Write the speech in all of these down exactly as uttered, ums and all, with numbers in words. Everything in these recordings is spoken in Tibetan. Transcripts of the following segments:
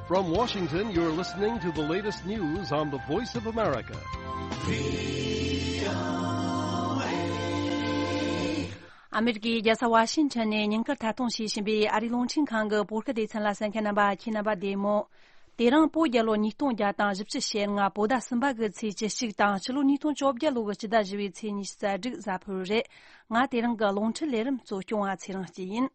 From Washington, you're listening to the latest news on the Voice of America. ཨ་མེ་རི་ཀའི་རྒྱལ་ས་ཝ་ཤིང་ཊོན་ནས་ཉིན་དཀར་ཐད་གཏོང་བྱེད་བཞིན་པའི་ཨ་རིའི་རླུང་འཕྲིན་ཁང་གི་བོད་སྐད་སྡེ་ཚན་ལ་གསན་མཁན་རྣམ་པ། ཁྱེད་རྣམ་པ་བདེ་མོ། དེ་རིང་བོད་རྒྱལ་ལོ་ཉིས་སྟོང་བརྒྱ་དང་བཞི་བཅུ་ཞེ་ལྔ། བོད་ཟླ་གསུམ་པ་གི་ཚེས་བཅུ་གཅིག་དང་། ཕྱི་ལོ་ཉིས་སྟོང་བཅོ་བརྒྱད་ལོ་གི་སྤྱི་ཟླ་བཞི་བའི་ཚེས་ཉི་ཤུ་རྩ་དྲུག་གཟའ་ཕུར་བུ་རེད། ང་དེ་རིང་གི་རླུང་འཕྲིན་ལས་རིམ་གཙོ་སྐྱོང་བ་ཚེ་རིང་སྐྱིད་ཡིན།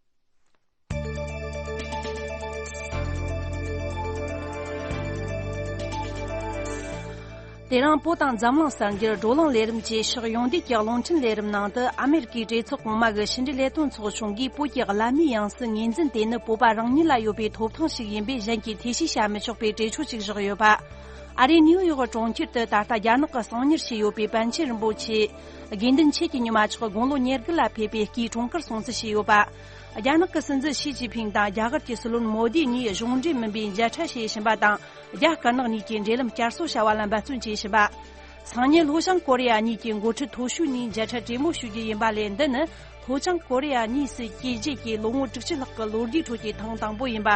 དེ་རིང་བོད་དང་འཛམ་གླིང་གསར་འགྱུར། བགྲོ་གླེང་ལས་རིམ་བཅས་ཕྱོགས་ཡོངས་བསྡུས་ཀྱི་རླུང་འཕྲིན་ལས་རིམ་ནང་དུ། ཨ་མེ་རི་ཀའི་གྲོས་ཚོགས་གོང་མ་གི་ཕྱི་འབྲེལ་ལས་དོན་ཚོགས་ཆུང་གིས་བོད་ཀྱི་བླ་མའི་ཡང་སྲིད་ངོས་འཛིན་དེ་ནི་བོད་པ་རང་ཉིད་ལ་ཡོད་པའི་ཐོབ་ཐང་ཞིག་ཡིན་པས། གཞན་གྱིས་ཐེ་བྱུས་བྱ་མི་ཆོག་པའི་གྲོས་ཆོད་ཅིག་བཞག་ཡོད་པ། ཨ་རིའི་ནིའུ་ཡོག་གྲོང་ཁྱེར་དུ་ད་ལྟ་རྒྱ་ནག་གི་གསང་ཉུལ་བྱས་ཡོད་པའི་པཎ་ཆེན་རིན་པོ་ཆེ་དགེ་འདུན་ཆོས་ཀྱི་ཉི་མ་མཆོག་དགུང་ལོ་ཉེར་དགུ་ལ་ཕེབས་པའི་སྐུའི་འཁྲུངས་སྐར་སྲུང་བརྩི་བྱས་ཡོད་པ། རྒྱ་ནག་གི་སྲིད་འཛིན་ཞི་ཅིན་ཕིང་དང་རྒྱ་གར་གྱི་སྲིད་བློན་མོ་དི་གཉིས་གཞུང་འབྲེལ་མིན་པའི་མཇལ་འཕྲད་བྱེད་བཞིན་པ་དང་། རྒྱ་དཀར་ནག་གཉིས་ཀྱི་འབྲེལ་ལམ་བསྐྱར་གསོ་བྱ་བ་ལ་འབད་བརྩོན་བྱེད་བཞིན་པ། སང་ཉིན་ལྷོ་བྱང་ཀོ་རི་ཡ་གཉིས་ཀྱི་འགོ་ཁྲིད་མཐོ་ཤོས་གཉིས་མཇལ་འཕྲད་གྲོས་མོལ་ཞུ་རྒྱུ་ཡིན་པ་ལས། འདི་ནི་ལྷོ་བྱང་ཀོ་རི་ཡ་གཉིས་སུ་བཅས་རྗེས་ཀྱི་ལོ་ངོ་དྲུག་ཅུ་ལྷག་གི་ལོ་ཟླའི་ཁྲོད་ཀྱི་ཐེངས་དང་པོ་ཡིན་པ།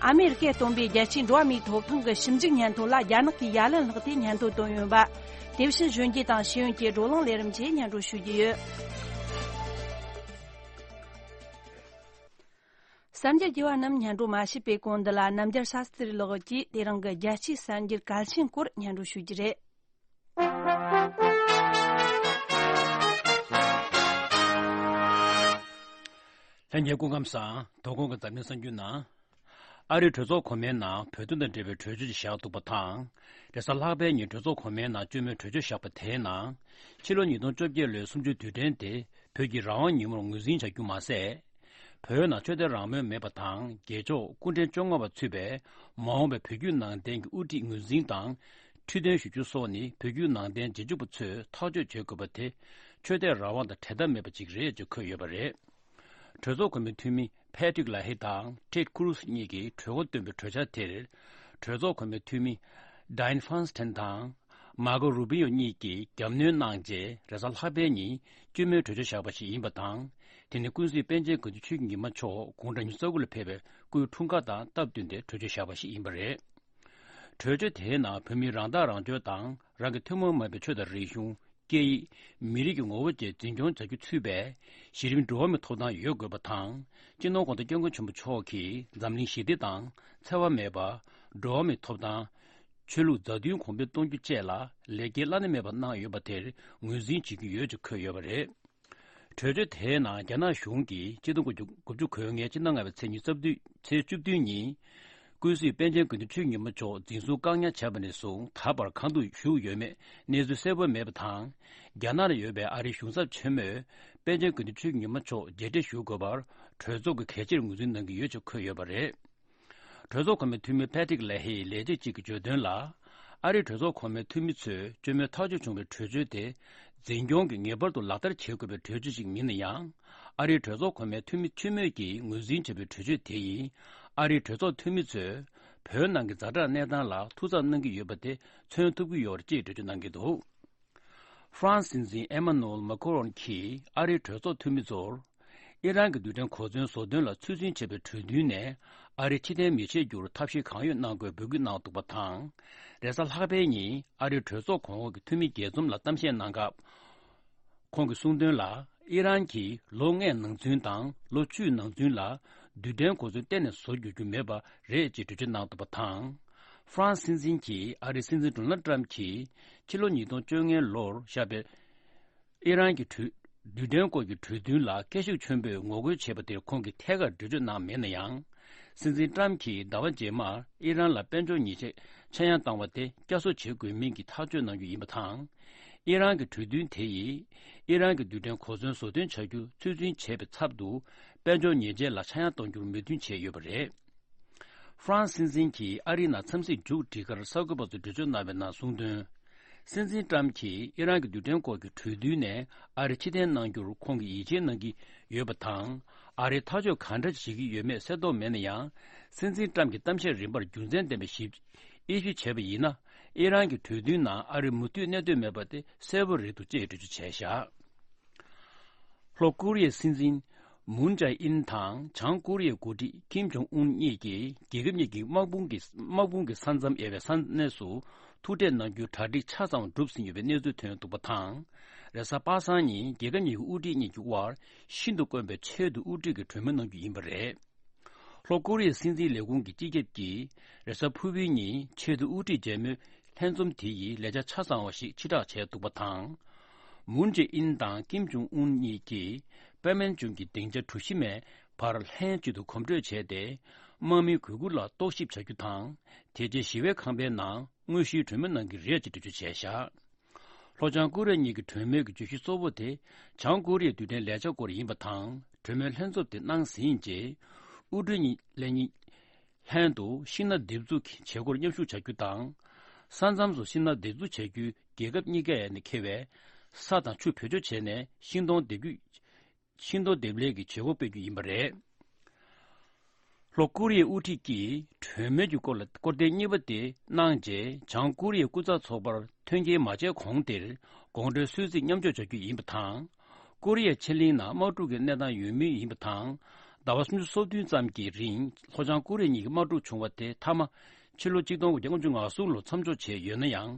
ཨ་མེ་རི་ཀས་བཏོན་པའི་རྒྱལ་སྤྱིའི་འགྲོ་བ་མིའི་ཐོབ་ཐང་གི་ཞིབ་འཇུག་སྙན་ཐོ་ལ་རྒྱ་ནག་གིས་ཡ་ལན་བསླེགས་ཏེ་སྙན་ཐོ་བཏོན་ཡོད་པ། དེ་བཞིན་གཞོན་སྐྱེས་དང་ཤེས་ཡོན་གྱི་བགྲོ་གླེང་ལས་རིམ་བཅས་སྙན་སྒྲོན་ཞུ་རྒྱུ་ཡོད། གསར་འགྱུར་རྒྱས་པ་རྣམས་སྙན་སྒྲོན་མ་བྱས་པའི་གོང་འདི་ལ་རྣམ་རྒྱལ་ཤཱ་སྟྲི་ལགས་ཀྱིས་དེ་རིང་གི་རྒྱལ་སྤྱིའི་གསར་འགྱུར་གལ་ཆེན་སྐོར་སྙན་སྒྲོན་ཞུ་རྒྱུ་རེད། ལྷན་རྒྱས་སྐུ་ཁམས་བཟང་། དོ་དགོང་གི་འཛམ་གླིང་གསར་འགྱུར་ནང་། ཨ་རིའི་གྲོས་ཚོགས་གོང་མའི་ནང་བོད་དོན་དང་འབྲེལ་བའི་གྲོས་ཆོད་ཅིག་བཞག་འདུག་པ་དང་། རེས་གཟའ་ལྷག་པའི་ཉིན་གྲོས་ཚོགས་གོང་མའི་ནང་བཅོས་མའི་གྲོས་ཆོད་བཞག་པ་དེའི་ནང་། ཕྱི་ལོ་ཉིས་སྟོང་བཅོ་བརྒྱད་ལོའི་གསུམ་བཅུའི་དུས་དྲན་དེ་བོད་ཀྱི་རང་དབང་ཉིན་མོར་ངོས་འཛིན་བྱ་རྒྱུ་མ་ཟད། བོད་ནང་ཆོས་དད་རང་མོས་མེད་པ་དང་། རྒྱལ་མཆོག་སྐུ་ཕྲེང་བཅོ་ལྔ་པ་ཚུད་པའི་མ་འོངས་པའི་བོད་བརྒྱུད་ནང་བསྟན་གྱི་དབུ་ཁྲིད་ངོས་འཛིན་དང་། ཁྲི་སྟོན་ཞུ་རྒྱུ་སོགས་ནི་བོད་བརྒྱུད་ནང་བསྟན་རྗེས་འཇུག་པ་ཚོས་ཐག་གཅོད་བྱེད་དགོས་པ་དེ་ཆོས་དད་རང་དབང་དང་འབྲལ་ཐབས་མེད་པ་ཅིག་རེད་ཅེས་འཁོད་ཡོད་པ་རེད། གྲོས་ཚོགས་གོང་མའི་འཐུས་མི་Patrick Leahy དང་Ted Cruz གཉིས་ཀྱིས་གྲོས་འགོ་བཏོན་པའི་གྲོས་འཆར་དེར། གྲོས་ཚོགས་གོང་མའི་འཐུས་མི་Dianne Feinstein དང་Marco Rubio གཉིས་ཀྱིས་རྒྱབ་གནོན་གནང་རྗེས། རེས་གཟའ་ལྷག་པའི་ཉིན་བཅོས་མའི་གྲོས་ཆོད་བཞག་པ་ཞིག་ཡིན་པ་དང་། དེ་ནི་ཀུན་གཟིགས་པཎ་ཆེན་དགེ་འདུན་ཆོས་ཀྱི་ཉི་མ་མཆོག་དགུང་གྲངས་ཉི་ཤུ་རྩ་དགུ་ལ་ཕེབས་པའི་སྐུའི་འཁྲུངས་སྐར་དང་སྟབས་བསྟུན་ཏེ་གྲོས་ཆོད་བཞག་པ་ཞིག་ཡིན་པ་རེད། གྲོས་ཆོད་དེའི་ནང་བོད་མིའི་རང་ཐག་རང་གཅོད་དང་། རང་གི་ཐུན་མོང་མ་ཡིན་པའི་ཆོས་དང་རིག་གཞུང་། སྐད་ཡིག་མི་རིགས་ཀྱི་ངོ་བོ་བཅས་འཛིན་སྐྱོང་བྱ་རྒྱུ་ཚུད་པའི་གཞི་རིམ་འགྲོ་བ་མིའི་ཐོབ་ཐང་ཡོད་དགོས་པ་དང་། སྤྱི་ནོར་༸གོང་ས་༸སྐྱབས་མགོན་ཆེན་པོ་མཆོག་གིས་འཛམ་གླིང་ཞི་བདེ་དང་འཚེ་བ་མེད་པ། འགྲོ་བ་མིའི་ཐོབ་ཐང་། ཆོས་ལུགས་མཛའ་མཐུན་གོང་འཕེལ་གཏོང་རྒྱུ་བཅས་ལ་ལེགས་སྐྱེས་བླ་ན་མེད་པ་གནང་ཡོད་པ་དེར་ངོས་འཛིན་བྱེད་ཀྱི་ཡོད་ཅེས་འཁོད་ཡོད་པ་རེད། གྲོས་ཆོད་དེའི་ནང་རྒྱ་ནག་གཞུང་གིས་ཆིག་སྟོང་དགུ་བརྒྱ་དགུ་བཅུ་གོ་ལྔའི་སྤྱི་ཟླ་ལྔ་པའི་ཚེས་ཉི་ཤུ་རྩ་བདུན། ཚེས་བཅུ་བདུན་ཉིན། ཀུན་གཟིགས་པཎ་ཆེན་དགེ་འདུན་ཆོས་ཀྱི་ཉི་མ་མཆོག་འཛིན་བཟུང་བཀག་ཉར་བྱས་པ་ནས་བཟུང་ད་བར་གང་དུ་བཞུགས་ཡོད་མེད་གནས་ཚུལ་གསལ་པོ་མེད་པ་དང་། རྒྱ་ནག་ལ་ཡོད་པའི་ཨ་རིའི་གཞུང་ཚབ་ཆེན་མོས་པཎ་ཆེན་དགེ་འདུན་ཆོས་ཀྱི་ཉི་མ་མཆོག་མཇལ་འཕྲད་ཞུ་དགོས་པར་གྲོས་ཚོགས་ཀྱིས་གལ་ཆེར་ངོས་འཛིན་གནང་གི་ཡོད་ཅེས་འཁོད་ཡོད་པ་རེད། གྲོས་ཚོགས་གོང་མའི་འཐུས་མི་Patrick Leahy ལས་བྱེད་ཅིག་གིས་བརྗོད་དོན་ལ། ཨ་རིའི་གྲོས་ཚོགས་གོང་མའི་འཐུས་མི་ཚོས་བཅོས་མའི་ཐག་གཅོད་བྱུང་བའི་གྲོས་ཆོད་དེ། འཛིན་སྐྱོང་གིས་ངེས་པར་དུ་ལག་བསྟར་བྱེད་དགོས་པའི་གྲོས་ཆོད་ཅིག་མིན་ན་ཡང་། ཨ་རིའི་གྲོས་ཚོགས་གོང་མའི་འཐུས་མི་ཆེན་མོས་ཀྱིས་ངོས་འཛིན་བྱས་པའི་གྲོས་ཆོད་དེ་ཡིས། ཨ་རིའི་གྲོས་ཚོགས་འཐུས་མི་ཚོས་བོད་ནང་གི་ཛ་དྲག་གནས་སྟངས་ལ་ཐུགས་འཚབ་གནང་གི་ཡོད་པ་དེ་མཚོན་ཐུབ་ཀྱི་ཡོད་རེད་ཅེས་འགྲེལ་བརྗོད་གནང་གི་འདུག་ཧྥ་རན་སི་སྲིད་འཛིན་ཨེ་མ་ནུ་ཨེལ་མཱ་ཁོ་རོན་གྱིས་ཨ་རིའི་གྲོས་ཚོགས་འཐུས་མི་ཚོར། ཨི་རན་གྱི་རྡུལ་ཕྲན་གོ་མཚོན་བཟོ་འདོན་ལ་ཚོད་འཛིན་བྱས་པའི་གྲོས་མཐུན་ནས་ཨ་རི་ཕྱིར་འཐེན་མི་བྱེད་རྒྱུར་ཐབས་ཤེས་གང་ཡོད་གནང་དགོས་འབོད་སྐུལ་གནང་འདུག་པ་དང་། རེས་གཟའ་ལྷག་པའི་ཉིན་ཨ་རིའི་གྲོས་ཚོགས་གོང་འོག་གི་འཐུས་མི་རྒྱས་འཛོམས་ལ་གཏམ་བཤད་གནང་སྐབས། ཁོང་གིས་གསུངས་དོན་ལ། ཨི་རན་གྱིས་ལོ་ལྔའི་ནང་ཚུན་དང་ལོ་བཅུའི་ནང་ཚུན་ལ་རྡུལ་ཕྲན་གོ་མཚོན་གཏན་ནས་བཟོ་འགྱུར་རྒྱུ་མེད་པ་རེད་ཅེས་འགྲེལ་བརྗོད་གནང་འདུག་པ་དང་། ཧྥ་རན་སི་སྲིད་འཛིན་གྱིས་ཨ་རིའི་སྲིད་འཛིན་ཌོ་ནལ་ཏྲམ་གྱིས་ཕྱི་ལོ་ཉིས་སྟོང་བཅོ་ལྔའི་ལོར་བཞག་པའི། ཨི་རན་གྱི་གྲོས། རྡུལ་ཕྲན་སྐོར་གྱི་གྲོས་མཐུན་ལ་སྐད་ཤུགས་ཆེན་པོས་ངོ་རྒོལ་བྱས་པ་དེར་ཁོང་གིས་ཐད་ཀར་འགྲེལ་བརྗོད་གནང་མེད་ན་ཡང་། སྲིད་འཛིན་ཏྲམ་གྱིས་ཟླ་བ་རྗེས་མར་ཨི་རན་ལ་དཔལ་འབྱོར་ཉེས་ཆད་ཆག་ཡང་བཏང་བ་དེ་བསྐྱར་གསོ་བྱེད་དགོས་མིན་གྱི་ཐག་གཅོད་གནང་རྒྱུ་ཡིན་པ་དང་། ཨི་རན་གྱི་གྲོས་མཐུན་དེ་ཡིས་ཨི་རན་གྱི་རྡུལ་ཕྲན་གོ་མཚོན་བཟོ་སྐྲུན་བྱ་རྒྱུ་ཚོད་འཛིན་བྱས་པའི་ཚབ་ཏུ་དཔལ་འབྱོར་ཉེས་ཆད་ལ་ཆག་ཡང་གཏོང་རྒྱུར་མོས་མཐུན་བྱས་ཡོད་པ་རེད། ཧྥ་རན་སི་སྲིད་འཛིན་གྱིས་ཨ་རིའི་ནང་འཚམས་གཟིགས་མཇུག་སྒྲིལ་ཁར་གསར་འགོད་པ་ཚོར་འགྲེལ་བརྗོད་གནང་བའི་ནང་གསུངས་དོན། སྲིད་འཛིན་ཏྲམ་གྱིས་ཨི་རན་གྱི་རྡུལ་ཕྲན་སྐོར་གྱི་གྲོས་མཐུན་ནས་ཨ་རི་ཕྱིར་འཐེན་གནང་རྒྱུར་ཁོང་གིས་ཡིད་ཆེས་གནང་གི་ཡོད་པ་དང་། ཨ་རིས་ཐག་གཅོད་གང་འདྲ་བྱེད་ཀྱི་ཡོད་མེད་གསལ་རྟོགས་མེད་ན་ཡང་། སྲིད་འཛིན་ཏྲམ་གྱི་གཏམ་བཤད་རིམ་པར་རྒྱུ་མཚན་ལྡན་པའི་ཞིབ་དབྱེ་ཞིབ་བྱས་པ་ཡིན་ན། ཨི་རན་གྱི་གྲོས་མཐུན་ནང་ཨ་རི་མུ་མཐུད་གནས་འདོད་མེད་པ་དེ་གསལ་པོ་རེད་འདུག་ཅེས་འགྲེལ་བརྗོད་བྱས་བཞག་ལྷོ་ཀོ་རི་ཡའི་སྲིད་འཛིན་ མུན་ཇའེ་ཨིན་དང་བྱང་ཀོ་རི་ཡའི་འགོ་ཁྲིད་ཀིམ་ཇོང་ཨུན་གཉིས་ཀྱིས་རྒྱལ་ཁབ་གཉིས་ཀྱི་དམག་དཔུང་གི་དམག་དཔུང་གི་ས་མཚམས་ཡོད་པའི་ས་གནས་སུ་ཐུག་འཕྲད་གནང་རྒྱུའི་གྲ་སྒྲིག་ཆ་ཚང་བ་གྲུབ་ཟིན་ཡོད་པའི་གནས་ཚུལ་ཐོན་འདུག་པ་དང་། རེས་གཟའ་པ་སངས་ཉིན་རྒྱལ་ཁབ་གཉིས་ཀྱི་དབུ་ཁྲིད་གཉིས་ཀྱི་དབར་ཤིན་ཏུ་དཀོན་པའི་ཆེད་དུ་དབུ་ཁྲིད་ཀྱི་གྲོས་མོལ་གནང་རྒྱུ་ཡིན་པ་རེད། ལྷོ་ཀོ་རི་ཡའི་སྲིད་འཛིན་ལས་ཁུངས་ཀྱི་སྤྱི་ཁྱབ་ཀྱིས་རེས་གཟའ་ཕུར་བུའི་ཉིན་ཆེད་དུ་དབུ་ཁྲིད་མཇལ་མོལ་ལྷན་འཛོམས་དེ་ཡི་ལས་འཆར་ཆ་ཚང་བ་ཞིག་ཕྱིར་བསྒྲགས་བྱས་འདུག་པ་དང་། མུན་ཇེ་ཨིན་དང་ཀིམ་ཇུང་ཨུན་གཉིས་ཀྱིས་པེ་མན་ཇུང་གི་སྡིངས་ཆ་གྲུ་བཞི་མའི་བར་ལྷན་གཅིག་ཏུ་གོམ་བགྲོད་བྱས་ཏེ། དམག་མིའི་གུས་བཀུར་ལ་རྟོག་ཞིབ་བྱ་རྒྱུ་དང་། དེ་རྗེས་ཞི་བའི་ཁང་པའི་ནང་དངོས་གཞིའི་གྲོས་མོལ་གནང་གི་རེད་ཅེས་འགྲེལ་བརྗོད་བྱས་བཞག་ལྷོ་བྱང་ཀོ་རི་ཡ་གཉིས་ཀྱི་གྲོས་མོལ་གྱི་བརྗོད་གཞི་གཙོ་བོ་དེ་བྱང་ཀོ་རི་ཡའི་རྡུལ་ཕྲན་ལས་འཆར་སྐོར་ཡིན་པ་དང་། གྲོས་མོལ་ལྷན་ཚོགས་དེ་གནང་ཟིན་རྗེས། དབུ་ཁྲིད་གཉིས་ལས་གཉིས་ལྷན་དུ་ཤིང་ནགས་འདེབས་འཛུགས་ཀྱི་བྱེད་སྒོར་མཉམ་ཞུགས་བྱ་རྒྱུ་དང་། ས་མཚམས་སུ་ཤིང་ནགས་འདེབས་འཛུགས་བྱ་རྒྱུའི་རྒྱལ་ཁབ་གཉིས་ཀས་ནས་འཁྱེར་བའི་ས་དང་ཆུ་བེད་སྤྱོད་བྱས་ནས་ཤིང་སྡོང་འདེབས་རྒྱུ། ཤིང་སྡོང་འདེབས་ལས་ཀྱི་བྱེད་སྒོ་སྤེལ་རྒྱུ་ཡིན་པ་རེད། ལྷོ་ཀོ་རི་ཡའི་དབུ་ཁྲིད་ཀྱིས་གྲོས་མོལ་གྱི་སྐོར་ལ་སྐོར་ཐེངས་གཉིས་པ་དེ་གནང་རྗེས། བྱང་ཀོ་རི་ཡའི་སྐུ་ཚབ་ཚོགས་པར་ཐོན་སྐྱེལ་མ་བྱས་གོང་དེར་དགོང་དྲོའི་གསོལ་ཚིགས་མཉམ་འཇོག་བྱ་རྒྱུ་ཡིན་པ་དང་། ཀོ་རི་ཡའི་ཕྱེད་གླིང་ནང་དམག་འཁྲུག་གི་གནས་སྟངས་ཡོད་མུས་ཡིན་པ་དང་། ཟླ་བ་སུམ་ཅུ་སོ་བདུན་ཙམ་གྱི་རིང་ལྷོ་བྱང་ཀོ་རི་ཡ་གཉིས་ཀྱི་དམག་འཁྲུག་བྱུང་བ་དེ་མཐའ་མ་ཕྱི་ལོ་གཅིག་སྟོང་དགུ་བརྒྱ་ལྔ་བཅུ་ང་གསུམ་ལོ་མཚམས་འཇོག་བྱས་ཡོད་ན་ཡང་།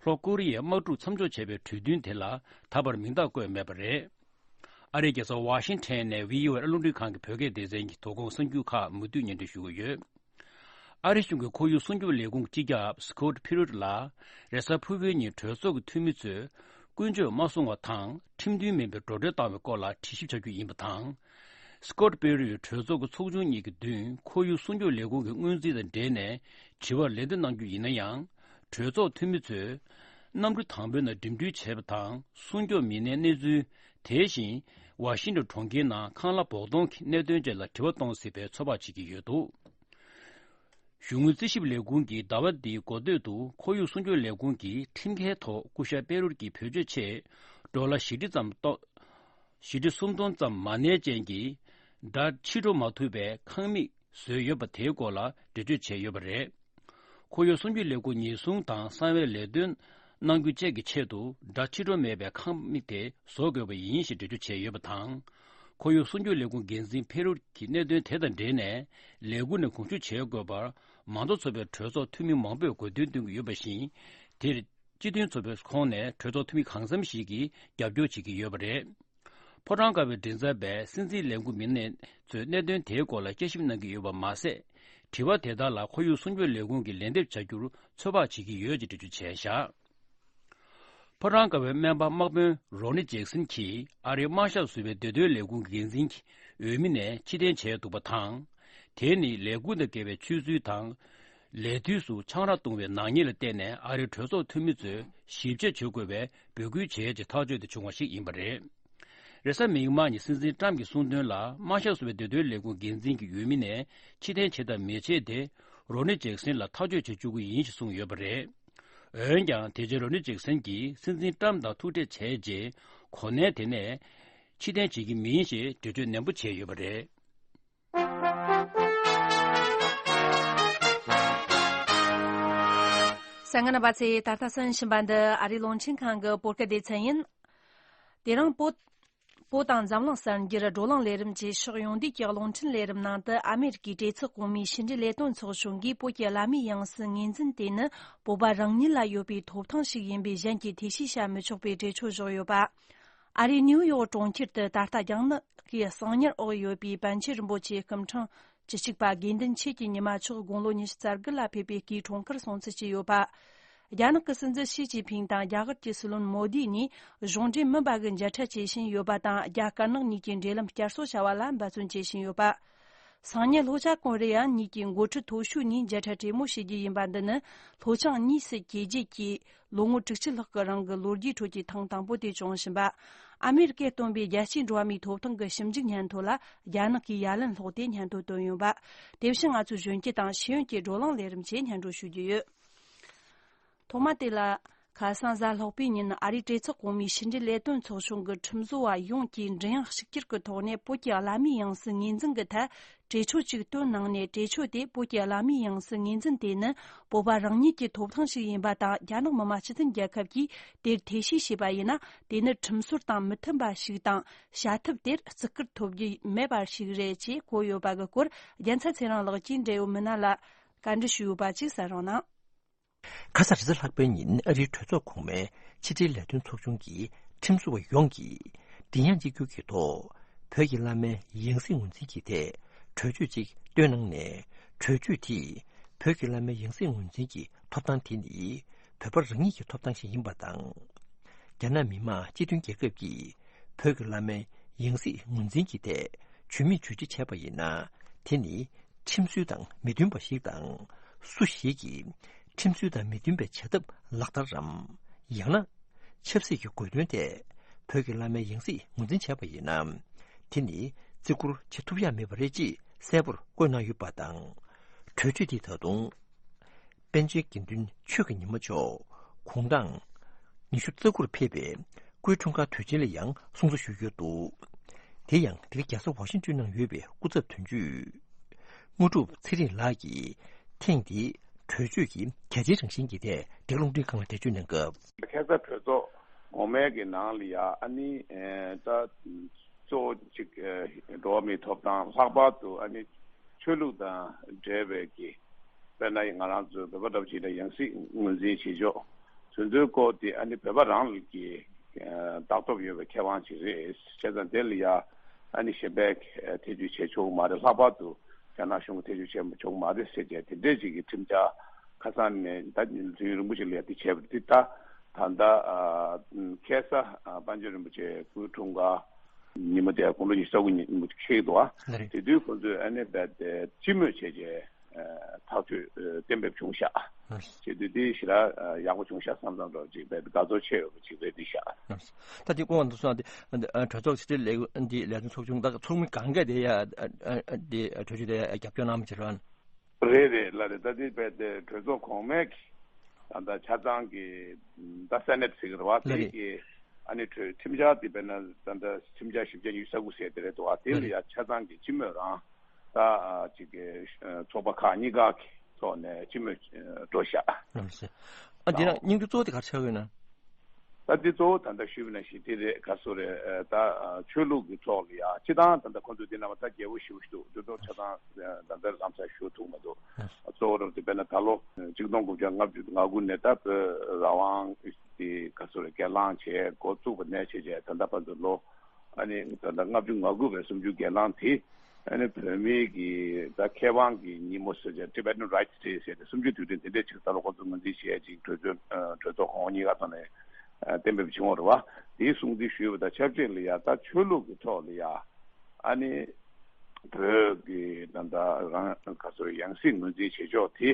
ལྷོ་ཀོ་རི་ཡས་དམག་འཁྲུག་མཚམས་འཇོག་བྱས་པའི་གྲོས་མཐུན་དེ་ལ་ད་བར་མིང་རྟགས་བཀོད་མེད་པ་རེད། ཨ་རིའི་རྒྱལ་ས་ཝ་ཤིང་ཊོན་ནས་བྷི་ཨོ་ཨེ་རླུང་འཕྲིན་ཁང་གི་བོད་སྐད་སྡེ་ཚན་གྱི་དོ་དགོང་གསར་འགྱུར་ཁག་མུ་མཐུད་སྙན་སྒྲོན་ཞུ་གི་ཡོད། ཨ་རི་གཞུང་གི་ཁོར་ཡུག་སྲུང་སྐྱོབ་ལས་ཁུངས་སྤྱི་ཁྱབ་སི་ཀོད་པི་རུ་ལ་རེས་གཟའ་ཕུར་བུའི་ཉིན་གྲོས་ཚོགས་ཀྱི་འཐུས་མི་ཚོས་ཀུན་སྤྱོད་མ་སྲུང་བ་དང་ཁྲིམས་མཐུན་མིན་པའི་འགྲོ་གྲོན་བཏང་བའི་སྐོར་ལ་དྲི་ཞིབ་བྱ་རྒྱུ་ཡིན་པ་དང་། སི་ཀོད་པི་རུས་གྲོས་ཚོགས་ཀྱི་ཚོགས་ཆུང་གཉིས་ཀྱི་མདུན་ཁོར་ཡུག་སྲུང་སྐྱོབ་ལས་ཁུངས་ཀྱི་སྔོན་རྩིས་དང་འབྲེལ་ནས་དྲི་བར་ལན་འདེབས་གནང་རྒྱུ་ཡིན་ན་ཡང་། གྲོས་ཚོགས་འཐུས་མི་ཚོས་གནམ་གྲུ་དང་པོའི་ནང་འགྲིམ་འགྲུལ་བྱས་པ་དང་སྲུང་སྐྱོབ་མི་སྣའི་གནས་ཚུལ། དེ་བཞིན་ཝ་ཤིང་ཊོན་གྲོང་ཁྱེར་ནང་ཁང་གླ་བོགས་གཏོང་གི་གནད་དོན་བཅས་ལ་དྲི་བ་གཏོང་སྲིད་པའི་ཚོད་དཔག་བྱེད་ཀྱི་ཡོད་འདུག་གཞུང་དངུལ་རྩིས་ཞིབ་ལས་ཁུངས་ཀྱིས་ཟླ་བ་འདིའི་འགོ་སྟོད་དུ་ཁོར་ཡུག་སྲུང་སྐྱོབ་ལས་ཁུངས་ཀྱི་ཁྲིམས་འགལ་ཐོག་སྐུ་ཞབས་པེ་རུར་གྱི་བེད་སྤྱོད་ཆེད་ཌོ་ལར་བཞི་ཁྲི་ཙམ་གཏོང་། བཞི་ཁྲི་སུམ་སྟོང་ཙམ་མ་གནས་ཅན་གྱི་སྒྲ་ཕྱིར་སྤྲོད་མ་ཐུབ་པའི་ཁང་མིག་བཟོས་ཡོད་པ་དེའི་སྐོར་ལ་འགྲེལ་བརྗོད་བྱས་ཡོད་པ་རེད། ཁོར་ཡུག་སྲུང་སྐྱོབ་ལས་ཁུངས་ཉེན་སྲུང་དང་གསང་བའི་ལས་དོན་གནང་རྒྱུ་བཅས་ཀྱི་ཆེད་དུ་སྒྲ་ཕྱིར་སྤྲོད་མེད་པའི་ཁང་མིག་དེ་བཟོ་དགོས་པ་ཡིན་ཞེས་འགྲེལ་བརྗོད་བྱས་ཡོད་པ་དང་། ཁོར་ཡུག་སྲུང་སྐྱོབ་ལས་ཁུངས་འགན་འཛིན་ཕེ་རུ་གྱིས་གནད་དོན་དེ་དང་འབྲེལ་ནས་ལས་འགུལ་ནས་དགོངས་ཞུ་བྱེད་དགོས་པར་མང་གཙོ་ཚོགས་པའི་གྲོས་ཚོགས་འཐུས་མི་མང་པོས་དགོས་འདུན་བཏོན་གྱི་ཡོད་པ་བཞིན། དེར་སྤྱི་མཐུན་ཚོགས་པའི་ཁོངས་ནས་གྲོས་ཚོགས་འཐུས་མི་གང་འཚམ་ཞིག་གིས་རྒྱབ་སྐྱོར་བྱེད་ཀྱི་ཡོད་པ་རེད། ཕོ་བྲང་དཀར་པོའི་མགྲིན་ཚབ་པས་སྲིད་འཛིན་ལས་འགུལ་མི་སྣ་ཚོས་གནད་དོན་དེའི་སྐོར་ལ་དཔྱད་ཞིབ་གནང་གི་ཡོད་པ་མ་ཟད། དྲི་བ་དེ་དག་ལ་ཁོར་ཡུག་སྲུང་སྐྱོབ་ལས་ཁུངས་ཀྱིས་ལན་འདེབས་བྱ་རྒྱུར་ཚོད་དཔག་བྱེད་ཀྱི་ཡོད་ཅེས་འགྲེལ་བརྗོད་བྱས་བཞག་ཕོ་བྲང་དཀར་པོའི་སྨན་པ་དམག་དཔོན་རོ་ནི་ཇེག་སན་གྱིས་ཨ་རིའི་དམག་ཞབས་ཟུར་པའི་བདེ་དོན་ལས་ཁུངས་ཀྱི་འགན་འཛིན་གྱི་འོས་མི་ནས་ཕྱིར་འཐེན་བྱས་འདུག་པ་དང་། དེ་ནི་ལས་འགུལ་དང་འགལ་བའི་ཆོས་ཚུལ་དང་། ལས་དུས་སུ་ཆང་རག་བཏུང་བའི་ནག་ཉེས་ལ་བརྟེན་ནས་ཨ་རིའི་གྲོས་ཚོགས་འཐུས་མི་ཚོས་ཞིབ་དཔྱད་བྱེད་དགོས་པའི་འབོད་སྐུལ་བྱས་རྗེས་ཐག་གཅོད་དེ་བྱུང་བ་ཞིག་ཡིན་པ་རེད། རེས་གཟའ་མིག་དམར་ཉིན་སྲིད་འཛིན་ཀྲམ་གྱིས་གསུངས་དོན་ལ། དམག་ཞབས་ཟུར་པའི་བདེ་དོན་ལས་ཁུངས་འགན་འཛིན་གྱི་འོས་མི་ནས་ཕྱིར་འཐེན་བྱས་དང་མི་བྱས་དེ་རོ་ནི་ཇེག་སན་ལ་ཐག་གཅོད་བྱེད་བཅུག་གི་ཡིན་ཞེས་གསུངས་ཡོད་པ་རེད། འོན་ཀྱང་། དེ་རྗེས་རོ་ནི་ཇེག་སན་གྱིས་སྲིད་འཛིན་ཀྲམ་དང་ཐུག་འཕྲད་བྱས་རྗེས། གོ་གནས་དེ་ནས་ཕྱིར་འཐེན་བྱེད་ཀྱི་མིན་ཞེས་འགྲེལ་བརྗོད་ནན་པོ་བྱས་ཡོད་པ་རེད། གསན་མཁན་རྣམ་པ་ཚོས་ད་ལྟ་གསན་བཞིན་པ་འདི་ཨ་རིའི་རླུང་འཕྲིན་ཁང་གི་བོད་སྐད་སྡེ་ཚན་ཡིན། དེ་རིང་བོད། བོད་དང་འཛམ་གླིང་གསར་འགྱུར་བགྲོ་གླེང་ལས་རིམ་གྱི་ཕྱོགས་ཡོངས་བསྡུས་ཀྱི་རླུང་འཕྲིན་ལས་རིམ་ནང་དུ། ཨ་མེ་རི་ཀའི་གྲོས་ཚོགས་གོང་མའི་ཕྱི་འབྲེལ་ལས་དོན་ཚོགས་ཆུང་གིས་བོད་ཀྱི་བླ་མའི་ཡང་སྲིད་ངོས་འཛིན་དེ་ནི་བོད་པ་རང་ཉིད་ལ་ཡོད་པའི་ཐོབ་ཐང་ཞིག་ཡིན་པའི་གཞན་གྱིས་ཐེ་བྱུས་བྱ་མི་ཆོག་པའི་གྲོས་ཆོད་བཞག་ཡོད་པ། ཨ་རིའི་ནིའུ་ཡོག་གྲོང་ཁྱེར་དུ་ད་ལྟ་རྒྱ་ནག་གི་གསང་ཉུལ་འོག་ཡོད་པའི་པཎ་ཆེན་རིན་པོ་ཆེའི་སྐུ་ཕྲེང་བཅུ་གཅིག་པ་དགེ་འདུན་ཆོས་ཀྱི་ཉི་མ་མཆོག་དགུང་ལོ་ཉི་ཤུ་རྩ་དགུ་ལ་ཕེབས་པའི་སྐུའི་འཁྲུངས་སྐར་སྲུང་བརྩི་བྱས་ཡོད་པ། རྒྱ་ནག་གི་སྲིད་འཛིན་ཞི་ཅིན་ཕིང་དང་རྒྱ་གར་གྱི་སྲིད་བློན་མོ་དི་གཉིས་གཞུང་འབྲེལ་མིན་པ་གི་མཇལ་འཕྲད་བྱེད་བཞིན་ཡོད་པ་དང་། རྒྱ་དཀར་ནག་གཉིས་ཀྱི་འབྲེལ་ལམ་བསྐྱར་གསོ་བྱ་བ་ལ་འབད་བརྩོན་བྱེད་བཞིན་ཡོད་པ། སང་ཉིན་ལྷོ་བྱང་ཀོ་རི་ཡ་གཉིས་ཀྱི་འགོ་ཁྲིད་མཐོ་ཤོས་གཉིས་མཇལ་འཕྲད་གྲོས་མོལ་བྱེད་རྒྱུ་ཡིན་པ། འདི་ནི་ལྷོ་བྱང་གཉིས་སུ་བཅས་རྗེས་ཀྱི་ལོ་ངོ་དྲུག་ཅུ་ལྷག་གི་རིང་གི་ལོ་རྒྱུས་ཁྲོད་ཀྱི་ཐེངས་དང་པོ་དེ་བྱུང་བཞིན་པ། ཨ་མེ་རི་ཀས་བཏོན་པའི་རྒྱལ་སྤྱིའི་འགྲོ་བ་མིའི་ཐོབ་ཐང་གི་ཞིབ་འཇུག་སྙན་ཐོ་ལ་རྒྱ་ནག་གིས་ཡ་ལན་སློག་སྟེ་སྙན་ཐོ་བཏོན་ཡོད་པ། དེ་བཞིན་ང་ཚོའི་གཞོན་སྐྱེས་དང་ཤེས་ཡོན་གྱི་བགྲོ་གླེང་ལས་རིམ་བཅས་སྙན་སྒྲོན་ཞུ་རྒྱུ་ཡོད། ཐོག་མ་དེ་ལ། ཁ་སང་གཟའ་ལྷག་པའི་ཉིན་ཨ་རིའི་གྲོས་ཚོགས་གོང་མའི་ཕྱི་འབྲེལ་ལས་དོན་ཚོགས་ཆུང་གི་ཁྲིམས་བཟོ་བ་ཡོངས་ཀྱིས་མགྲིན་དབྱངས་གཅིག་གྱུར་གྱི་ཐོག་ནས་བོད་ཀྱི་བླ་མའི་ཡང་སྲིད་ངོས་འཛིན་གྱི་ཐད་གྲོས་ཆོད་ཅིག་བཏོན་གནང་ནས། གྲོས་ཆོད་དེ་བོད་ཀྱི་བླ་མའི་ཡང་སྲིད་ངོས་འཛིན་དེ་ནི་བོད་པ་རང་ཉིད་ཀྱི་ཐོབ་ཐང་ཞིག་ཡིན་པ་དང་། རྒྱ་ནག་མི་དམངས་སྤྱི་མཐུན་རྒྱལ་ཁབ་ཀྱིས་དེར་ཐེ་བྱུས་བྱས་པ་ཡིན་ན། དེ་ནི་ཁྲིམས་སྲོལ་དང་མི་མཐུན་པ་ཞིག་དང་། བྱ་ཐབས་དེར་བརྩི་བཀུར་ཐོབ་རྒྱུ་མེད་པ་ཞིག་རེད་ཅེས་བཀོད་ཡོད་པ་གི་སྐོར། རྒྱལ་མཚན་ཚེ་རིང་ལགས་ཀྱིས་འབྲེལ་ཡོད་མི་སྣ་ལ་བཀའ་འདྲི་ཞུས་ཡོད་པ་ཅིག་གསན་རོགས་གནང་། ཁ་སང་རེས་གཟའ་ལྷག་པའི་ཉིན་ཨ་རིའི་གྲོས་ཚོགས་གོང་མའི་ཕྱི་འབྲེལ་ལས་དོན་ཚོགས་ཆུང་གི་ཁྲིམས་བཟོ་བ་ཡོངས་ཀྱིས་མགྲིན་དབྱངས་གཅིག་གྱུར་གྱི་ཐོག་བོད་ཀྱི་བླ་མའི་ཡང་སྲིད་ངོས་འཛིན་གྱི་ཐད་གྲོས་ཆོད་ཅིག་བཏོན་གནང་ནས། གྲོས་ཆོད་དེས་བོད་ཀྱི་བླ་མའི་ཡང་སྲིད་ངོས་འཛིན་གྱི་ཐོབ་ཐང་དེ་ནི་བོད་པ་རང་ཉིད་ཀྱི་ཐོབ་ཐང་ཞིག་ཡིན་པ་དང་། རྒྱ་ནག་མི་དམངས་སྤྱི་མཐུན་རྒྱལ་ཁབ་ཀྱིས་བོད་ཀྱི་བླ་མའི་ཡང་སྲིད་ངོས་འཛིན་གྱི་ཐད་ཇུས་མེད་ཇུས་སྒྲིག་བྱས་པ་ཡིན་ན། དེ་ནི་ཁྲིམས་སྲོལ་དང་མི་མཐུན་པ་ཞིག་དང་། སུ་ཞིག་གིས་ཁྲིམས་སྲོལ་དང་མི་མཐུན་པའི་བྱ་ཐབས་ལག་བསྟར་རམ། ཡང་ན་ཆབ་སྲིད་ཀྱི་དགོས་དོན་ཐད་བོད་ཀྱི་བླ་མའི་ཡང་སྲིད་ངོས་འཛིན་བྱས་པ་ཡིན་ན། དེ་ནི་བརྩི་བཀུར་བྱེད་ཐུབ་ཡ་མེད་པ་རེད་ཅེས་གསལ་པོར་བཀོད་གནང་ཡོད་པ་དང་། གྲོས་ཆོད་འདི་ད་དུང་པཎ་ཆེན་དགེ་འདུན་ཆོས་ཀྱི་ཉི་མ་མཆོག་དགུང་གྲངས་ཉི་ཤུ་རྩ་དགུར་ཕེབས་པའི་སྐུའི་འཁྲུངས་སྐར་དུས་ཆེན་ལ་ཡང་སྲུང་བརྩི་ཞུས་ཡོད་འདུག་དེ་ཡང་འདི་ག་རྒྱལ་ས་ཝ་ཤིང་ཏོན་ནང་ཡོད་པའི་སྐུ་ཚབ་དོན་གཅོད་དངོས་གྲུབ་ཚེ་རིང་ལགས་ཀྱིས་ཐེངས་འདིའི་གྲོས་ཆོད་ཀྱི་གལ་ཆེའི་རང་བཞིན་གྱི་ཐད་འདི་ག་རླུང་འཕྲིན་ཁང་ལ་འགྲེལ་བརྗོད་གནང་སྐབས། ཁ་སང་གྲོས་ཚོགས་གོང་མའི་གི་ནང་ལ་ཡ་ཨ་ནི་ད་གཙོ་བོ་གཅིག་འགྲོ་བ་མིའི་ཐོབ་ཐང་། ལྷག་པར་དུ་ཨ་ནི་ཆོས་ལུགས་དང་འབྲེལ་བའི་གི་དཔེར་ན་ང་རང་ཚོའི་བོད་པ་འདྲ་པོ་ཅིག་ལ་ཡང་སྲིད་ངོས་འཛིན་བྱེད་ཕྱོགས་དེ་ཚོའི་སྐོར་དེ་ཨ་ནི་བོད་པ་རང་ལ་གི་ལྟག་ཐོབ་ཡོད་པའི་ཁེ་དབང་ཅིག་རེད། བྱས་ཙང་དེ་ལ་ཡ་ཨ་ནི་གཞན་པས་ཐེ་བྱུས་བྱེད་ཆོག་གི་མ་རེད། ལྷག་པར་དུ་རྒྱ་ནག་གཞུང་གིས་ཐེ་བྱུས་བྱེད་ཆོག་གི་མ་རེད་ཟེར་བྱས་དེ་འདྲས་ཅིག་གི་ཁྲིམས་འཆར་ཁ་སང་ནས་ད་དུས་ཡུན་རིང་པོ་ཞིག་ལ་ཡ་དེ་བྱས་པ་དེ་ད་ད་ལྟ་ཁ་སང་དཔལ་འབྱོར་རིན་པོ་ཆེ་སྐུའི་འཁྲུངས་སྐར་ཉི་མ་དེ་དགུང་ལོ་ཉི་ཤུ་རྩ་དགུ་ཉིན་མོ་འཁེལ་འདུག་ཨ། ལགས་རེད། དེ་དུས་ཁོང་ཚོས་ཨ་ནི་རྦད་དེ་སྤྱི་མོས་བྱས་རྗེས་ཐག་གཅོད་གཏན་འབེབས་བྱུང་ཤག་ལགས། བྱེད་དུས་དེ་ཞེ་དྲག་ཡག་པོ་བྱུང་ཤག་བསམ་བསམ་འདྲ་ཅིག་རྦད་དེ་དགའ་ཚོར་ཆེ་ཡོད་པ་ཅིག་རེད་འདི་ཤག་ལགས། ད་དེ་སྐོར་འདུག་སོང་། དེ་གྲོས་ཚོགས་ཕྱི་དྲིལ་ལས་འདི་ལས་དོན་ཚོགས་ཆུང་ད་ཚོགས་མི་གང་ག་དེ་ཡ་དེ་གྲོས་ཆོད་དེ་རྒྱབ་སྐྱོར་གནང་མི་བྱེད་རོགས། རེད་རེད་ལགས་རེད། ད་དེ་རྦད་དེ་གྲོས་ཚོགས་གོང་མའི་གི་ད་ལྟ་ཆ་ཚང་གི་ད་སེ་ནེ་ཊི་ཟེར་གི་རེད་བ། ལགས་རེད། དེ་གི་ཨ་ནི་གྲོས་ཁྲིམས་འཆར་དེ་དཔེར་ན་ད་ལྟ་ཁྲིམས་འཆར་བཞི་བརྒྱ་ཉི་ཤུ་རྩ་དགུ་ཟེར་དེ་རེད་འདུག་བ། དེ་ལ་ཡ་ཆ་ཚང་གི་སྤྱི་མོས་རང་ད་ཅིག་གི་ཚོགས་པ་ཁག་གཉིས་ཀ་གི་ཐོག་ནས་སྤྱི་མོས་འགྲོ་ཤག་ཨ་འདི་ན་སྙིང་བསྡུས་གཙོ་བོ་དེ་ག་རེ་ཆགས་ཡོད་ན། ད་འདི་གཙོ་བོ་ད་ལྟ་ཞུས་པ་ནང་བཞིན་དེ་རེད། ག་སོ་རེད། ད་ཆོས་ལུགས་ཀྱི་ཐོག་ལ་ཡ་སྤྱི་བཏང་ད་ལྟ་ཁོང་ཚོ་འདི་ནང་མ་ད་རྒྱལ་པོ་ཞེ་པོ་ཞིག་འདུག་དེ་ཚོ་ཆ་ཚང་ད་ལྟ་ལམ་སང་ཞུ་ཐུབ་མ་འདུག་གཙོ་བོ་རབ་དེ་དཔེར་ན་ད་ལོ་གཅིག་སྟོང་དགུ་བརྒྱ་ལྔ་བཅུ་ང་དགུ་ནས་ད་བོད་རང་དབང་དེ་ག་སོ་རེད་སྒེར་ལངས་བྱས་འགོ་བཙུགས་པ་ནས་བྱས་བྱས་ད་ལྟ་བར་དུ་ལོ་ཨ་ནི་ད་ལྟ་ལྔ་བཅུ་ང་དགུ་བའི་གསུམ་བཅུ་སྒེར་ལངས་དེ་ཨ་ནི་བོད་མིའི་གི་ད་ཁེ་དབང་གི་ཉིན་མོ་ཟེར་བྱས་Tibetan Rights Day ཟེར་ཏེ་གསུམ་བཅུའི་དུས་དྲན་དེ་འདྲས་ཅིག་ད་ལོ་ཁོང་ཚོ་ངོས་འཛིན་བྱས་ཅིག་གྲོས་ཚོགས་གྲོས་ཚོགས་གོང་འོག་གཉིས་ཀ་ཐོག་ནས་གཏན་འབེབས་བྱུང་བ་རེད་བ། དེའི་སྲུང་བརྩི་ཞུས་པ་དང་ཆབས་ཅིག་ལ་ཡ་ད་ཆོས་ལུགས་ཀྱི་ཐོག་ལ་ཡ་ཨ་ནི་བོད་ཀྱི་ད་ལྟ་རང་ག་ཚོད་ཡང་སྲིད་ངོས་འཛིན་བྱེད་ཕྱོགས་དེ་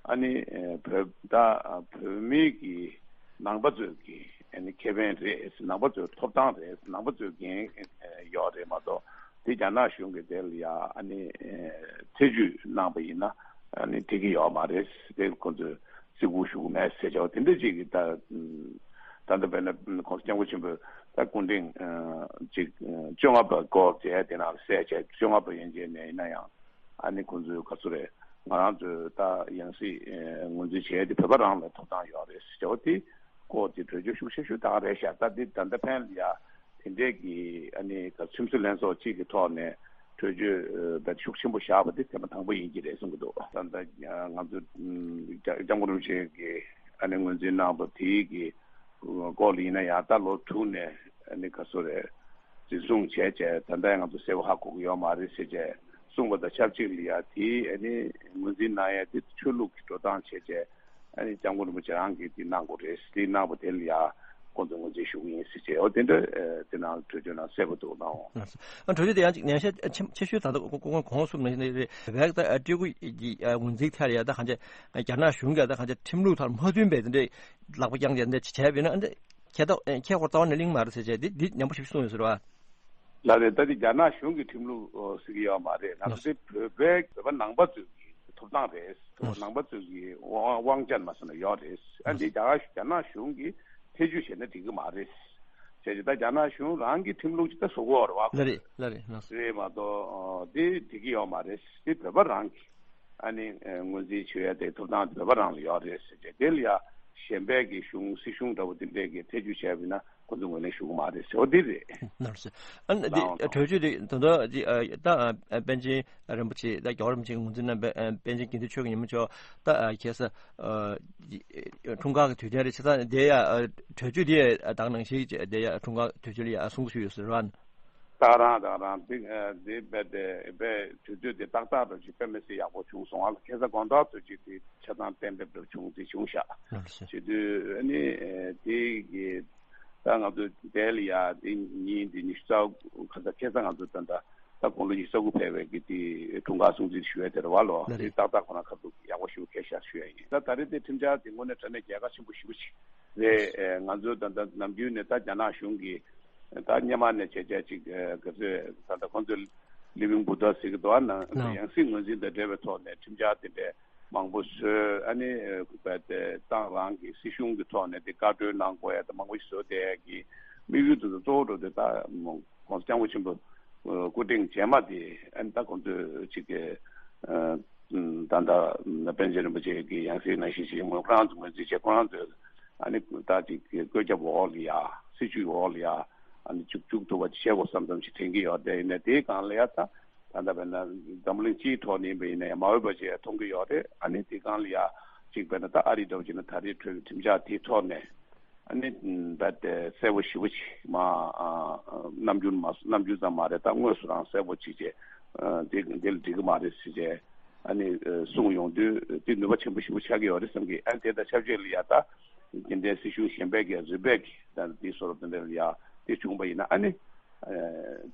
ཨ་ནི་བོད་ད་བོད་མི་གི་ནང་པ་ཚོས་ཀྱི་ཨ་ནི་ཁེ་ཕན་རེད། ནང་པ་ཚོའི་ཐོབ་ཐང་རེད། ནང་པ་ཚོའི་འགན་ཡོད་རེད་མ་གཏོགས་དེ་རྒྱ་ནག་གཞུང་གིས་དེ་ལ་ཡ་ཨ་ནི་ཐེ་བྱུས་གནང་པ་ཡིན་ན་ཨ་ནི་དེ་གི་ཡོད་མ་རེད། དེ་ཁོང་ཚོས་བརྩི་བཀུར་ཞུ་གི་མེད་ཟེར་བྱ་བ་དེ་འདྲ་ཅིག་གི་ད་ད་ལྟ་བས་ན་༸གོང་ས་༸སྐྱབས་མགོན་ཆེན་པོས་ད་སྐུ་ཕྲེང་ཅིག་བཅོ་ལྔ་པ་སྐོར་བྱས་དེ་ནང་གསལ་བྱས་བཅོ་ལྔ་པ་ཡན་ཆད་ནས་ཡིན་ན་ཡང་ཨ་ནི་ཁོང་ཚོས་ག་ཚོད་རེད། ང་རང་ཚོས་ད་ཡང་སྲིད་ངོས་འཛིན་བྱས་ཏེ་བོད་པ་རང་ལ་ཐོབ་ཐང་ཡོད་རེད་ཟེར་བ་དེ་སྐོར་དེ་གྲོས་ཆོད་ཤུགས་ཆེ་ཤོས་དག་རེད་ཤག་ད་དེ་ད་ལྟ་ཕན་ལ་ཡ་དེ་འདྲས་ཀྱི་ཨ་ནི་ཁྲིམས་སྲོལ་ལྷན་ཚོགས་གཅིག་གི་ཐོག་ནས་གྲོས་ཆོད་ཤུགས་ཆེན་པོ་བཞག་པ་དེ་ཐེངས་མ་དང་པོ་ཡིན་གྱི་རེད་གསུང་གི་འདུག་ད་ལྟ་ང་ཚོ་༸སྐྱབས་མགོན་རིན་པོ་ཆེ་གིས་ཨ་ནི་ངོས་འཛིན་གནང་བ་དེའི་གི་སྐོར་ལ་ཡིན་ན་ཡང་ད་ལོ་དྲུག་ནས་ཨ་ནི་ག་ཚོད་རེད། འཛིན་བཟུང་བྱས་བྱས་ད་ལྟ་ང་ཚོ་གསལ་པོ་ཧ་གོ་གི་ཡོད་མ་རེད་ཟེར་བྱས་གསུངས་པ་དང་ཆབས་ཅིག་ལ་ཡ་དེ་ཨ་ནི་ངོས་འཛིན་གནང་ཡ་དེ་ཆོས་ལུགས་ཀྱི་འགྲོ་སྟངས་བྱས་བྱས་ཨ་ནི་༸སྐྱབས་མགོན་རིན་པོ་ཆེ་རང་གིས་དེ་གནང་དགོས་རེད། དེ་གནང་བ་དེ་ལ་ཡ་ཁོང་ཚོ་ངོས་འཛིན་ཞུ་གི་ཡིན་ཟེར་བྱས་འོ་དེ་འདྲ་དེ་ནང་གྲོས་ཆོད་ནང་གསལ་པོ་འདུག་གནང་འོང་། ཨ་གྲོས་ཆོད་དེ་ཡང་ཅིག་ཉན་བཤད་ཆེ་ཤོས་ད་ལྟ་ཁོང་གོང་གསུམ་ནས་རེད། བོད་པའི་ད་སྤྲུལ་སྐུ་ཡི་ངོས་འཛིན་ཐད་ལ་ཡ་ད་གང་ཅི་རྒྱ་ནག་གཞུང་གིས་ད་གང་ཅི་ཁྲིམས་ལུགས་དང་མ་མཐུན་པའི་དེ་འདྲའི་ལག་པ་བརྐྱངས་ཏེ་འདི་བྱས་པ་ཡིན་ན་འདི་ཁྱད་ད་ཁྱད་ཁོ་རྩ་བ་ནས་གླེང་མ་རེད་ཟེར་བྱས་འདི་འདི་ཉམས་པོ་ཞིག་གསུངས་ཡོད་ཟེར་བ། ལགས་རེད། ད་འདི་རྒྱ་ནག་གཞུང་གི་ཁྲིམས་ལུགས་ཟེར་གྱི་ཡོད་མ་རེད། ང་ཚོ་འདི་བོད་པའི་བོད་པ་ནང་པ་ཚོས་ཀྱི་ ཐོབ་ཐང་རེད། ཨོ། ནང་པ་ཚོ་གི་དབང་དབང་ཆ་མ་སོང་ན་ཡོད་རེད། ཨ་འདི་རྒྱ་གར་རྒྱ་ནག་གཞུང་གིས་ཐེ་བྱུས་བྱས་ན་འགྲིག་གི་མ་རེད། བྱས་ཙང་ད་རྒྱ་ནག་གཞུང་རང་གི་ཁྲིམས་ལུགས་ཅིག་ད་བཟོ་དགོས་རེད་བ། ལགས་རེད། ལགས་རེད། ལགས་སོ། རེད་མ་གཏོགས་འདི་འགྲིག་གི་ཡོད་མ་རེད། འདི་བོད་པ་རང་གི་ཨ་ནི་ངོས་འཛིན་བྱེད་ཡ་དེ་ཐོབ་ཐང་བོད་པ་རང་ལ་ཡོད་རེད་ཟེར་ཏེ། དེ་ལ་ཡ་གཞན་པའི་གི་གཞུང་སྲིད་གཞུང་འདྲ་བོ་དེ་འདྲས་ཀྱི་ཐེ་བྱུས་བྱས་པ་ཡིན་ན་ཁོ་ཚོ་ངོས་ལེན་ཞུ་གི་མ་རེད་ཟེར་བ་འདི་རེད། ནར་སོ། ཨ་ནི་འདི་ལའང་གྲོས་ཆོད་འདི་ད་ལྟ་འདི་ད་པཎ་ཆེན་རིན་པོ་ཆེ་ད་རྒྱལ་བ་རིན་པོ་ཆེ་ངོས་འཛིན་གནང་པའི་པཎ་ཆེན་དགེ་འདུན་ཆོས་ཀྱི་ཉིན་མོ་ཚོགས་ད་ཁ་སང་འཁྲུངས་སྐར་གྱི་དུས་དྲན་རེད། བྱས་ཙང་དེ་ཡ་གྲོས་ཆོད་དེ་ད་ག་ནང་བཞིན་དེ་ཡ་འཁྲུངས་སྐར་དུས་ཆེན་ལ་ཡ་སྲུང་བརྩི་ཞུས་ཡོད་ཟེར་བ། ད་རང་ད་རང་འདི་འདི་རྦད་དེ་རྦད་དུས་ཚོད་དེ་ཏག་ཏག་འདྲ་ཅིག་དཔེ་མི་སྲིད་ཡག་པོ་བྱུང་སོང་ཨ། ཁ་སང་དགོང་དག་དུས་ཅིག་དེ་ཆ་ཚང་གཏན་འབེབས་འདྲ་བྱུང་དེ་བྱུང་ཤག་ལགས་སོ། བྱེད་དུས་ཨ་ནི་དེ་གི་ད་ང་ཚོ་དེ་ལ་ཡ་དེ་ཉིན་དེ་ཉི་ཤུ་རྩ་དགུ་ཁ་སང་ཁ་སང་ང་ཚོ་ད་ད་ད་དགུང་ལོ་ཉི་ཤུ་རྩ་དགུ་ཕེབས་པའི་གི་དེ་འཁྲུངས་སྐར་སྲུང་བརྩི་ཞུ་ཡ་དེ་རེད་བ་ལོ། ལགས་རེད། དེ་ཏག་ཏག་ཁོ་ན་ཁ་ཐུག་ཡག་པོ་ཞིག་ཁེལ་ཤག་ཞུ་ཡ་ཡིན། ད་ད་རེས་དེ་ཁྲིམས་འཆར་དེ་དངོས་གནས་དྲང་གནས་རྒྱལ་ཁ་ཆེན་པོ་ཞེ་པོ་ཅིག་རེད། ང་ཚོ་ད་ད་ནམ་རྒྱུན་ནས་ད་རྒྱ་ནག་གཞུང་གི་ད་སྔོན་མ་ནས་བྱས་བྱས་ཅིག་ག་ཚོད་ད་ལྟ་ཁོང་ཚོས་ལི་བིང་བུ་ད་ཟེར་གི་འདུག་ཨ་ནང་ཡང་སྲིད་ངོས་འཛིན་དང་འབྲེལ་བའི་ཐོག་ནས་ཁྲིམས་འཆར་དེ་འདྲའི་མང་པོ་བཟོས། ཨ་ནི་ཏང་རང་གི་སྲིད་གཞུང་གི་ཐོག་ནས་དེ་བཀའ་འཁྲོལ་གནང་དགོས་ཡ་དང་མང་པོ་ཞིག་བཟོས་བསྡད་ཡ་གི་དམིགས་ཡུལ་དེ་ཚོ་གཙོ་བོ་འགྲོ་དེ་ད་༸གོང་ས་༸སྐྱབས་མགོན་ཆེན་པོ་སྐུ་ཕྲེང་རྗེས་མ་དེ་ཨ་ནི་ད་ཁོང་ཚོས་ཅིག་གི་ད་ལྟ་པཎ་ཆེན་རིན་པོ་ཆེ་གི་ཡང་སྲིད་ནང་བཞིན་ཞིག་ཁོ་རང་ཚོ་ངོས་འཛིན་བྱས། ཁོ་རང་ཚོས་ཨ་ནི་ད་ཅིག་བཀོད་ཁྱབ་འོག་ལ་ཡ་སྲིད་བྱུས་འོག་ལ་ཡ་ཨ་ནི་བཅུག་བཅུག་ཐུབ་པ་ཅིག་བྱེད་དགོས་བསམ་བསམ་ཞིག་དྲན་གྱི་ཡོད། དེ་ཡིན་ན་དེའི་སྒང་ལ་ཡ་ད་ད་ལྟ་བས་ན་འཛམ་བུ་གླིང་སྤྱིའི་ཐོག་ནས་ཡིན་པ་ཡིན་ན་ཡང་མ་འོས་པ་ཅིག་མཐོང་གི་ཡོད་རེད། ཨ་ནི་དེའི་སྒང་ལ་ཡ་ཅིག་བས་ན་ད་ཨ་རི་འདྲ་བོ་ཅིག་ན་ད་རེས་གྲོས་ཀྱི་ཁྲིམས་འཆར་དེའི་ཐོག་ནས། ཨ་ནི་རྦད་དེ་གསལ་པོ་ཞེ་པོ་ཅིག་མ་ཨ་ནམ་རྒྱུན་མ་ནམ་རྒྱུན་ཙམ་མ་རེད། ད་དངོས་སུ་རང་གསལ་པོ་ཅིག་བྱས། ཨ་དེ་འདི་ལ་འགྲིག་གི་མ་རེད་ཟེར་བྱས་ཨ་ནི་གསུངས་ཡོང་དུས་དེ་ནུས་པ་ཆེན་པོ་ཞེ་པོ་ཆགས་ཀྱི་ཡོད་རེད་བསམ་གི། ཨ་ནི་དེ་དང་ཆབས་ཅིག་ལ་ཡ་ད་དེ་འདྲའི་སྲིད་གཞུང་གཞན་པས་ཀྱི་རིམ་པས་ཀྱི་ད་དེ་བཟོ་འདྲ་དེ་འདྲ་ལ་ཡ་དེ་བྱུང་པ་ཡིན་ན་ཨ་ནི་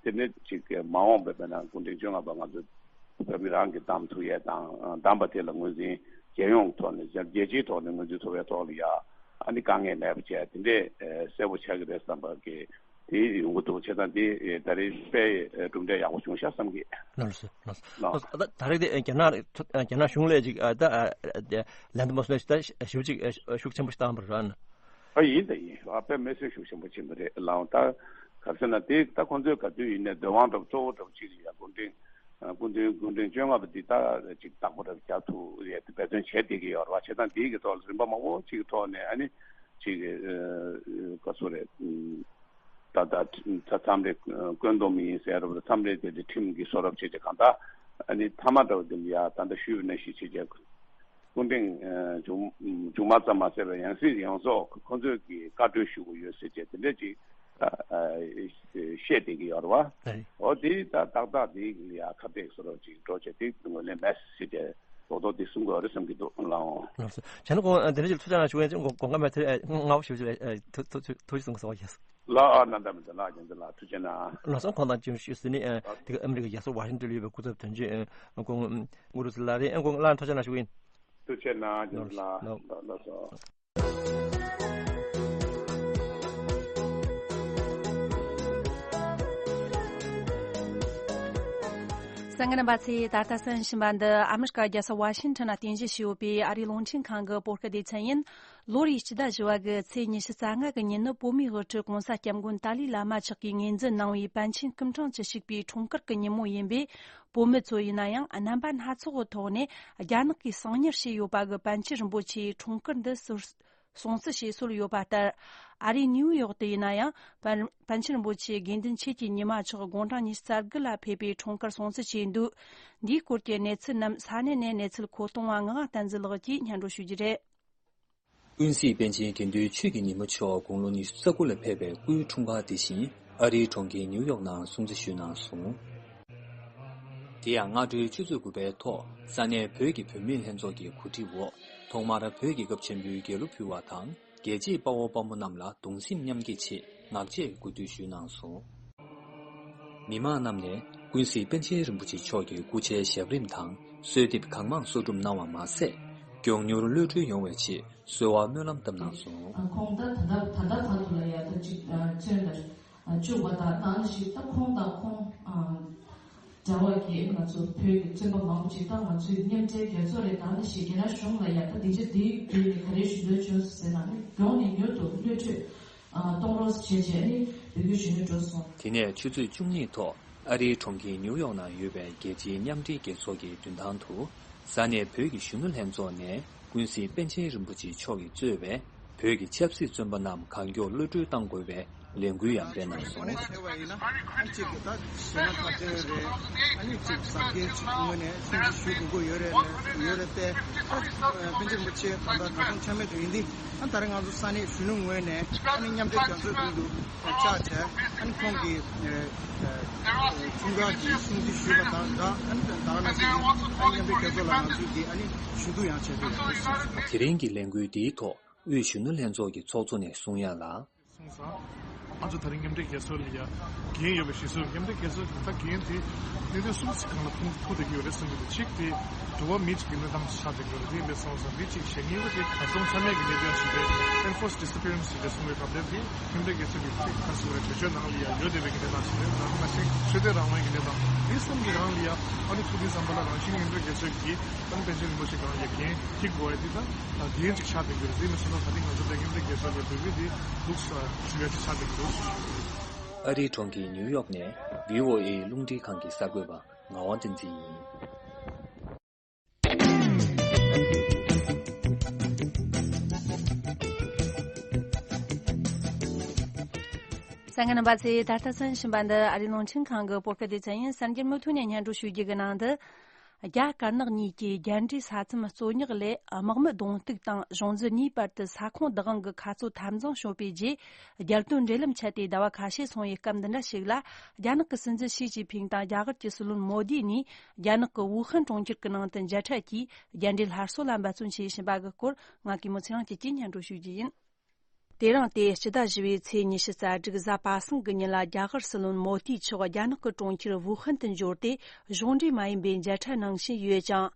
དེ་ནི་ཅིག་མ་འོངས་པའི་བོད་ནང་སྐུ་ཕྲེང་བཅོ་ལྔ་པ་ང་ཚོ་བོད་མི་རང་གིས་བདམས་ཐུབ་ཡས་དང་བདམས་པ་དེ་ལ་ངོས་འཛིན་རྒྱལ་ཡོངས་ཐོག་ནས་རྒྱལ་སྤྱིའི་ཐོག་ནས་ངོས་འཛིན་ཐུབ་པའི་ཐོག་ལ་ཡ་ཨ་ནི་དཀའ་ངལ་མེད་པ་བྱས་དེ་འདྲས་གསལ་པོ་ཆགས་ཀྱི་རེད་བསམ་པ་གི་དེ་ཡོང་གི་འདུག་བྱས་ཙང་དེ་ད་རེས་དཔེ་གྲུབ་འབྲས་ཡག་པོ་བྱུང་ཤག་བསམ་གི། ལགས་སོ། ལགས་སོ། ལགས། ལགས་སོ། ད་ད་རེས་དེ་རྒྱ་ནག་རྒྱ་ནག་གཞུང་ལས་ཅིག་ད་ལན་དུ་མ་སོང་ཞིག་ད་ཞིབ་ཅིག་ཤུགས་ཆེན་པོ་ཞིག་བཏང་བ་རེད་ན། ཨ་ཡིན་ད་ཡིན། ཨ་དཔེ་མི་སྲིད་ཤུགས་ཆེན་པོ་ཕྱིན་པ་རེད་ལགས། ད་ག་རེ་ཟེར་ན་དེ་ད་ཁོང་ཚོས་ག་དུས་ཡིན་ནའི་འདོད་དབང་འདྲ་པོ་གཙོ་བོ་འདྲ་པོ་ཅིག་ཡ་སྐུ་ཕྲེང་སྐུ་མདུན་སྐུ་ཕྲེང་བཅོ་ལྔ་པ་འདི་ད་ཅིག་བདག་པོ་འདྲ་པོ་རྒྱག་ཐུབ་ཡས་དེ་འབད་བརྩོན་བྱས་བསྡད་ཀྱི་ཡོད་རེད་བ། བྱས་ཙང་དེའི་གི་ཐོག་ལ་རིམ་པ་མང་པོ་ཅིག་གི་ཐོག་ནས་ཨ་ནི་ཅིག་ག་ཚོད་རེད། ད་ད་མཚམས་རེ་བཀོད་འདོམས་ཡིན་ཟེར་རབས་མཚམས་རེ་དེ་དེ་ཁྲིམས་ཀྱི་བཟོ་རབས་བྱས་ཏེ་གང་ལྟར་ཨ་ནི་མཐའ་མ་འདྲ་པོ་དེ་ལ་ཡ་ད་ལྟ་ཞུས་པ་ནང་བཞིན་བྱས་བྱས། སྐུ་ཕྲེང་མཇུག་མཇུག་མ་ཙམ་མ་ཟད་པར་ཡང་སྲིད་ཡོངས་རྫོགས་ཁོ་ཚོས་ཀྱི་བཀའ་འཁྲོལ་ཞུ་དགོས་ཡོད་ཟེར་བྱས་དེ་འདྲས་ཅིག་བཤད་བསྡད་ཀྱི་ཡོད་རེད་བ། འོ་དེ་ད་ཏག་ཏག་དེ་ལ་ཡ་ཁ་གཏད་བཟོ་འདྲ་ཅིག་འགྲོ་བྱས་དེ་ངོས་ལེན་མེད་ཟེར་བྱས་རྡོག་རྡོག་དེ་གསུང་དགོས་རེད་བསམ་གྱི་འདུག་ལགས། ལགས་སོ། བྱས་ན་ཁོང་དེ་འདྲ་ཅིག་ཐུགས་ཅག་གནང་ཞུ་མཁན་ཅིག་དགོངས་པ་མེད་ཚེ་ངའོ་ཞུ་ཞུ་ཐུགས་ཐུགས་ཐུགས་རྗེ་གསུང་གི་སོང་བ་ཡིན། ལགས་ཨ་ནི་ད་མི་འདུག་ལགས་རྒྱལ་མཚན་ལགས་ཐུགས་རྗེ་གནང་། ལགས་སོ། ཁོང་དང་མཇལ་ཞུས་ཟིན་ནས་དེ་ག་ཨ་མི་རི་ཀའི་རྒྱལ་ས་ཝ་ཤིང་ཏོན་ལ་ཡོད་པའི་སྐུ་ཚབ་དོན་གཅོད་ཁོང་ཨུ་རུ་སུ་ལགས་རེད། ཨ་ཁོང་ལགས་ཐུགས་རྗེ་གནང་ཞུ་གི་ཡིན། ཐུགས་རྗེ་གནང་རྒྱལ་མཚན་ལགས། ལགས་ལགས་སོ། གསན་མཁན་རྣམ་པ་ཚོས་ད་ལྟ་གསན་བཞིན་པ་འདི་ཨ་མི་རི་ཀ་རྒྱལ་ས་ཝ་ཤིང་ཏོན་ན་རྟེན་གཞི་བྱས་ཡོད་པའི་ཨ་རིའི་རླུང་འཕྲིན་ཁང་གི་བོད་སྐད་སྡེ་ཚན་ཡིན། ལོ་རེའི་སྤྱི་ཟླ་བཞི་པ་གི་ཚེས་ཉི་ཤུ་རྩ་ལྔ་གི་ཉིན་ནི་བོད་མིའི་དབུ་ཁྲིད་༸གོང་ས་༸སྐྱབས་མགོན་ཏཱ་ལའི་བླ་མ་མཆོག་གིས་ངོས་འཛིན་གནང་བའི་པཎ་ཆེན་སྐུ་ཕྲེང་བཅུ་གཅིག་པའི་འཁྲུངས་སྐར་གྱི་ཉིན་མོ་ཡིན་པས། བོད་མི་ཚོ་ཡིན་ན་ཡང་རྣམ་པ་སྣ་ཚོགས་ཀྱི་ཐོག་ནས་རྒྱ་ནག་གིས་གསང་ཉུལ་བྱས་ཡོད་པ་གི་པཎ་ཆེན་རིན་པོ་ཆེའི་འཁྲུངས་སྐར་འདི་སྲུ་སྲུང་བརྩི་བྱེད་སྲོལ་ཡོད་པ་ལྟར། ཨ་རིའི་ནིའུ་ཡོག་ཏུ་ཡིན་ན་ཡང་པཎ་པཎ་ཆེན་རིན་པོ་ཆེ་དགེ་འདུན་ཆོས་ཀྱི་ཉི་མ་མཆོག་དགུང་གྲངས་ཉི་ཤུ་རྩ་དགུ་ལ་ཕེབས་པའི་འཁྲུངས་སྐར་སྲུང་བརྩི་བྱས་འདུག་འདིའི་སྐོར་གྱི་གནས་ཚུལ་རྣམས་ས་གནས་ནས་གནས་ཚུལ་མཁོ་གཏོང་བ་ངག་དབང་བསྟན་འཛིན་ལགས་ཀྱིས་སྙན་སྒྲོན་ཞུ་རྒྱུ་རེད། ཀུན་གཟིགས་པཎ་ཆེན་དགེ་འདུན་ཆོས་ཀྱི་ཉི་མ་མཆོག་དགུང་ལོ་ཉི་ཤུ་རྩ་དགུ་ལ་ཕེབས་པའི་སྐུའི་འཁྲུངས་སྐར་འདི་བཞིན་ཨ་རིའི་གྲོང་ཁྱེར་ནིའུ་ཡོག་ནང་སྲུང་བརྩི་ཞུས་གནང་སོང་། དེ་ཡང་སྔ་དྲོའི་ཆུ་ཚོད་དགུ་པའི་ཐོག་ས་གནས་བོད་ཀྱི་བུད་མེད་ལྷན་ཚོགས་ཀྱི་གོ་སྒྲིག་འོག་ཐོག་མར་བོད་ཀྱི་སྐབས་ཆེན་པོའི་རྒྱལ་གླུ་ཕུལ་བ་དང་། རྒྱལ་གཅེས་དཔའ་བོ་དཔའ་མོ་རྣམས་ལ་གདུང་སེམས་མཉམ་སྐྱེད་ཆེད་ངག་བཅད་གུས་འདུད་ཞུས་གནང་སོང་། མི་མང་རྣམས་ནས་ཀུན་གཟིགས་པཎ་ཆེན་རིན་པོ་ཆེ་མཆོག་གི་སྐུ་ཕྱྭའི་ཞབས་རིམ་དང་གསོལ་འདེབས་གང་མང་གསོལ་སྒྲུབ་གནང་བ་མ་ཟད། མགྱོགས་མྱུར་གློད་གྲོལ་ཡོང་བའི་ཆེད་གསོལ་བ་སྨོན་ལམ་བཏབ་གནང་སོང་། ཁོང་ད་ད་ད་ད་ད་ལྟ་ལ་ཡ་ད་ཅིག་བཙོན་ལ་བཅུག་པ་དང་ད་ནི་ཞིག་ད་ཁོང་དང་ཁོང་། དྲ་བ་གིས་ང་ཚོ་བོད་ཀྱི་བཙོན་པ་མང་པོ་ཅིག་དང་ང་ཚོའི་མཉམ་འབྲེལ་རྒྱལ་ཚོགས་རེད། ད་ནི་ཞིག་རྒྱ་ནག་གཞུང་ལ་ཡང་ད་སྡིངས་ཆ་འདིའི་བརྒྱུད་ནས་ག་རེ་ཞུ་འདོད་བྱུང་ཟེར་ན། ནི་མགྱོགས་ནས་མྱུར་དུ་གློད་གྲོལ་གཏོང་རོགས་བྱེད་ཅེས་ནི་འབོད་སྐུལ་ཞུ་སྙན་འགྲོ་སོང་། དེ་ནས་ཆུ་ཚོད་བཅུ་གཉིས་ཐོག་ཨ་རིའི་གྲོང་ཁྱེར་ཉིའུ་ཡོག་ནང་ཡོད་པའི་རྒྱལ་སྤྱིའི་མཉམ་འབྲེལ་རྒྱལ་ཚོགས་ཀྱི་མདུན་ཐང་དུ། ས་གནས་བོད་ཀྱི་གཞོན་ནུ་ལྷན་ཚོགས་ནས། ཀུན་གཟིགས་པཎ་ཆེན་རིན་པོ་ཆེ་མཆོག་གིས་གཙོས་པའི་བོད་ཀྱི་ཆབ་སྲིད་བཙོན་པ་རྣམས་གང་མགྱོགས་གློད་གྲོལ་གཏང་དགོས་པའི་ལས་འགུལ་ཡང་སྤེལ་གནང་སོང་། ཨ་ནི་གཅིག་གི་ད་གཞས་སྣ་དང་དེ་རེད། ཨ་ནི་གཅིག་གཟབ་རྒྱས་གཅིག་ངོས་ནས་ཁྲིམས་གཅིག་ཞུ་དགོས་ཀྱི་ཡོད་རེད་ལ་ཡོད་རེད་དེ། ཨ་པཎ་ཆེན་རིན་པོ་ཆེ་ད་ལྟ་ད་དུང་ཆ་མེད་དུ་ཡིན་དུས། ཨ་ད་རེས་ང་ཚོ་ས་གནས་གཞོན་ནུ་ངོས་ནས་ཨ་ནི་མཉམ་འབྲེལ་རྒྱལ་ཚོགས་མདུན་དུ་ཕྱག་བྱས། ཨ་ནི་ཁོང་གིས་ཨ་ཨ་ཁྲིམས་འགལ་གྱི་སྲུང་བརྩི་ཞུས་པ་དང་སྦྲགས། ཨ་ནི་ད་ག་ནང་བཞིན་ཨ་ནི་མཉམ་འབྲེལ་རྒྱལ་ཚོགས་ལ་ང་ཚོས་ཀྱིས་ཨ་ནི་ཞུ་གཏུག་ཡང་བྱས་ཏེ་ཡོད་པ་གསུངས་སོང་། དེ་རིང་གི་ལས་འགུལ་འདིའི་ཐོག་དབུས་གཞོན་ནུ་ལྷན་ཚོགས་ཀྱི་ཚོགས་གཙོ་ནས་གསུང་ཡ་ལ། གསུངས་སོང་། ང་ཚོ་ད་རིང་མཉམ་འབྲེལ་རྒྱལ་ཚོགས་ལ་ཡ་འགན་ཡོད་པ་ཞིག་གསུངས། མཉམ་འབྲེལ་རྒྱལ་ཚོགས་ཀྱི་ད་འགན་དེ་གནད་དོན་གསུམ་ཞིག་སྒང་ལ་ཐུག་ཐུག་བསྡད་ཀྱི་ཡོད་རེད་གསུངས་ཀྱི་འདུག་གཅིག་དེ་འགྲོ་བ་མི་གཅིག་གི་གནས་སྟངས་ཆགས་བསྡད་ཀྱི་ཡོད་རེད། དེ་ཡིན་པས་སོང་ཙང་དེ་གཅིག་བཤད། གཉིས་པ་དེ་གར་སོང་ཆ་མེད་ཀྱི་གནས་དོན་ཞིག་རེད། Enforced disappearance ཞེས་པའི་གསུང་བའི་སྐབས་དེར་དེ་མཉམ་འབྲེལ་རྒྱལ་ཚོགས་ཀྱི་གཅིག་ག་རེ་ཟེར་དགོས་རེད། གྲོས་ཆོད་ནང་ལ་ཡ་ཡོད་བསྡད་པའི་གནས་སྟངས་ཤིག་རེད། ད་ནང་བཞིན་ཆོས་དད་རང་དབང་གི་གནས་སྟངས་དེ་གསུམ་གྱི་སྒང་ལ་ཡ་ཨ་ནི་ཐུག་དུས་ཙམ་པ་ལ་རང་བཞིན་མཉམ་འབྲེལ་རྒྱལ་ཚོགས་ཀྱིས་ཨ་ནི་པཎ་ཆེན་རིན་པོ་ཆེ་སྒང་ལ་ཡ་འགན་འཁྱེར་དགོས་ཡ་དེ་ད་འགན་ཅིག་ཆགས་བསྡད་ཀྱི་རེད། དེ་མིན་སོང་ན་ད་ནི་ང་ཚོ་ད་མཉམ་འབྲེལ་རྒྱལ་ཚོགས་ལ་འབོད་སྐུལ་དེ་ལུགས་སུ་ཞུ་ཡ་ཅིག་ཆགས་བསྡད་ཀྱི་འདུག་ཨ་རིའི་གྲོང་ཁྱེར་ཉིའུ་ཡོག་ནས་བྷི་ཨོ་ཨེ་རླུང་འཕྲིན་ཁང་གི་གསར་འགོད་པ་ངག་དབང་བསྟན་འཛིན་ཡིན། གསན་མཁན་རྣམ་པ་ཚོས་ད་ལྟ་གསན་བཞིན་པ་འདི་ཨ་རིའི་རླུང་འཕྲིན་ཁང་གི་བོད་སྐད་སྡེ་ཚན་ཡིན། གསར་འགྱུར་མུ་མཐུད་ནས་སྙན་སྒྲོན་ཞུ་རྒྱུ་གི་ནང་དུ། རྒྱ་དཀར་ནག་གཉིས་ཀྱིས་རྒྱ་འབྲེལ་ས་མཚམས་རྩོད་རྙོག་ལས་དམག་མི་གདོང་གཏུག་དང་གཞུང་འཛིན་གཉིས་བར་དུ་ས་ཁོངས་བདག་དབང་གི་ཁ་རྩོད་འཐབ་འཛིང་བྱུང་བའི་རྗེས། རྒྱལ་དོན་འབྲེལ་ལམ་ཆད་དེ་ཟླ་བ་ཁ་ཤས་སོང་བའི་སྐབས་འདི་འདྲ་ཞིག་ལ། རྒྱ་ནག་གི་སྲིད་འཛིན་ཞི་ཅིན་ཕིང་དང་རྒྱ་གར་གྱི་སྲིད་བློན་མོ་དི་ནས་རྒྱ་ནག་གི་ཝུ་ཧན་གྲོང་ཁྱེར་གྱི་ནང་དུ་མཇལ་འཕྲད་ཀྱིས་རྒྱ་འབྲེལ་སླར་གསོ་ལ་འབད་བརྩོན་བྱེད་བཞིན་པ་གི་སྐོར། ང་གིས་མི་ཚེ་རིང་སྐྱིད་ཀྱིས་སྙན་སྒྲོན་ཞུ་རྒྱུ་ཡིན། དེ་རིང་སྟེ་སྤྱི་ཟླ་བཞི་པའི་ཚེས་ཉི་ཤུ་རྩ་དྲུག་གཟའ་པ་སངས་ཀྱི་ཉིན་ལ་རྒྱ་གར་སྲིད་བློན་མོ་དི་མཆོག་རྒྱ་ནག་གི་གྲོང་ཁྱེར་ཝུ་ཧན་དུ་འབྱོར་ཏེ་གཞུང་འབྲེལ་མ་ཡིན་པའི་མཇལ་འཕྲད་གནང་བཞིན་ཡོད་ཅིང་།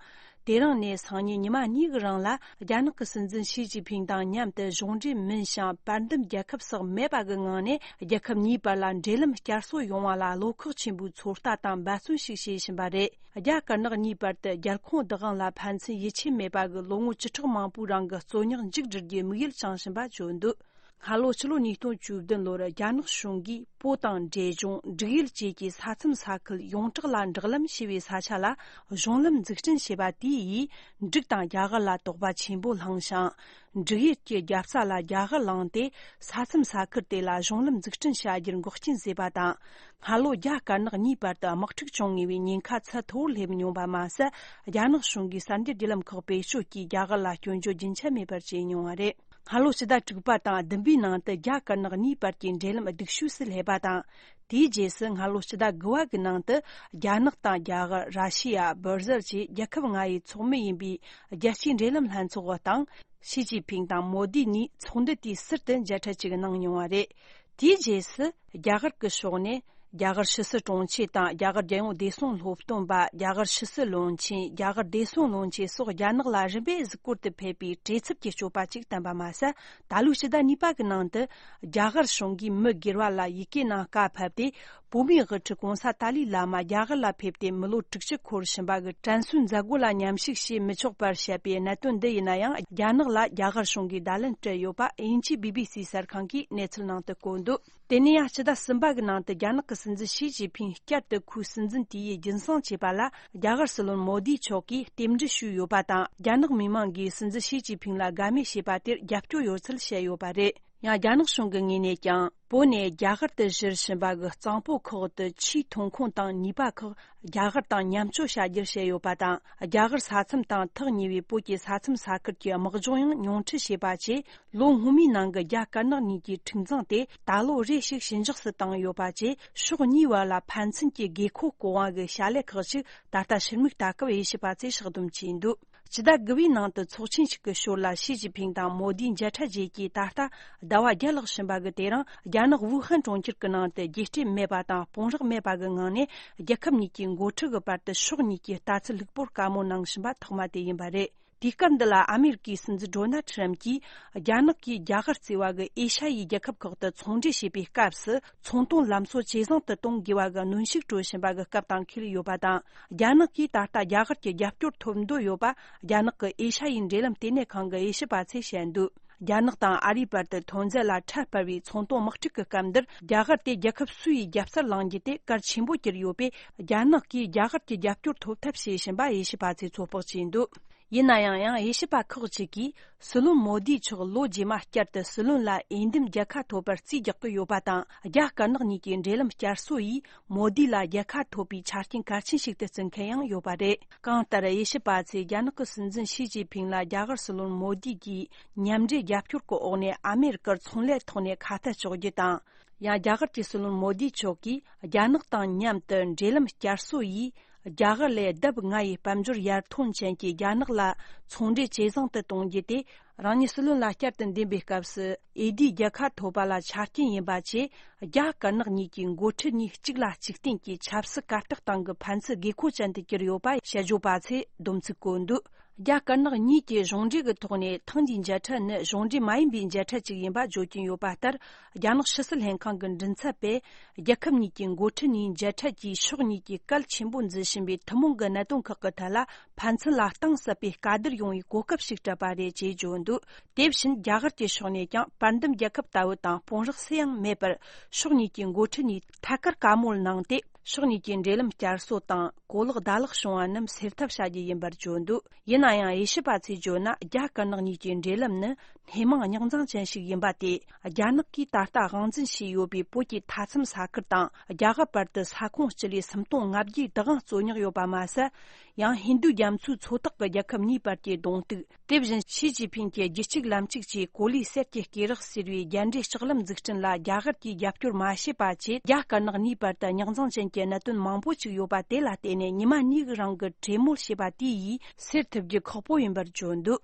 དེ་རིང་ནས་སང་ཉིན་ཉི་མ་གཉིས་ཀྱི་རིང་ལ་རྒྱ་ནག་གི་སྲིད་འཛིན་ཞི་ཅིན་ཕིང་དང་མཉམ་དུ་གཞུང་འབྲེལ་མིན་ཞིང་། བར་འདུམ་རྒྱལ་ཁབ་སོགས་མེད་པ་གི་ངང་ནས་རྒྱལ་ཁབ་གཉིས་བར་ལ་འབྲེལ་ལམ་བསྐྱར་གསོ་ཡོང་བ་ལ་བློ་ཁོག་ཆེན་པོས་ཚོད་ལྟ་དང་འབད་བརྩོན་ཞིག་བྱེད་བཞིན་པ་རེད། རྒྱ་དཀར་ནག་གཉིས་བར་དུ་རྒྱལ་ཁོངས་བདག་དབང་ལ་ཕན་ཚུན་ཡིད་ཆེས་མེད་པ་གི་ལོ་ངོ་བཅུ་ཕྲག་མང་པོའི་རིང་གི་རྩོད་རྙོག་མཇུག་སྒྲིལ་རྒྱུའི་དམིགས་ཡུལ་བཅངས་བཞིན་པ་བརྗོད་འདུག་སྔ་ལོ་ཕྱི་ལོ་ཉིས་སྟོང་བཅུ་བདུན་ལོར་རྒྱ་ནག་གཞུང་གིས་པོ་དང་འབྲས་ལྗོངས། འབྲུག་ཡུལ་བཅས་ཀྱི་ས་མཚམས་ས་ཁུལ་ཡོངས་གྲགས་ལ་འབྲེལ་ལམ་ཞེས་པའི་ས་ཆ་ལ་གཞུང་ལམ་འཛུགས་སྐྲུན་བྱས་པ་དེ་ཡིས་འབྲུག་དང་རྒྱ་གར་ལ་དོགས་པ་ཆེན་པོ་བསླངས་ཤིང་། འབྲུག་ཡུལ་གྱི་རྒྱལ་ས་ལ་རྒྱ་གར་བླངས་ཏེ་ས་མཚམས་ས་ཁུལ་དེ་ལ་གཞུང་ལམ་འཛུགས་སྐྲུན་བྱ་རྒྱུར་འགོག་རྐྱེན་བཟོས་པ་དང་། སྔ་ལོ་རྒྱ་དཀར་ནག་གཉིས་བར་དུ་དམག་འཁྲུག་བྱུང་ངེས་པའི་ཉེན་ཁ་ཚད་མཐོ་བོར་སླེབས་མྱོང་པ་མ་ཟད། རྒྱ་ནག་གཞུང་གིས་གསར་འགྱུར་བརྒྱུད་ལམ་ཁག་བེད་སྤྱོད་ཀྱིས་རྒྱ་གར་ལ་སྐྱོན་བརྗོད་རྒྱུན་ཆད་མེད་པར་བྱས་མྱོང་བ་རེད། སྔ་ལོ་ཕྱི་ཟླ་དྲུག་པ་དང་བདུན་པའི་ནང་དུ་རྒྱ་དཀར་ནག་གཉིས་བར་གྱི་འབྲེལ་ལམ་སྡུག་ཤོས་སུ་སླེབས་པ་དང་། དེའི་རྗེས་སུ་སྔ་ལོ་ཕྱི་ཟླ་དགུ་པ་གི་ནང་དུ་རྒྱ་ནག་དང་རྒྱ་གར། ར་ཤི་ཡ། སྦར་ཟིལ་བཅས་རྒྱལ་ཁབ་ལྔ་ཡི་ཚོགས་མི་ཡིན་པའི་རྒྱལ་སྤྱིའི་འབྲེལ་ལམ་ལྷན་ཚོགས་དང་། ཞི་ཅིན་ཕིང་དང་མོ་དི་གཉིས་ཚོགས་འདུ་དུས་ཟུར་དུ་མཇལ་འཕྲད་ཅིག་གནང་མྱོང་བ་རེད། དེའི་རྗེས་སུ་རྒྱ་གར་གྱི་ཕྱོགས་ནས། རྒྱ་གར་ཕྱི་སྲིད་དྲུང་ཆེ་དང་རྒྱ་གར་རྒྱལ་ཡོངས་བདེ་སྲུང་སློབ་སྟོན་པ། རྒྱ་གར་ཕྱི་སྲིད་བློན་ཆེན། རྒྱ་གར་བདེ་སྲུང་བློན་ཆེན་སོགས་རྒྱ་ནག་ལ་རིམ་པས་གཟིགས་སྐོར་དུ་ཕེབས་པའི་བྲེལ་འཚུབ་ཀྱི་སྤྱོད་པ་ཅིག་བསྟན་པ་མ་ཟད། ད་ལོའི་ཕྱི་ཟླ་གཉིས་པ་གི་ནང་དུ་རྒྱ་གར་གཞུང་གིས་མི་སྒེར་བ་ལ་ཡི་གེ་ནང་བཀའ་ཕབ་སྟེ། བོད་མིའི་དབུ་ཁྲིད་གོང་ས་ཏཱ་ལའི་བླ་མ་རྒྱ་གར་ལ་ཕེབས་ཏེ་མི་ལོ་དྲུག་ཅུ་འཁོར་བཞིན་པ་གི་དྲན་གསོའི་མཛད་སྒོ་ལ་མཉམ་ཞུགས་བྱེད་མི་ཆོག་པར་བཤད་པའི་གནད་དོན་འདི་ཡིན་ན་ཡང་། རྒྱ་ནག་ལ་རྒྱ་གར་གཞུང་གིས་བརྡ་ལན་སྤྲད་ཡོད་པ་དབྱིན་ཇིའི་བི་བི་སི་གསར་ཁང་གིས་གནས་ཚུལ་ནང་དུ་བཀོད་འདུག་དེ་ནས་ཡང་ཕྱི་ཟླ་གསུམ་པ་གི་ནང་དུ་རྒྱ་ནག་གི་སྲིད་འཛིན་ཞི་ཅིན་ཕིང་བསྐྱར་དུ་ཁོའི་སྲིད་འཛིན་དེ་ཡིས་རྒྱུན་བཟང་བྱས་པ་ལ་རྒྱ་གར་སྲིད་བློན་མོ་དི་མཆོག་གིས་རྟེན་འབྲེལ་ཞུས་ཡོད་པ་དང་། རྒྱ་ནག་མི་མང་གིས་སྲིད་འཛིན་ཞི་ཅིན་ཕིང་ལ་དགའ་མོས་བྱས་པ་དེར་རྒྱབ་སྐྱོར་ཡོད་ཚུལ་བཤད་ཡོད་པ་རེད། ཡང་རྒྱ་ནག་གཞུང་གི་ངོས་ནས་ཀྱང་། བོད་ནས་རྒྱ་གར་དུ་བཞུར་བཞིན་པ་གི་གཙང་པོ་ཁག་ཏུ་ཆུའི་ཐོན་ཁུངས་དང་ནུས་པ་ཁག་རྒྱ་གར་དང་མཉམ་སྤྱོད་བྱ་རྒྱུར་བཤད་ཡོད་པ་དང་། རྒྱ་གར་ས་མཚམས་དང་ཐག་ཉེ་བའི་བོད་ཀྱི་ས་མཚམས་ས་ཁུལ་གྱི་དམག་སྦྱོང་ཡང་ཉུང་འཕྲི་བྱས་པ་བཅས། ལོ་སྔོན་མའི་ནང་གི་རྒྱ་དཀར་ནག་གཉིས་ཀྱི་འཁྲུག་འཛིང་དེ་ད་ལོ་རེ་ཞིག་ཞི་འཇགས་སུ་བཏང་ཡོད་པ་བཅས། ཕྱོགས་གཉིས་བར་ལ་ཕན་ཚུན་གྱི་དགོས་མཁོ་སྐོང་བ་གི་བྱ་ལས་ཁག་ཅིག་ད་ལྟ་ཕྱིར་མིག་ལྟ་སྐབས་དབྱེ་ཞིབ་པ་ཚོས་ཕྱག་བསྡོམས་བྱས་འདུག་ཕྱི་ཟླ་དགུ་པའི་ནང་དུ་ཚོགས་ཆེན་ཞིག་གི་ཞོར་ལ་ཞི་ཅིན་ཕིང་དང་མོ་དིའི་མཇལ་འཕྲད་རྗེས་ཀྱི་ད་ལྟ་ཟླ་བ་བརྒྱད་ལྷག་ཕྱིན་པ་གི་དེ་རིང་རྒྱ་ནག་ཝུ་ཧན་གྲོང་ཁྱེར་གྱི་ནང་དུ་རྒྱས་སྤྲོས་མེད་པ་དང་དཔུང་རག་མེད་པ་གི་ངང་ནས་རྒྱལ་ཁབ་གཉིས་ཀྱི་འགོ་ཁྲིད་ཀྱི་བར་དུ་ཕྱོགས་གཉིས་ཀྱི་ལྟ་ཚུལ་ལྷུག་པོར་བཀའ་མོལ་གནང་བཞིན་པ་ཐོག་མ་དེ་ཡིན་པ་རེད། དུས་སྐབས་འདི་ལ་ཨ་མེ་རི་ཀའི་སྲིད་འཛིན་ཌོ་ནལ་ཁྲམ་གྱིས་རྒྱ་ནག་གིས་རྒྱ་གར་གཙོས་པ་གི་ཨེ་ཤ་ཡའི་རྒྱལ་ཁབ་ཁག་ཏུ་ཚོང་འབྲེལ་བྱེད་པའི་སྐབས་སུ་ཚོང་དོན་ལམ་སྲོལ་ཇེ་བཟང་དུ་གཏོང་དགོས་པ་གི་གནོན་ཤུགས་སྤྲོད་བཞིན་པ་གི་སྐབས་དང་འཁེལ་ཡོད་པ་དང་། རྒྱ་ནག་གིས་ད་ལྟ་རྒྱ་གར་གྱི་རྒྱབ་སྐྱོར་ཐོབ་འདོད་ཡོད་པ་རྒྱ་ནག་གི་ཨེ་ཤ་ཡའི་འབྲེལ་ལམ་ལྟེ་གནས་ཁང་གི་དབྱེ་ཞིབ་པ་ཚོས་བཤད་འདུག་རྒྱ་ནག་དང་ཨ་རིའི་བར་དུ་ཐོན་རྫས་ལ་ཁྲལ་སྤར་བའི་ཚོང་དོན་དམག་འཁྲུག་གི་སྐབས་འདིར་རྒྱ་གར་དེ་རྒྱལ་ཁབ་སུའི་རྒྱལ་སར་ལངས་རྒྱུ་དེ་གལ་ཆེན་པོ་གྱུར་ཡོད་པས། རྒྱ་ནག་གིས་རྒྱ་གར་གྱི་རྒྱབ་སྐྱོར་ཐོབ་ཐབས་བྱེད་བཞིན་པ་དབྱེ་ཞིབ་པ་ཚོས་ཚོད་དཔག་བྱས་འདུག་ཡིན་ན་ཡང་། ཡང་དབྱེ་ཞིབ་པ་ཁག་ཅིག་གིས། སྲིད་བློན་མོ་དིའི་མཆོག་ལོ་རྗེས་མ་བསྐྱར་དུ་སྲིད་བློན་ལ་འོས་འདེམས་རྒྱལ་ཁ་ཐོབ་པར་རྩིས་རྒྱག་གི་ཡོད་པ་དང་། རྒྱ་དཀར་ནག་གཉིས་ཀྱི་འབྲེལ་ལམ་བསྐྱར་གསོ་ཡིས། མོ་དི་ལ་རྒྱལ་ཁ་ཐོབ་པའི་ཆ་རྐྱེན་གལ་ཆེན་ཞིག་ཏུ་བརྩི་མཁན་ཡང་ཡོད་པ་རེད། གང་ལྟར། དབྱེ་ཞིབ་པ་ཚོས་རྒྱ་ནག་གི་སྲིད་འཛིན་ཞི་ཅིན་ཕིང་ལ་རྒྱ་གར་སྲིད་བློན་མོ་དི་གིས་མཉམ་འབྲེལ་རྒྱབ་སྐྱོར་གྱི་འོག་ནས་ཨ་མེ་རི་ཀར་ཚོང་ལས་ཐོག་ནས་ཁ་གཏད་གཅོག་རྒྱུ་དང་། ཡང་རྒྱ་གར་གྱི་སྲིད་བློན་མོ་དི་མཆོག་གིས་རྒྱ་ནག་དང་མཉམ་དུ་འབྲེལ་ལམ་བསྐྱར་གསོ་ཡིས། རྒྱ་གར་ལས་ལྡབ་ལྔ་ཡི་དཔལ་འབྱོར་ཡར་ཐོན་ཅན་གྱི་རྒྱ་ནག་ལ་ཚོང་འབྲེལ་ཇེ་བཟང་དུ་གཏོང་རྒྱུ་དེ། རང་ཉིད་སྲིད་བློན་ལ་བསྐྱར་དུ་འདེམས་པའི་སྐབས་སུ་འོས་བསྡུའི་རྒྱལ་ཁ་ཐོབ་པ་ལ་ཆ་རྐྱེན་ཡིན་པ་བཅས། རྒྱ་དཀར་ནག་གཉིས་ཀྱི་འགོ་ཁྲིད་གཉིས་གཅིག་ལ་གཅིག་བརྟེན་གྱི་ཆབ་སྲིད་གར་སྟེགས་སྟེང་གི་ཕན་ཚུན་དགོས་མཁོ་ཅན་དུ་གྱུར་ཡོད་པ་དཔྱད་བརྗོད་པ་ཚོས་སྡོམ་ཚིག་བཀོད་འདུག་རྒྱ་དཀར་ནག་གཉིས་ཀྱི་གཞུང་འབྲེལ་གྱི་ཐོག་ནས་ཐེངས་འདིའི་མཇལ་འཕྲད་ནི་གཞུང་འབྲེལ་མ་ཡིན་པའི་མཇལ་འཕྲད་ཅིག་ཡིན་པ་བརྗོད་ཀྱིན་ཡོད་པ་ལྟར། རྒྱ་ནག་ཕྱི་སྲིད་ལྷན་ཁང་གི་མགྲིན་ཚབ་པས། རྒྱལ་ཁབ་གཉིས་ཀྱི་འགོ་ཁྲིད་གཉིས་མཇལ་འཕྲད་ཀྱིས་ཕྱོགས་གཉིས་ཀྱིས་གལ་ཆེན་པོ་འཛིན་བཞིན་པའི་ཐུན་མོང་གི་གནད་དོན་ཁག་གི་ཐད་ལ་ཕན་ཚུན་ལ་གཏིང་ཟབ་པའི་བཀའ་བསྡུར་ཡོང་བའི་གོ་སྐབས་ཤིག་སྤྲད་པ་རེད་ཅེས་བརྗོད་འདུག་དེ་བཞིན་རྒྱ་གར་གྱི་ཕྱོགས་ནས་ཀྱང་། བར་འདུམ་རྒྱལ་ཁབ་ལྟ་བུ་དང་དཔུང་རོགས་སུ་ཡང་མེད་པར། ཕྱོགས་གཉིས་ཀྱི་འགོ་ཁྲིད་གཉིས་ཐད་ཀར་བཀའ་མོལ་གནང་སྟེ། ཕྱོགས་གཉིས་ཀྱི་འབྲེལ་ལམ་བསྐྱར་གསོ་དང་གོ་ལོག་བརྡ་ལག་བྱུང་བ་རྣམས་སེལ་ཐབས་བྱ་རྒྱུ་ཡིན་པར་བརྗོད་འདུག་ཡིན་ན་ཡང་། དབྱེ་ཞིབ་པ་ཚོས་བརྗོད་ན། རྒྱ་དཀར་ནག་གཉིས་ཀྱི་འབྲེལ་ལམ་ནི་སྣེ་མང་རྙོག་འཛིང་ཅན་ཞིག་ཡིན་པ་དེ། རྒྱ་ནག་གིས་ད་ལྟ་དབང་འཛིན་བྱས་ཡོད་པའི་བོད་ཀྱི་མཐའ་མཚམས་ས་ཁུལ་དང་། རྒྱ་གར་བར་དུ་ས་ཁོངས་སྤྱི་ལེ་སུམ་སྟོང་ལྔ་བརྒྱའི་བདག་དབང་རྩོད་རྙོག་ཡོད་པ་མ་ཟད། ཡང་། ཧིན་རྡུ་རྒྱ་མཚོའི་མཚོ་ཐོག་གི་རྒྱལ་ཁབ་གཉིས་བར་གྱི་གདོང་གཏུག་དེ་བཞིན། ཞི་ཅིན་ཕིང་གི་རྒྱུད་གཅིག་ལམ་གཅིག་བཅས་གོ་ལའི་གསེར་གྱི་སྐེད་རགས་ཟེར་བའི་རྒྱ་འབྲེལ་ལྕགས་ལམ་འཛུགས་སྐྲུན་ལ་རྒྱ་གར་གྱིས་རྒྱབ་སྐྱོར་མ་བྱས་པ་བཅས། རྒྱ་དཀར་ནག་གཉིས་བར་དུ་རྙོག་འཛིང་ཅན་གྱི་གནད་དོན་མང་པོ་ཅིག་ཡོད་པ་དེ་ལ་བརྟེན་ནས། ཉི་མ་གཉིས་རིང་གི་གྲོས་མོལ་བྱས་པ་དེ་ཡིས་སེལ་ཐུབ་རྒྱུ་ཁག་པོ་ཡིན་པར་བརྗོད་འདུག་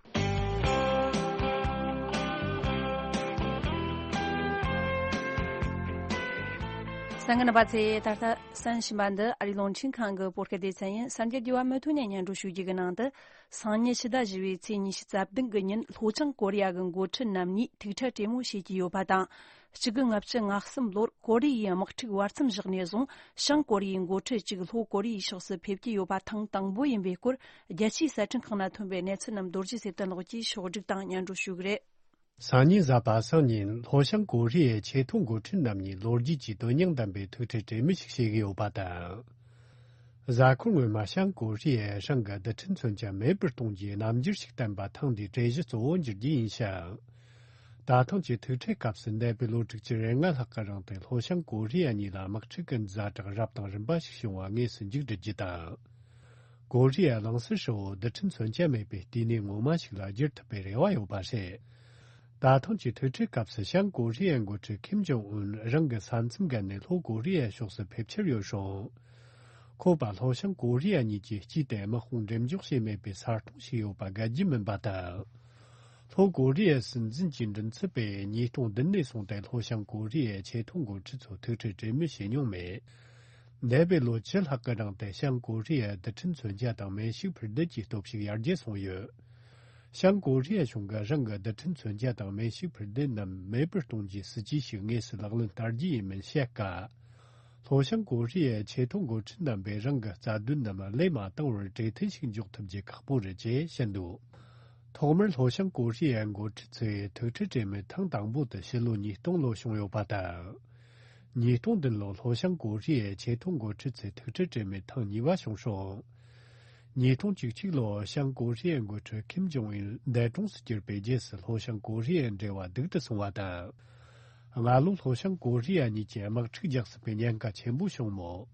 གསན་མཁན་རྣམ་པ་ཚོས། ད་ལྟ་གསན་བཞིན་པ་འདི་ཨ་རིའི་རླུང་འཕྲིན་ཁང་གི་བོད་སྐད་སྡེ་ཚན་ཡིན། གསར་འགྱུར་རྒྱས་པ་མུ་མཐུད་ནས་སྙན་སྒྲོན་ཞུ་རྒྱུ་གི་ནང་དུ། སང་ཉིན་ཕྱི་ཟླ་བཞི་པའི་ཚེས་ཉི་ཤུ་རྩ་བདུན་གྱི་ཉིན། ལྷོ་བྱང་ཀོ་རི་ཡ་གི་འགོ་ཁྲིད་རྣམ་གཉིས་ཐུག་འཕྲད་གྲོས་མོལ་བྱེད་ཀྱི་ཡོད་པ་དང་། གཅིག་དགུ་ལྔ་བཅུ་ང་གསུམ་ལོར་ཀོ་རི་ཡའི་དམག་འཁྲུག་བར་མཚམས་བཞག་ནས་བཟུང་། བྱང་ཀོ་རི་ཡའི་འགོ་ཁྲིད་ཅིག་ལྷོ་ཀོ་རི་ཡའི་ཕྱོགས་སུ་ཕེབས་ཀྱི་ཡོད་པ་ཐེངས་དང་པོ་ཡིན་པའི་སྐོར། རྒྱལ་སྤྱིའི་གསར་འཕྲིན་ཁག་ནང་ཐོན་པའི་གནས་ཚུལ་རྣམས་རྡོ་རྗེ་སེ་བརྟན་ལགས་ཀྱིས་ཕྱོགས་བསྒྲིགས་དང་སྙན་སྒྲོན་ཞུ་གི་རེད། སང་ཉིན་གཟའ་པ་སངས་ཉིན་ལྷོ་བྱང་ཀོ་རི་ཡའི་ཆེས་མཐོའི་འགོ་ཁྲིད་རྣམ་གཉིས་ལོ་རྒྱུས་ཀྱི་དོན་སྙིང་ལྡན་པའི་ཐུག་འཕྲད་གྲོས་མོལ་ཞིག་བྱེད་ཀྱི་ཡོད་པ་དང་། གཟའ་འཁོར་སྔོན་མ་བྱང་ཀོ་རི་ཡས་རང་གི་རྡུལ་ཕྲན་མཚོན་ཆ་མེད་པར་གཏོང་རྒྱུའི་རྣམ་འགྱུར་ཞིག་བསྟན་པ་ཐེངས་འདིའི་གྲོས་གཞི་གཙོ་བོ་འགྱུར་རྒྱུ་ཡིན་ཞིང་། ད་ཐེངས་ཀྱི་ཐུག་འཕྲད་སྐབས་སུ། འདས་པའི་ལོ་དྲུག་ཅུ་རེ་ལྔ་ལྷག་གི་རིང་དུ་ལྷོ་བྱང་ཀོ་རི་ཡ་གཉིས་ལ་དམག་འཁྲུག་གི་ཛ་དྲག་རབ་དང་རིམ་པ་ཞིག་བྱུང་བ་དངོས་སུ་མཇུག་སྒྲིལ་རྒྱུ་དང་། ཀོ་རི་ཡ་གླིང་ཟུར་ཧྲིལ་བོ་རྡུལ་ཕྲན་མཚོན་ཆ་མེད་པའི་ལྟེ་གནས་ངོ་མ་ཞིག་ལ་བསྒྱུར་ཐུབ་པའི་རེ་བ་ཡོད་པ་རེད། ད་ཐེངས་ཀྱི་ཐུག་འཕྲད་སྐབས་སུ་བྱང་ཀོ་རི་ཡའི་འགོ་ཁྲིད་ཁིམ་ཇོང་ཨུན་རང་གི་ས་མཚམས་བརྒལ་ནས་ལྷོ་ཀོ་རི་ཡའི་ཕྱོགས་སུ་ཕེབས་འཆར་ཡོད་ཞིང་། ཁོ་པ་ལྷོ་བྱང་ཀོ་རི་ཡ་གཉིས་ཀྱིས་སྐྱིད་དེ་དམག་དཔུང་འགྲེམས་འཇོག་བྱས་མེད་པའི་ས་སྟོང་ཞིག་ཡོད་པ་འགལ་རྒྱུ་མིན་པ་དང་། ལྷོ་ཀོ་རི་ཡའི་སྲིད་འཛིན་གྱི་མགྲིན་ཚབ་པས་ཉིས་སྟོང་བདུན་ནས་བཟུང་སྟེ་ལྷོ་བྱང་ཀོ་རི་ཡའི་ཆེས་མཐོའི་འགོ་ཁྲིད་ཚོ་ཐུག་འཕྲད་གྲོས་མོལ་བྱས་མྱོང་མེད། འདས་པའི་ལོ་བཅུ་ལྷག་གི་རིང་དུ་བྱང་ཀོ་རི་ཡའི་རྡུལ་ཕྲན་མཚོན་ཆ་དང་མེ་ཤུགས་འཕུར་མདེལ་གྱི་སྟོབས་ཤུགས་ཡར་རྒྱས་སོང་ཡོད། བྱང་ཀོ་རི་ཡ་གཞུང་གིས་རང་གི་རྡུལ་ཕྲན་མཚོན་ཆ་དང་མེ་ཤུགས་འཕུར་མདེལ་རྣམས་མེད་པར་གཏོང་རྒྱུའི་སྲིད་ཇུས་ཤིག་དངོས་སུ་ལག་ལེན་བསྟར་རྒྱུ་ཡིན་མིན་བཤད་སྐབས། ལྷོ་བྱང་ཀོ་རི་ཡའི་ཆེས་མཐོའི་འགོ་ཁྲིད་རྣམ་པས་རང་གི་རྩ་དོན་རྣམས་བློས་མ་བཏང་བར་གྲོས་མཐུན་ཞིག་འཇོག་ཐུབ་རྒྱུ་ཁག་པོ་རེད་ཅེས་བཤད་འདུག་ཐོག་མར་ལྷོ་བྱང་ཀོ་རི་ཡའི་འགོ་ཁྲིད་ཚོས་ཐུག་འཕྲད་གྲོས་མོལ་ཐེངས་དང་པོ་དེ་ཕྱི་ལོ་ཉིས་སྟོང་ལོར་བྱུང་ཡོད་པ་དང་། ཉིས་སྟོང་བདུན་ལོར་ལྷོ་བྱང་ཀོ་རི་ཡའི་ཆེས་མཐོའི་འགོ་ཁྲིད་ཚོས་ཐུག་འཕྲད་གྲོས་མོལ་ཐེངས་གཉིས་པ་བྱུང་སོང་། ཉིས་སྟོང་བཅུ་གཅིག་ལོར་བྱང་ཀོ་རི་ཡའི་འགོ་ཁྲིད་ཁིམ་ཇོང་ཨུན་འདས་གྲོངས་སུ་གྱུར་པའི་རྗེས་སུ་ལྷོ་བྱང་ཀོ་རི་ཡའི་འབྲེལ་བ་སྡུག་ཏུ་སོང་བ་དང་། སྔ་ལོ་ལྷོ་བྱང་ཀོ་རི་ཡ་གཉིས་ཀྱིས་དམག་འཁྲུག་རྒྱག་སྲིད་པའི་ཉེན་ཁ་ཆེན་པོ་བྱུང་མོད།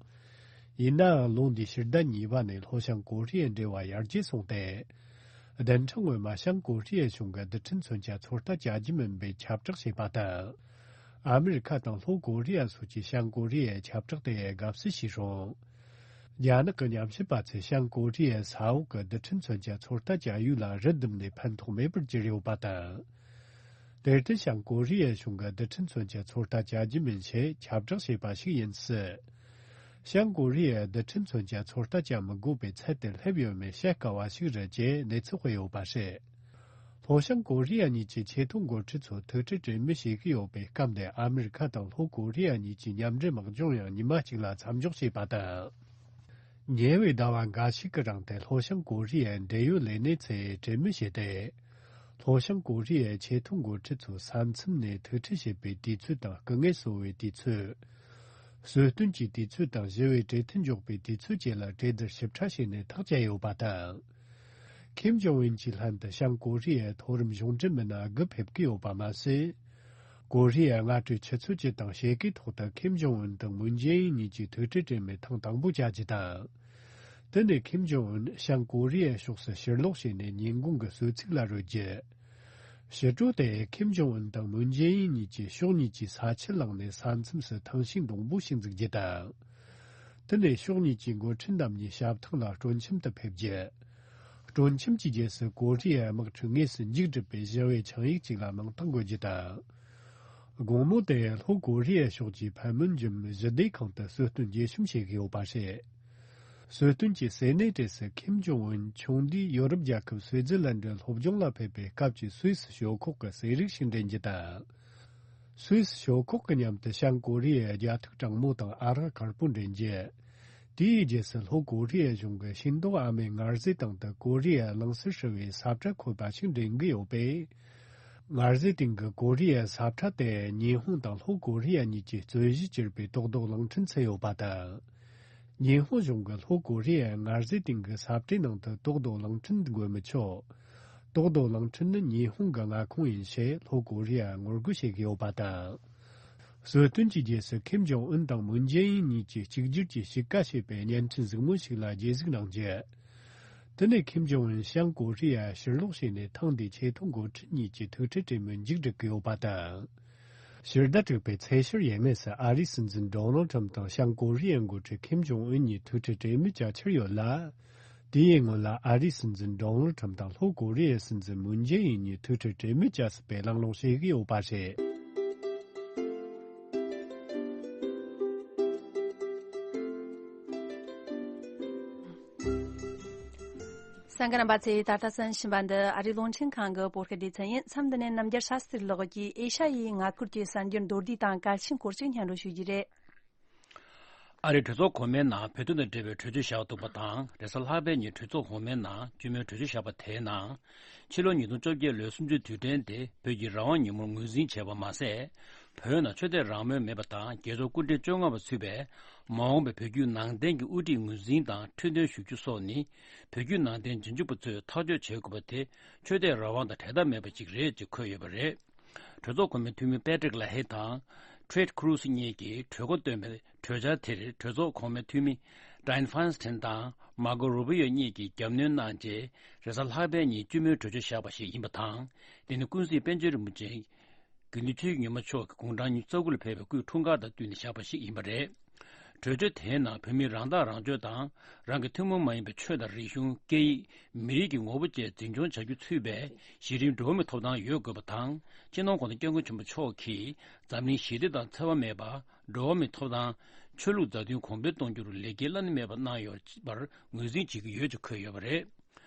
ཡིན་ནའང་ལོ་འདིའི་ཕྱི་ཟླ་གཉིས་པ་ནས་ལྷོ་བྱང་ཀོ་རི་ཡའི་འབྲེལ་བ་ཡར་རྒྱས་སོང་སྟེ། བདུན་ཕྲག་སྔོན་མ་བྱང་ཀོ་རི་ཡའི་གཞུང་གིས་རྡུལ་ཕྲན་མཚོན་ཆ་ཚོད་ལྟ་བྱ་རྒྱུ་མིན་པའི་ཁྱབ་བསྒྲགས་བྱས་པ་དང་། ཨ་མི་རི་ཁ་དང་ལྷོ་ཀོ་རི་ཡ་སོགས་ཀྱིས་བྱང་ཀོ་རི་ཡའི་ཁྱབ་བསྒྲགས་དེར་དགའ་བསུ་ཞུས་རུང་། རྒྱ་ནག་གི་ཉམས་ཞིབ་པ་ཚོས་བྱང་ཀོ་རི་ཡའི་ས་འོག་གི་རྡུལ་ཕྲན་མཚོན་ཆ་ཚོད་ལྟ་བྱ་ཡུལ་ལ་རི་བསྡུམས་ནས་ཕན་ཐོགས་མེད་པར་གྱུར་ཡོད་པ་དང་། དེར་བརྟེན་བྱང་ཀོ་རི་ཡའི་གཞུང་གིས་རྡུལ་ཕྲན་མཚོན་ཆ་ཚོད་ལྟ་བྱ་རྒྱུ་མིན་ཞེས་ཁྱབ་བསྒྲགས་བྱས་པ་ཞིག་ཡིན་སྲིད། བྱང་ཀོ་རི་ཡའི་རྡུལ་ཕྲན་མཚོན་ཆ་ཚོད་ལྟ་བྱ་མི་དགོས་པའི་ཚད་དེར་སླེབས་ཡོད་མེད་བཤད་དཀའ་བ་ཞིག་རེད་ཅེས་གནས་ཚུལ་སྤེལ་ཡོད་པ་རེད། ལྷོ་བྱང་ཀོ་རི་ཡ་གཉིས་ཀྱི་ཆེས་མཐོའི་འགོ་ཁྲིད་ཚོ་ཐུག་འཕྲད་གྲོས་མོལ་བྱེད་ཀྱི་ཡོད་པའི་སྐབས་འདིར། ཨ་མི་རི་ཁ་དང་ལྷོ་ཀོ་རི་ཡ་གཉིས་ཀྱི་མཉམ་འབྲེལ་དམག་སྦྱོང་ཡང་ཉི་མ་གཅིག་ལ་མཚམས་འཇོག་བྱས་པ་དང་། ཉེ་བའི་ཟླ་བ་འགའ་ཞིག་གི་རིང་དུ་ལྷོ་བྱང་ཀོ་རི་ཡའི་འབྲེལ་ཡོད་ལས་སྣེ་ཚོས་གྲོས་མོལ་བྱས་ཏེ། ལྷོ་བྱང་ཀོ་རི་ཡའི་ཆེས་མཐོའི་འགོ་ཁྲིད་ཚོ་ས་མཚམས་ནས་ཐུག་འཕྲད་བྱེད་པའི་དུས་ཚོད་དང་སྐུ་ངལ་གསོ་བའི་དུས་ཚོད། གསོལ་སྟོན་གྱི་དུས་ཚོད་དང་ཞི་བའི་གྲོས་མཐུན་འཇོག་པའི་དུས་ཚོད་བཅས་ལ་གྲོས་བསྡུར་ཞིབ་ཕྲ་བྱས་ནས་ཐག་བཅད་ཡོད་པ་དང་། ཁིམ་ཇོང་ཨུན་གྱིས་ལྷན་དུ་བྱང་ཀོ་རི་ཡའི་མཐོ་རིམ་གཞུང་འབྲེལ་མི་སྣ་དགུ་ཕེབས་ཀྱི་ཡོད་པ་མ་ཟད། ཀོ་རི་ཡའི་སྔ་དྲོའི་ཆུ་ཚོད་བཅུ་དང་ཕྱེད་ཀའི་ཐོག་ཏུ་ཁིམ་ཇོང་ཨུན་དང་མུན་ཇེ་ཨིན་གཉིས་ཀྱིས་ཐུག་འཕྲད་གྲོས་མོལ་ཐེངས་དང་པོ་བྱ་རྒྱུ་དང་། དེ་ནས་ཁིམ་ཇོང་ཨུན་བྱང་ཀོ་རི་ཡའི་ཕྱོགས་སུ་ཕྱིར་ལོག་བྱས་ནས་ཉིན་གུང་གི་གསོལ་ཚིགས་ལ་རོལ་རྒྱུ། ཕྱི་དྲོ་དེ་ཁིམ་ཇོང་ཨུན་དང་མུན་ཇེ་ཨིན་གཉིས་ཀྱིས་ཕྱོགས་གཉིས་ཀྱི་ས་ཆུ་བླངས་ནས་ས་མཚམས་སུ་ཐང་ཤིང་སྡོང་པོ་ཞིག་འཛུགས་རྒྱུ་དང་། དེ་ནས་ཕྱོགས་གཉིས་ཀྱི་འགོ་ཁྲིད་རྣམ་གཉིས་ཞབས་ཐང་ལ་སྤྲོ་འཆམ་དུ་ཕེབས་རྒྱུ། སྤྲོ་འཆམ་གྱི་རྗེས་སུ་ཀོ་རི་ཡའི་དམག་འཁྲུག་དངོས་སུ་མཇུག་སྒྲིལ་བའི་ཞི་བའི་ཆིངས་ཡིག་ཅིག་ལ་མིང་རྟགས་འགོད་རྒྱུ་དང་། དགོང་མོ་དེར་ལྷོ་ཀོ་རི་ཡའི་ཕྱོགས་ཀྱི་ཕན་མུན་ཇུམ་ཞི་བདེ་ཁང་དུ་གསོལ་སྟོན་རྒྱས་ཤོམ་བྱེད་ཀྱི་ཡོད་པ་རེད། གསོལ་སྟོན་གྱི་གསོལ་ནས་གྲས་སུ་ཁིམ་ཇོང་ཨུན་ཆུང་དུས་ཡོ་རོབ་རྒྱལ་ཁབ་སུའེ་ཛི་ལན་ཌི་སློབ་སྦྱོང་ལ་ཕེབས་པའི་སྐབས་ཀྱི་སུད་སི་ཤོག་ཁག་གི་གསོལ་རིགས་ཤིག་འདྲེན་རྒྱུ་དང་། སུད་སི་ཤོག་ཁག་གི་མཉམ་དུ་བྱང་ཀོ་རི་ཡའི་རྒྱ་ཐིག་གྲང་མོ་དང་ཨ་རག་དཀར་པོ་འདྲེན་རྒྱུ། དེའི་རྗེས་སུ་ལྷོ་ཀོ་རི་ཡའི་གཞུང་གི་ཤིང་ཏོག་ཨ་མའི་མངར་ཟས་སྟེང་དུ་ཀོ་རི་ཡའི་གླིང་སར་བསྲེས་པའི་ས་བཀྲ་འཁོད་པ་ཞིག་འདྲེན་གྱི་ཡོད་པས། མངར་ཟས་སྟེང་གི་ཀོ་རི་ཡའི་ས་བཀྲ་དེ་ཉི་ཧོང་དང་ལྷོ་ཀོ་རི་ཡ་གཉིས་ཀྱི་རྩོད་གཞི་གྱུར་པའི་དོག་རྡོག་གླིང་ཕྲན་མཚོན་ཡོད་པ་དང་། ཉི་ཧོང་གཞུང་གིས་ལྷོ་ཀོ་རི་ཡའི་མངར་ཟས་སྟེང་གི་ས་བཀྲའི་ནང་དུ་དོག་རྡོག་གླིང་ཕྲན་འདི་འགོད་མི་ཆོག་དོག་རྡོག་གླིང་ཕྲན་ནི་ཉི་ཧོང་གི་མངའ་ཁོངས་ཡིན་ཞེས་ལྷོ་ཀོ་རི་ཡས་ངོ་རྒོལ་བྱེད་ཀྱི་ཡོད་པ་དང་། གསོལ་སྟོན་གྱི་རྗེས་སུ་ཁིམ་ཇོང་ཨུན་དང་མུན་ཇེ་ཨིན་གཉིས་ཀྱིས་གཅིག་གྱུར་གྱིས་དཔྱིད་ཀ་ཞེས་པའི་བརྙན་འཕྲིན་གཟིགས་མོ་ཞིག་ལ་རྗེས་གཟིགས་གནང་རྒྱུ། དེ་ནས་ཁིམ་ཇོང་ཨུན་བྱང་ཀོ་རི་ཡར་ཕྱིར་ལོག་བྱས་ནས་ཐེངས་འདིའི་ཆེས་མཐོའི་འགོ་ཁྲིད་གཉིས་ཀྱི་ཐུག་འཕྲད་གྲོས་མོལ་མཇུག་སྒྲིལ་གྱི་ཡོད་པ་དང་། ཕྱི་ཟླ་དྲུག་པའི་ཚེས་བཅུ་ཡས་མས་སུ་ཨ་རིའི་སྲིད་འཛིན་ཌོ་ནལ་ཁྲམ་དང་བྱང་ཀོ་རི་ཡའི་འགོ་ཁྲིད་ཁིམ་ཇོང་ཨུན་གཉིས་ཐུག་འཕྲད་གྲོས་མོལ་བྱ་འཆར་ཡོད་ལ། དེའི་སྔོན་ལ་ཨ་རིའི་སྲིད་འཛིན་ཌོ་ནལ་ཁྲམ་དང་ལྷོ་ཀོ་རི་ཡའི་སྲིད་འཛིན་མུན་ཇེ་ཨིན་གཉིས་ཐུག་འཕྲད་གྲོས་མོལ་བྱ་སྲིད་པའི་གླེང་སློང་བྱེད་ཀྱི་ཡོད་པ་རེད། གསན་མཁན་རྣམ་པ་ཚོས་ད་ལྟ་གསན་བཞིན་པ་འདི་ཨ་རིའི་རླུང་འཕྲིན་ཁང་གི་བོད་སྐད་སྡེ་ཚན་ཡིན། མཚམས་འདི་ནས་རྣམ་རྒྱལ་ཤཱ་སྟྲི་ལགས་ཀྱིས་ཨེ་ཤ་ཡའི་མངའ་ཁུལ་གྱི་གསར་འགྱུར་མདོར་བསྡུས་དང་གལ་ཆེན་སྐོར་ཞིག་སྙན་སྒྲོན་ཞུ་རྒྱུ་རེད། ཨ་རིའི་གྲོས་ཚོགས་གོང་མའི་ནང་བོད་དོན་དང་འབྲེལ་བའི་གྲོས་ཆོད་བཞག་པ་འདུག་པ་དང་། རེས་གཟའ་ལྷག་པའི་ཉིན་གྲོས་ཚོགས་གོང་མའི་ནང་སྤྱི་མོས་གྲོས་ཆོད་བཞག་པ་དེའི་ནང་། ཕྱི་ལོ་ཉིས་སྟོང་བཅོ་བརྒྱད་ལོའི་གསུམ་བཅུའི་དུས་དྲན་དེ་བོད་ཀྱི་རང་དབང་ཉིན་མོར་ངོས་འཛིན་བྱས་པ་མ་ཟད། བོད་ནང་ཆོས་དད་རང་མོས་མེད་པ་དང་རྒྱལ་ཚོགས་སྐུ་ཕྲེང་བཅོ་ལྔ་པ་ཚུད་པའི་མ་འོངས་པའི་བོད་བརྒྱུད་ནང་བསྟན་གྱི་དབུ་ཁྲིད་ངོས་འཛིན་དང་ཁྲི་འདོན་ཞུ་རྒྱུ་སོགས་ནི། བོད་བརྒྱུད་ནང་བསྟན་རྗེས་འཇུག་པ་ཚོས་ཐག་གཅོད་བྱེད་དགོས་པ་དེ་ཆོས་དད་རང་དབང་དང་འབྲལ་ཐབས་མེད་པ་ཞིག་རེད་ཅེས་འཁོད་ཡོད་པ་རེད། གྲོས་ཚོགས་གོང་མའི་འཐུས་མི་པེ་ཏྲིག་ལ་ཧེ་དང་། ཊེཌ་ཁུ་རུ་སི་གཉིས་ཀྱིས་གྲོས་འགོ་བཏོན་པའི་གྲོས་འཆར་དེར་གྲོས་ཚོགས་གོང་མའི་འཐུས་མི་ཌའེན་ཧྥན་སི་ཐན་དང་མར་ཀོ་རུ་བི་ཡོ་གཉིས་ཀྱིས་རྒྱབ་གནོན་གནང་རྗེས། རེས་གཟའ་ལྷག་པའི་ཉིན་སྤྱི་མོས་གྲོས་ཆོད་བཞག་པ་ཞིག་ཡིན་པ་དང་། འདི་ནི་ཀུན་གཟིགས་པཎ་ཆེན་རིན་པོ་ཆེ་དགེ་འདུན་ཆོས་ཀྱི་ཉི་མ་མཆོག་གིས་དགུང་གྲངས་ཉི་ཤུ་རྩ་དགུ་ལ་ཕེབས་པའི་སྐུའི་འཁྲུངས་སྐར་དང་བསྟུན་ནས་བཞག་པ་ཞིག་ཡིན་པ་རེད། གྲོས་ཆོད་དེའི་ནང་བོད་མིའི་རང་ཐག་རང་གཅོད་དང་། རང་གི་ཐུན་མོང་མ་ཡིན་པའི་ཆོས་དང་རིག་གཞུང་། སྐད་ཡིག། མི་རིགས་ཀྱི་ངོ་བོ་བཅས་འཛིན་སྐྱོང་བྱ་རྒྱུ་ཚུད་པའི་གཞི་རིམ་འགྲོ་བ་མིའི་ཐོབ་ཐང་ཡོད་དགོས་པ་དང་། སྤྱི་ནོར་༸གོང་ས་༸སྐྱབས་མགོན་ཆེན་པོ་མཆོག་གིས་འཛམ་གླིང་ཞི་བདེ་དང་འཚེ་བ་མེད་པ། འགྲོ་བ་མིའི་ཐོབ་ཐང་། ཆོས་ལུགས་མཛའ་མཐུན་གོང་འཕེལ་གཏོང་རྒྱུར་ལེགས་སྐྱེས་བླ་ན་མེད་པ་གནང་ཡོད་པར་ངོས་འཛིན་བྱེད་ཀྱི་ཡོད་ཅེས་འཁོད་ཡོད་པ་རེད།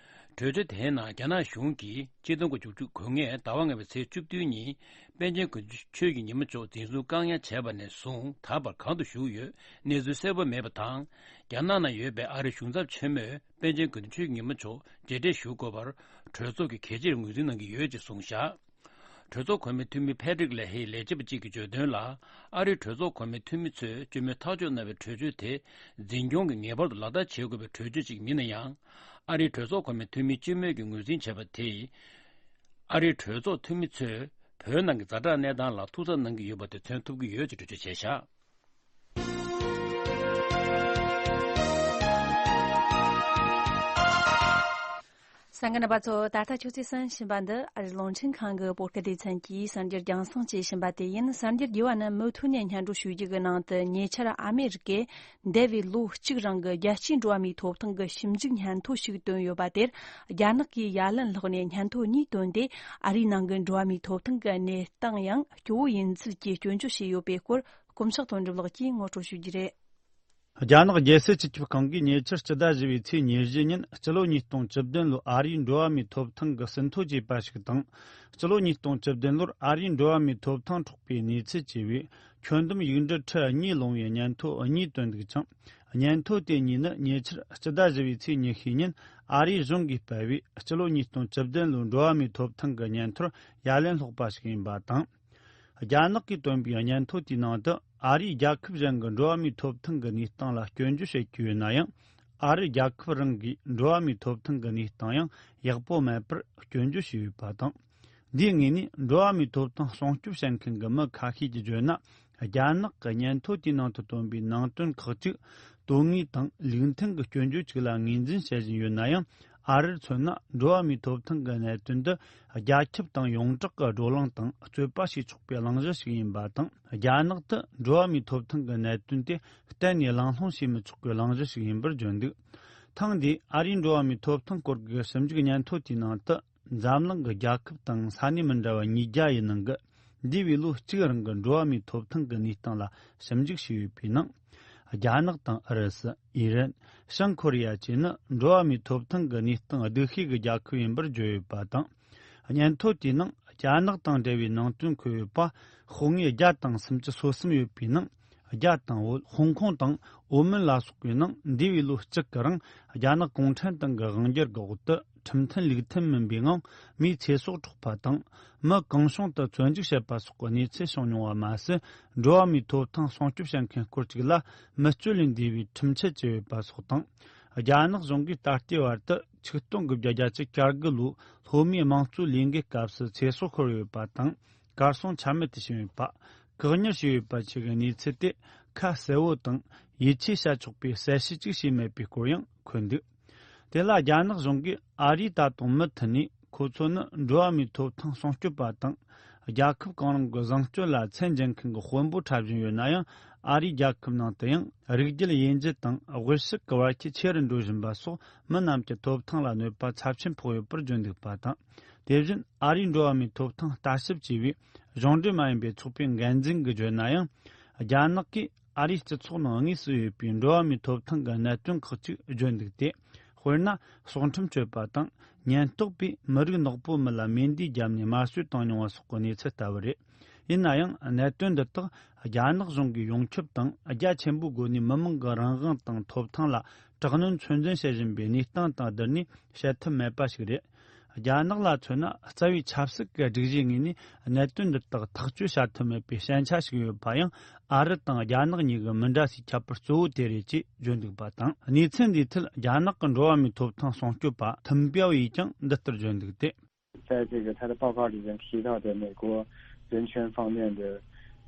གྲོས་ཆོད་དེའི་ནང་རྒྱ་ནག་གཞུང་གིས་ཆིག་སྟོང་དགུ་བརྒྱ་དགུ་བཅུ་གོ་ལྔའི་ཟླ་བ་ལྔ་པའི་ཚེས་བཅུ་བདུན་ཉིན་པཎ་ཆེན་དགེ་འདུན་ཆོས་ཀྱི་ཉི་མ་མཆོག་འཛིན་བཟུང་བཀག་ཉར་བྱས་པ་ནས་བཟུང་ད་བར་གང་དུ་བཞུགས་ཡོད་གནས་ཚུལ་གསལ་པོ་མེད་པ་དང་། རྒྱ་ནག་ནང་ཡོད་པའི་ཨ་རིའི་གཞུང་ཚབ་ཆེན་མོས་པཎ་ཆེན་དགེ་འདུན་ཆོས་ཀྱི་ཉི་མ་མཆོག་མཇལ་འཕྲད་ཞུ་དགོས་པར་གྲོས་ཚོགས་ཀྱིས་གལ་ཆེར་ངོས་འཛིན་གནང་གི་ཡོད་ཅེས་གསུངས་བཞག་གྲོས་ཚོགས་གོང་མའི་འཐུས་མི་ཕེ་ཏྲིག་ལེ་ཧེའི་ལས་བྱེད་པ་གཅིག་གིས་བརྗོད་དོན་ལ། ཨ་རིའི་གྲོས་ཚོགས་གོང་མའི་འཐུས་མི་ཚོས་སྤྱི་མོས་ཐག་གཅོད་གནང་བའི་གྲོས་ཆོད་དེ་འཛིན་སྐྱོང་གིས་ངེས་པར་དུ་ལག་བསྟར་བྱེད་དགོས་པའི་གྲོས་ཆོད་ཅིག་མིན་ན་ཡང་། ཨ་རིའི་གྲོས་ཚོགས་གོང་མའི་འཐུས་མི་སྤྱི་མོས་ཀྱིས་ངོས་འཛིན་བྱས་པ་དེས། ཨ་རིའི་གྲོས་ཚོགས་འཐུས་མི་ཚོས་བོད་ནང་གི་ཛ་དྲག་གནས་སྟངས་ལ་ཐུགས་འཚབ་གནང་གི་ཡོད་པ་དེ་མཚོན་ཐུབ་ཀྱི་ཡོད་ཅེས་འགྲེལ་བརྗོད་བྱས་བཞག་གསན་མཁན་རྣམ་པ་ཚོ། ད་ལྟ་ཁྱོད་ཚོས་གསན་བཞིན་པ་འདི་ཨ་རིའི་རླུང་འཕྲིན་ཁང་གི་བོད་སྐད་སྡེ་ཚན་གྱིས་གསར་འགྱུར་རྒྱང་སྲིང་བྱེད་བཞིན་པ་དེ་ཡིན། གསར་འགྱུར་རྒྱས་པ་རྣམས་མུ་མཐུད་ནས་སྙན་སྒྲོན་ཞུ་རྒྱུ་གི་ནང་དུ། ཉེ་ཆར་ཨ་མེ་རི་ཀས་འདས་པའི་ལོ་གཅིག་རིང་གི་རྒྱལ་སྤྱིའི་འགྲོ་བ་མིའི་ཐོབ་ཐང་གི་ཞིབ་འཇུག་སྙན་ཐོ་ཞིག་བཏོན་ཡོད་པ་དེར། རྒྱ་ནག་གིས་ཡ་ལན་བསློགས་ནས་སྙན་ཐོ་གཉིས་བཏོན་ཏེ། ཨ་རིའི་ནང་གི་འགྲོ་བ་མིའི་ཐོབ་ཐང་གི་གནས་སྟངས་ཡང་སྐྱོ་བོ་ཡིན་ཚུལ་གྱི་སྐྱོན་བརྗོད་བྱས་ཡོད་པའི་སྐོར། དཀོན་མཆོག་དོན་གྲུབ་ལགས་ཀྱིས་ངོ་སྤྲོད་ཞུ་རྒྱུ་རེད། རྒྱ་ནག་རྒྱལ་སྲིད་སྤྱི་ཁྱབ་ཁང་གིས་ཉེ་ཆར་སྤྱི་ཟླ་བཞི་པའི་ཚེས་ཉེར་བཞི་ཉིན་སྤྱི་ལོ་ཉིས་སྟོང་བཅུ་བདུན་ལོའི་ཨ་རིའི་འགྲོ་བ་མིའི་ཐོབ་ཐང་གི་ཟིན་ཐོ་བཅས་པ་ཞིག་དང་། སྤྱི་ལོ་ཉིས་སྟོང་བཅུ་བདུན་ལོར་ཨ་རིའི་འགྲོ་བ་མིའི་ཐོབ་ཐང་འཕྲོག་པའི་གནས་ཚུལ་ཅེས་པའི་ཁྱོན་བསྡོམས་ཡིག་འབྲུ་ཁྲི་གཉིས་ལོངས་པའི་སྙན་ཐོ་གཉིས་བཏོན་འདུག་ཅིང་། སྙན་ཐོ་དེ་གཉིས་ནི་ཉེ་ཆར་སྤྱི་ཟླ་བཞི་པའི་ཚེས་ཉི་ཤུ་ཉིན་ཨ་རིའི་གཞུང་གིས་སྤེལ་བའི་སྤྱི་ལོ་ཉིས་སྟོང་བཅུ་བདུན་ལོའི་འགྲོ་བ་མིའི་ཐོབ་ཐང་གི་སྙན་ཐོར་ཡ་ལན་སློག་པ་ཞིག་ཡིན་པ་དང་། རྒྱ་ནག་གིས་བཏོན་པའི་སྙན་ཐོ་དེའི་ནང་དུ་ཨ་རིའི་རྒྱལ་ཁབ་གཞན་གྱི་འགྲོ་བ་མིའི་ཐོབ་ཐང་གི་གནས་སྟངས་ལ་སྐྱོན་བརྗོད་བྱེད་ཀྱི་ཡོད་ན་ཡང་། ཨ་རི་རྒྱལ་ཁབ་རང་གིས་འགྲོ་བ་མིའི་ཐོབ་ཐང་གི་གནས་སྟངས་ཡང་ཡག་པོ་མེད་པར་སྐྱོན་བརྗོད་བྱས་ཡོད་པ་དང་། འདིའི་ངོས་ནས་འགྲོ་བ་མིའི་ཐོབ་ཐང་སྲུང་སྐྱོབ་བྱེད་མཁན་གྱི་མི་ཁ་ཤས་ཀྱིས་བརྗོད་ན། རྒྱ་ནག་གི་སྙན་ཐོ་དེའི་ནང་དུ་བཏོན་པའི་ནང་དོན་ཁག་ཅིག་དོན་དངོས་དང་ལུགས་མཐུན་གྱི་སྐྱོན་བརྗོད་ཅིག་ལ་ངོས་འཛིན་བྱེད་བཞིན་ཡོད་ན་ཡང་། ཨ་རིར་མཚོན་ན་འགྲོ་བ་མིའི་ཐོབ་ཐང་གི་གནད་དོན་འདི་རྒྱ་ཁྱབ་དང་ཡོངས་གྲགས་ཀྱི་བགྲོ་གླེང་དང་རྩོད་པ་བྱེད་ཆོག་པའི་གླེང་གཞི་ཞིག་ཡིན་པ་དང་། རྒྱ་ནག་ཏུ་འགྲོ་བ་མིའི་ཐོབ་ཐང་གི་གནད་དོན་དེ་གཏན་ནས་གླེང་སློང་བྱེད་མི་ཆོག་པའི་གླེང་གཞི་ཞིག་ཡིན་པར་བརྗོད་འདུག་ཐེངས་འདིའི་ཨ་རིའི་འགྲོ་བ་མིའི་ཐོབ་ཐང་སྐོར་གྱི་ཞིབ་འཇུག་སྙན་ཐོ་དེའི་ནང་དུ། འཛམ་གླིང་གི་རྒྱལ་ཁབ་དང་ས་གནས་མི་འདྲ་བ་ཉིས་བརྒྱ་ཡི་ནང་གི་འདས་པའི་ལོ་གཅིག་རིང་གི་འགྲོ་བ་མིའི་ཐོབ་ཐང་གི་གནས་སྟངས་ལ་ཞིབ་འཇུག་བྱས་ཡོད་པའི་ནང་། རྒྱ་ནག་དང་ཨུ་རུ་སུ། ཨི་རན། བྱང་ཁོ་རེ་ཡ་བཅས་ནི་འགྲོ་བ་མིའི་ཐོབ་ཐང་གི་གནས་སྟངས་སྡུག་ཤོས་ཀྱི་རྒྱལ་ཁབ་ཡིན་པར་བརྗོད་ཡོད་པ་དང་། སྙན་ཐོ་དེའི་ནང་རྒྱ་ནག་དང་འབྲེལ་བའི་ནང་དོན་འཁོད་ཡོད་པ་ཤོག་ངོས་བརྒྱ་དང་སུམ་ཅུ་སོ་གསུམ་ཡོད་པའི་ནང་། རྒྱ་དང་བོད། ཧོང་ཀོང་དང་ཨོ་མོན་ལ་སོགས་པའི་ནང་འདས་པའི་ལོ་གཅིག་གི་རིང་རྒྱ་ནག་གུང་ཁྲན་ཏང་གི་དབང་སྒྱུར་གྱི་འོག་ཏུ་ཁྲིམས་མཐུན་ལུགས་མཐུན་མིན་པའི་ངང་མིའི་ཚེ་སྲོག་འཕྲོག་པ་དང་། མི་གང་བྱུང་དུ་བཙོན་འཇུག་བྱེད་པ་སོགས་ཀྱི་གནས་ཚུལ་བྱུང་མྱོང་བ་མ་ཟད། འགྲོ་བ་མིའི་ཐོབ་ཐང་སྲུང་སྐྱོབ་བྱེད་མཁན་སྐོར་ཅིག་ལ་མི་སྤྱོད་ལས་འདས་པའི་ཁྲིམས་ཆད་བཅད་ཡོད་པ་སོགས་དང་། རྒྱ་ནག་གཞུང་གིས་ད་ལྟའི་བར་དུ་ཆིག་སྟོང་དགུ་བརྒྱ་གྱ་གཅིག་ལོའི་ལྷོ་མིའི་དམངས་གཙོའི་ལས་འགུལ་སྐབས་སུ་ཚེ་སྲོག་ཤོར་ཡོད་པ་དང་། གར་སོང་ཆ་མེད་དུ་ཕྱིན་ཡོད་པ། བཀག་ཉར་བྱས་ཡོད་པ་བཅས་ཀྱི་གནས་ཚུལ་དེ་ཁ་གསལ་བོ་དང་ཡིད་ཆེས་བྱ་ཆོག་པའི་གསལ་བཤད་ཅིག་བྱས་མེད་པའི་སྐོར་ཡང་འཁོད་འདུག་དེ་ལ་རྒྱ་ནག་གཞུང་གིས་ཨ་རིས་ད་དུང་མུ་མཐུད་ནས་ཁོ་ཚོ་ནི་འགྲོ་བ་མིའི་ཐོབ་ཐང་སྲུང་སྐྱོབ་པ་དང་། རྒྱལ་ཁབ་གང་རུང་གི་བཟང་སྤྱོད་ལ་མཚན་འབྱིན་མཁན་གྱི་དཔོན་པོ་འཁྲབ་བཞིན་ཡོད་ན་ཡང་། ཨ་རིའི་རྒྱལ་ཁབ་ནང་དུ་ཡང་རིགས་རྒྱུད་དབྱེ་འབྱེད་དང་དབུལ་ཕྱུག་གི་བར་ཁྱད་ཆེ་རུ་འགྲོ་བཞིན་པ་སོགས་མི་རྣམས་ཀྱི་ཐོབ་ཐང་ལ་གནོད་པ་ཚབས་ཆེན་ཕོག་ཡོད་པར་བརྗོད་འདུག་པ་དང་། དེ་བཞིན་ཨ་རིའི་འགྲོ་བ་མིའི་ཐོབ་ཐང་ལྟ་ཞིབ་ཅེས་པའི་གཞུང་འབྲེལ་མ་ཡིན་པའི་ཚོགས་པའི་འགན་འཛིན་གྱིས་བརྗོད་ན་ཡང་། རྒྱ་ནག་གིས་ཨ་རིའི་སྤྱི་ཚོགས་ནང་དངོས་སུ་ཡོད་པའི་འགྲོ་བ་མིའི་ཐོབ་ཐང་གི་གནད་དོན་ཁག་ཅིག་བརྗོད་འདུག་སྟེ། དཔེར་ན། སྲོག་ཁྲིམས་གཅོད་པ་དང་། ཉེན་རྟོག་པས་མི་རིགས་ནག་པོ་མི་ལ་མེ་མདས་བརྒྱབ་ནས་དམར་གསོད་བཏང་མྱོང་བ་སོགས་ཀྱི་གནས་ཚུལ་ལྟ་བུ་རེད། ཡིན་ན་ཡང་། གནད་དོན་འདི་དག་རྒྱ་ནག་གཞུང་གིས་ཡོངས་ཁྱབ་དང་རྒྱ་ཆེན་པོའི་སྒོ་ནས་མི་མང་གི་རང་དབང་དང་ཐོབ་ཐང་ལ་དྲག་གནོན་ཚོད་འཛིན་བྱེད་བཞིན་པའི་གནས་སྟངས་དང་བསྡུར་ནས་བཤད་ཐབས་མེད་པ་ཞིག་རེད། རྒྱ་ནག་ལ་མཚོན་ན། རྩ་བའི་ཆབ་སྲིད་ཀྱི་སྒྲིག་གཞིའི་ངོས་ནས་གནད་དོན་འདི་དག་ཐག་གཅོད་བྱ་ཐུབ་མེད་པའི་ཞན་ཆ་ཞིག་ཡོད་པ་ཡང་། ཨ་རི་དང་རྒྱ་ནག་གཉིས་ཀྱི་མི་འདྲ་སའི་ཁྱད་པར་གཙོ་བོ་དེ་རེད་ཅེས་བརྗོད་འདུག་པ་དང་། གནས་ཚུལ་འདིའི་ཐད་རྒྱ་ནག་གི་འགྲོ་བ་མིའི་ཐོབ་ཐང་སྲུང་སྐྱོབ་པ་ཐིམ་པའོ་ཡིས་ཀྱང་འདི་ལྟར་བརྗོད་འདུག་སྟེ། 在这个他的报告里面提到的美国人权方面的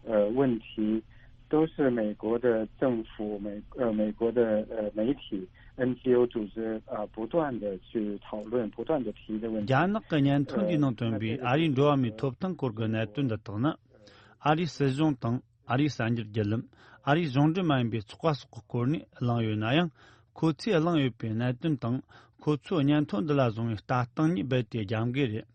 呃问题，都是美国的政府、美呃美国的呃媒体、N G O 组织啊、呃不断的去讨论、不断的提的问题。 རྒྱ་ནག་གི་སྙན་ཐོ་འདིའི་ནང་བཏོན་པའི་ཨ་རིའི་འགྲོ་བ་མིའི་ཐོབ་ཐང་སྐོར་གྱི་གནད་དོན་འདི་དག་ནི། ཨ་རིའི་སྲིད་གཞུང་དང་། ཨ་རིའི་གསར་འགྱུར་བརྒྱུད་ལམ། ཨ་རིའི་གཞུང་འབྲེལ་མ་ཡིན་པའི་ཚོགས་པ་སོགས་ཀྱི་སྐོར་ནས་གླེང་ཡོད་ན་ཡང་། ཁོ་ཚོས་གླེང་ཡོད་པའི་གནད་དོན་དང་། ཁོ་ཚོའི་སྙན་ཐོ་འདི་ལ་བཟུང་བའི་ལྟ་སྟངས་གཉིས་རྦད་དེ་རྒྱབ་འགལ་རེད།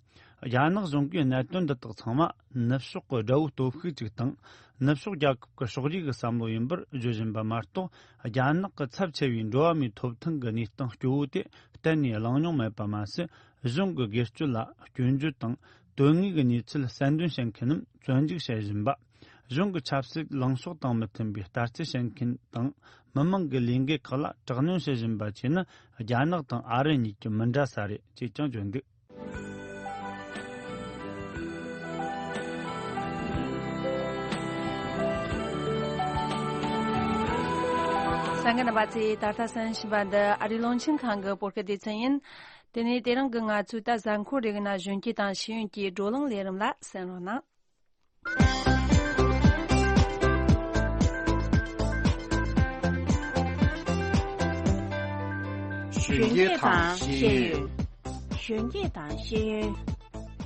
རྒྱ་ནག་གཞུང་གིས་གནད་དོན་འདི་དག་ཚང་མ་ནུབ་ཕྱོགས་ཀྱི་དགྲ་བོའི་སྟོབས་ཤུགས་ཅིག་དང་། ནུབ་ཕྱོགས་རྒྱལ་ཁབ་ཀྱི་ཕྱོགས་རིས་ཀྱི་བསམ་བློ་ཡིན་པར་བརྗོད་བཞིན་པ་མ་གཏོགས། རྒྱ་ནག་གི་ཚབས་ཆེ་བའི་འགྲོ་བ་མིའི་ཐོབ་ཐང་གི་གནས་སྟངས་སྐྱོ་བོ་དེ་གཏན་ནས་གླེང་མྱོང་མེད་པ་མ་ཟད། གཞུང་གི་སྒེར་གཅོད་ལ་སྐྱོན་བརྗོད་དང་། དོན་དངོས་ཀྱི་གནས་ཚུལ་གསལ་འདོན་བྱེད་མཁན་རྣམས་བཙོན་འཇུག་བྱེད་བཞིན་པ། གཞུང་གི་ཆབ་སྲིད་ལངས་ཕྱོགས་དང་མི་མཐུན་པའི་ལྟ་རྩིས་བྱེད་མཁན་དང་། མི་མང་གི་ལས་འགུལ་ཁག་ལ་དྲག་གནོན་བྱེད་བཞིན་པ་བཅས་ནི་རྒྱ་ནག་དང་ཨ་རི་གཉིས་ཀྱི་མི་འདྲ་ས་རེད་ཅེས་ཀྱང་བརྗོད་འདུག་གསན་མཁན་རྣམ་པ་ཚོས་ད་ལྟ་གསན་བཞིན་པ་འདི་ཨ་རིའི་རླུང་འཕྲིན་ཁང་གི་བོད་སྐད་སྡེ་ཚན་ཡིན། དེ་ནས་དེ་རིང་གི་ང་ཚོའི་ད་གཟའ་འཁོར་རེ་གི་ནང་གཞོན་སྐྱེས་དང་ཤེས་ཡོན་གྱི་བགྲོ་གླེང་ལས་རིམ་ལ་གསན་རོགས་གནང་། གཞོན་སྐྱེས་དང་ཤེས་ཡོན། གཞོན་སྐྱེས་དང་ཤེས་ཡོན།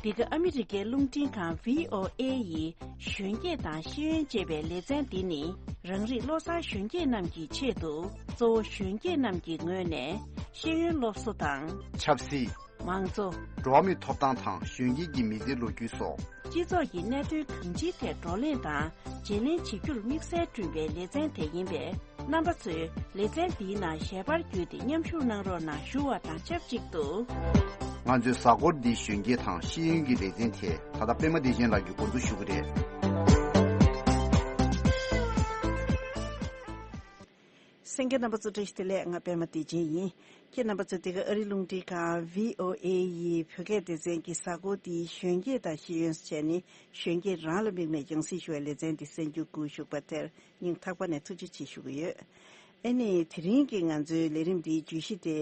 འདི་ག་ཨ་མི་རི་ཀའི་རླུང་འཕྲིན་ཁང་བྷི་ཨོ་ཨེ་ཡི་གཞོན་སྐྱེས་དང་ཤེས་ཡོན་ཅེས་པའི་ལེ་ཚན་འདི་ནི། རང་རིགས་བློ་བཟང་གཞོན་སྐྱེས་རྣམས་ཀྱི་ཆེད་དུ། གཙོ་བོ་གཞོན་སྐྱེས་རྣམས་ཀྱི་ངོས་ནས་ཤེས་ཡོན་སློབ་གསོ་དང་། ཆབ་སྲིད། མང་གཙོ། འགྲོ་བ་མིའི་ཐོབ་ཐང་དང་གཞོན་སྐྱེས་ཀྱི་མི་ཚེའི་ལོ་རྒྱུས་སོགས། སྤྱི་ཚོགས་ཀྱི་གནད་དོན་གང་ཅིའི་ཐད་བགྲོ་གླེང་དང་བརྗེ་ལེན་བྱེད་རྒྱུར་དམིགས་བསལ་བསྐྲུན་པའི་ལེ་ཚན་དེ་ཡིན་པས། རྣམ་པ་ཚོས་ལེ་ཚན་འདིའི་ནང་ཞལ་པར་བརྒྱུད་དེ་མཉམ་ཞུགས་གནང་རོགས་གནང་ཞུ་བ་དང་ཆབས་ཅིག་ཏུ། ང་ཚོས་གཟའ་འཁོར་འདིའི་གཞོན་སྐྱེས་དང་ཤེས་ཡོན་གྱི་ལེ་ཚན་དེ་ད་ལྟ་པད་མ་བདེ་ཆེན་ལགས་ཀྱིས་འགོ་འཛུགས་ཞུ་གི་རེད། གསན་མཁན་རྣམ་པ་ཚོ་བཀྲ་ཤིས་བདེ་ལེགས། ང་པད་མ་བདེ་ཆེན་ཡིན། ཁྱེད་རྣམ་པ་ཚོ་འདི་ག་ཨ་རི་རླུང་འཕྲིན་ཁང་བྷི་ཨོ་ཨེ་ཡི་བོད་སྐད་སྡེ་ཚན་གྱི་གཟའ་འཁོར་འདིའི་གཞོན་སྐྱེས་དང་ཤེས་ཡོན་ཟེར་ནས་གཞོན་སྐྱེས་རང་ལ་དམིགས་ནས་རྒྱང་སྲིང་ཞུ་བའི་ལེ་ཚན་འདི་གསན་རྒྱུ་སྒུག་བཞུགས་པ་དེར་སྙིང་ཐག་པ་ནས་ཐུགས་རྗེ་ཆེ་ཞུ་གི་ཡོད། ཨ་ནི་དེ་རིང་གི་ང་ཚོའི་ལས་རིམ་འདིའི་བརྗོད་གཞི་དེ།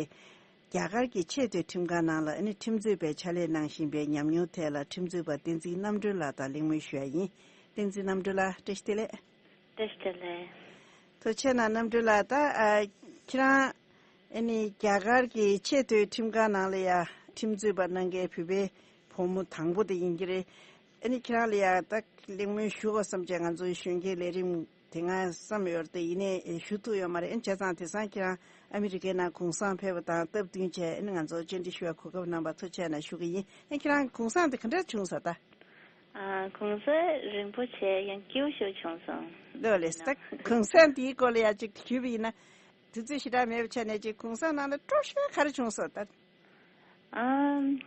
རྒྱ་གར་གྱི་ཆེས་མཐོའི་ཁྲིམས་ཁང་ནང་ལ་ཨ་ནི་ཁྲིམས་རྩོད་པའི་ཕྱག་ལས་གནང་བཞིན་པའི་ཉམས་མྱོང་ཐད་ལ་ཁྲིམས་རྩོད་པ་བསྟན་འཛིན་རྣམ་གྲོལ་ལགས་དང་གླེང་མོལ་ཞུ་ཡ་ཡིན། བསྟན་འཛིན་རྣམ་གྲོལ་ལགས་བཀྲ་ཤིས་བདེ་ལེགས། བཀྲ་ཤིས་བདེ་ལེགས། ཐུགས་རྗེ་གནང་རྣམ་གྲོལ་ལགས། ད་ཨ་ཁྱེད་རང་ཨ་ནི་རྒྱ་གར་གྱི་ཆེས་མཐོའི་ཁྲིམས་ཁང་ནང་ལ་ཡ་ཁྲིམས་རྩོད་པ་གནང་མཁན་བོད་པའི་བུ་མོ་དང་པོ་དེ་ཡིན་གྱི་རེད། ཨ་ནི་ཁྱེད་རང་ལ་ཡ་ད་གླེང་མོལ་ཞུ་དགོས་བསམ་བྱས་ང་ཚོའི་གཞོན་སྐྱེས་ལས་རིམ་དེ་སྔ་བསམ་ཡོད་རེད་དེ་ཡིན་ནའི་ཞུ་ཐུབ་ཡོད་མ་རེད། ཨ་ནི་བྱས་ཙང་དེང་སང་ཁྱེད་རང་ཨ་མི་རི་ཀའི་ནང་གུང་སེང་ཕེབས་པ་དང་སྟབས་བསྟུན་བྱས་ཨ་ནི་ང་ཚོ་བཅར་འདྲི་ཞུ་བའི་གོ་སྐབས་གནང་བར་ཐུགས་རྗེ་གནང་ཞུ་གི་ཡིན། ཨ་ཁྱེད་རང་གུང་སེང་དེ་ག་འདྲ་བྱུང་ས་ད། ཨ། གུང་སེང་རིང་པོ་བྱས་ཡང་སྐྱིད་པོ་ཞིག་བྱུང་སོང་། ལགས་ལགས། ད་གུང་སེང་དེའི་སྐོར་ལ་ཡང་ཅིག་ཞུས་པ་ཡིན་ན། དུས་ཚོད་ཞེ་དྲག་མེད་པའི་ཆ་ནས་ཅིག་གུང་སེང་ནང་ལ་སྤྲོ་ཤོས་ག་རེ་བྱུང་སོང་ད། ཨམ།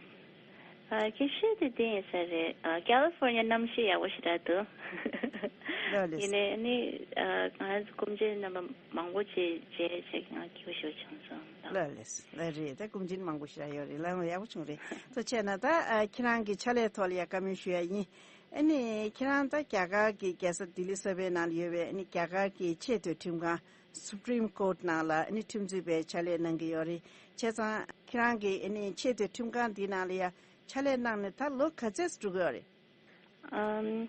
ཨ། ཁྱད་ཆོས་དེ་འདི་ཡིན་ས་རེད། ཨ། ཀ་ལི་ཧྥོར་ནི་ཡ་གནམ་གཤིས་ཡག་པོ་ཞེ་དྲག་འདུག། ལགས་ལགས། ཡིན་ནའི་ནི། ཨ། ང་རང་ཚོ་སྐུ་མགྲོན་རྣམ་པ་མང་པོ་ཅིག་མཇལ་བྱས་ང་སྐྱིད་པོ་ཞིག་བྱུང་སོང་། ལགས་ལགས་ལགས་རེད། ད་སྐུ་མགྲོན་མང་པོ་ཞེ་དྲག་ཡོད་རེད། ལགས་ཡག་པོ་བྱུང་རེད། ཐུགས་རྗེ་གནང་། ད་ཨ་ཁྱེད་རང་གི་ཕྱག་ལས་ཐོག་ལ་ཡ་བཀའ་མོལ་ཞུ་ཡ་ཡིན། ཨ་ནི་ཁྱེད་རང་ད་རྒྱ་གར་གྱི་རྒྱལ་ས་ལྡི་ལི་གསར་པའི་ནང་ལ་ཡོད་པའི་ཨ་ནི་རྒྱ་གར་གྱི་ཆེས་མཐོའི་ཁྲིམས་ཁང་Supreme Court ནང་ལ་ཨ་ནི་ཁྲིམས་རྩོད་པའི་ཕྱག་ལས་གནང་གི་ཡོད་རེད། བྱས་ཙང་ཁྱེད་རང་གིས་ཨ་ནི་ཆེས་མཐོའི་ཁྲིམས་ཁང་འདི་ནང་ལ་ཡ་ཕྱག་ལས་གནང་ནས་ད་ལོ་ག་ཚོད་འགྲོ་གི་ཡོད་རེད། ཨམ།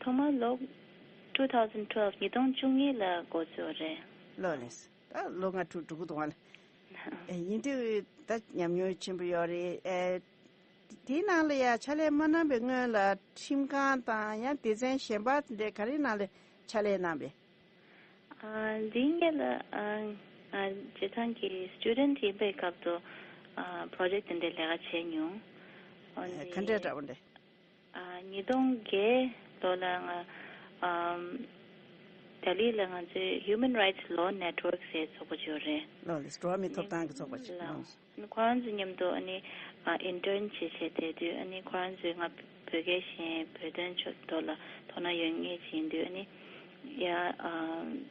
ཐོག་མར་ལོ་two thousand twelve ཉིས་སྟོང་བཅུ་གཉིས་ལ་འགོ་བཙུགས་རེད། ལགས་ལགས། ད་ལོ་ལྔ་དྲུག་འགྲོ་གི་འདུག་བ་ལ། ཨེ་ཡིན་དུས་ད་ཉམས་མྱོང་ཆེན་པོ་ཡོད་རེད། ཨེ། དེའི་ནང་ལ་ཡ་ཕྱག་ལས་མ་གནང་བའི་སྔོན་ལ་ཁྲིམས་ཁང་དང་ཡང་སྡེ་ཚན་གཞན་པ་དེ་འདྲའི་ག་རེའི་ནང་ལ་ཕྱག་ལས་གནང་བས། ཨ། འདིའི་སྔོན་ལ་ཨ་ང་བྱས་ཙང་གི་སི་ཊུ་ཌེན་ཊི་ཡིན་པའི་སྐབས་སུ་ཨ་པོ་རོ་ཇེག་དེ་འདྲའི་ལས་ཀ་བྱས་མྱོང་། འོན་ཏེ་ག་འདྲའི་འདྲ་བོ་འདྲ། ཨ། ཉིས་སྟོང་བརྒྱད་ལོ་ལ་ང་ཨམ། ལྡི་ལི་ལ་ང་ཚོའི་Human Rights Law Network ཟེར་ཚོགས་པ་ཅིག་ཡོད་རེད། ལགས་ལགས། འགྲོ་བ་མིའི་ཐོབ་ཐང་གི་ཚོགས་པ་ཅིག་ལགས། ལགས། ཁོ་རང་ཚོ་མཉམ་དུ་ཨ་ནི་ཨ་ཨིན་ཊརན་བྱེད་བྱེད་བསྡད་དུས་ཨ་ནི་ཁོ་རང་ཚོས་ང་བོད་སྐད་ཤེས་བོད་དོན་ཕྱོགས་ཐོག་ལ་དོ་སྣང་ཡོད་མཁན་ཅིག་ཡིན་དུས་ཨ་ནི་ཡ་ཨ་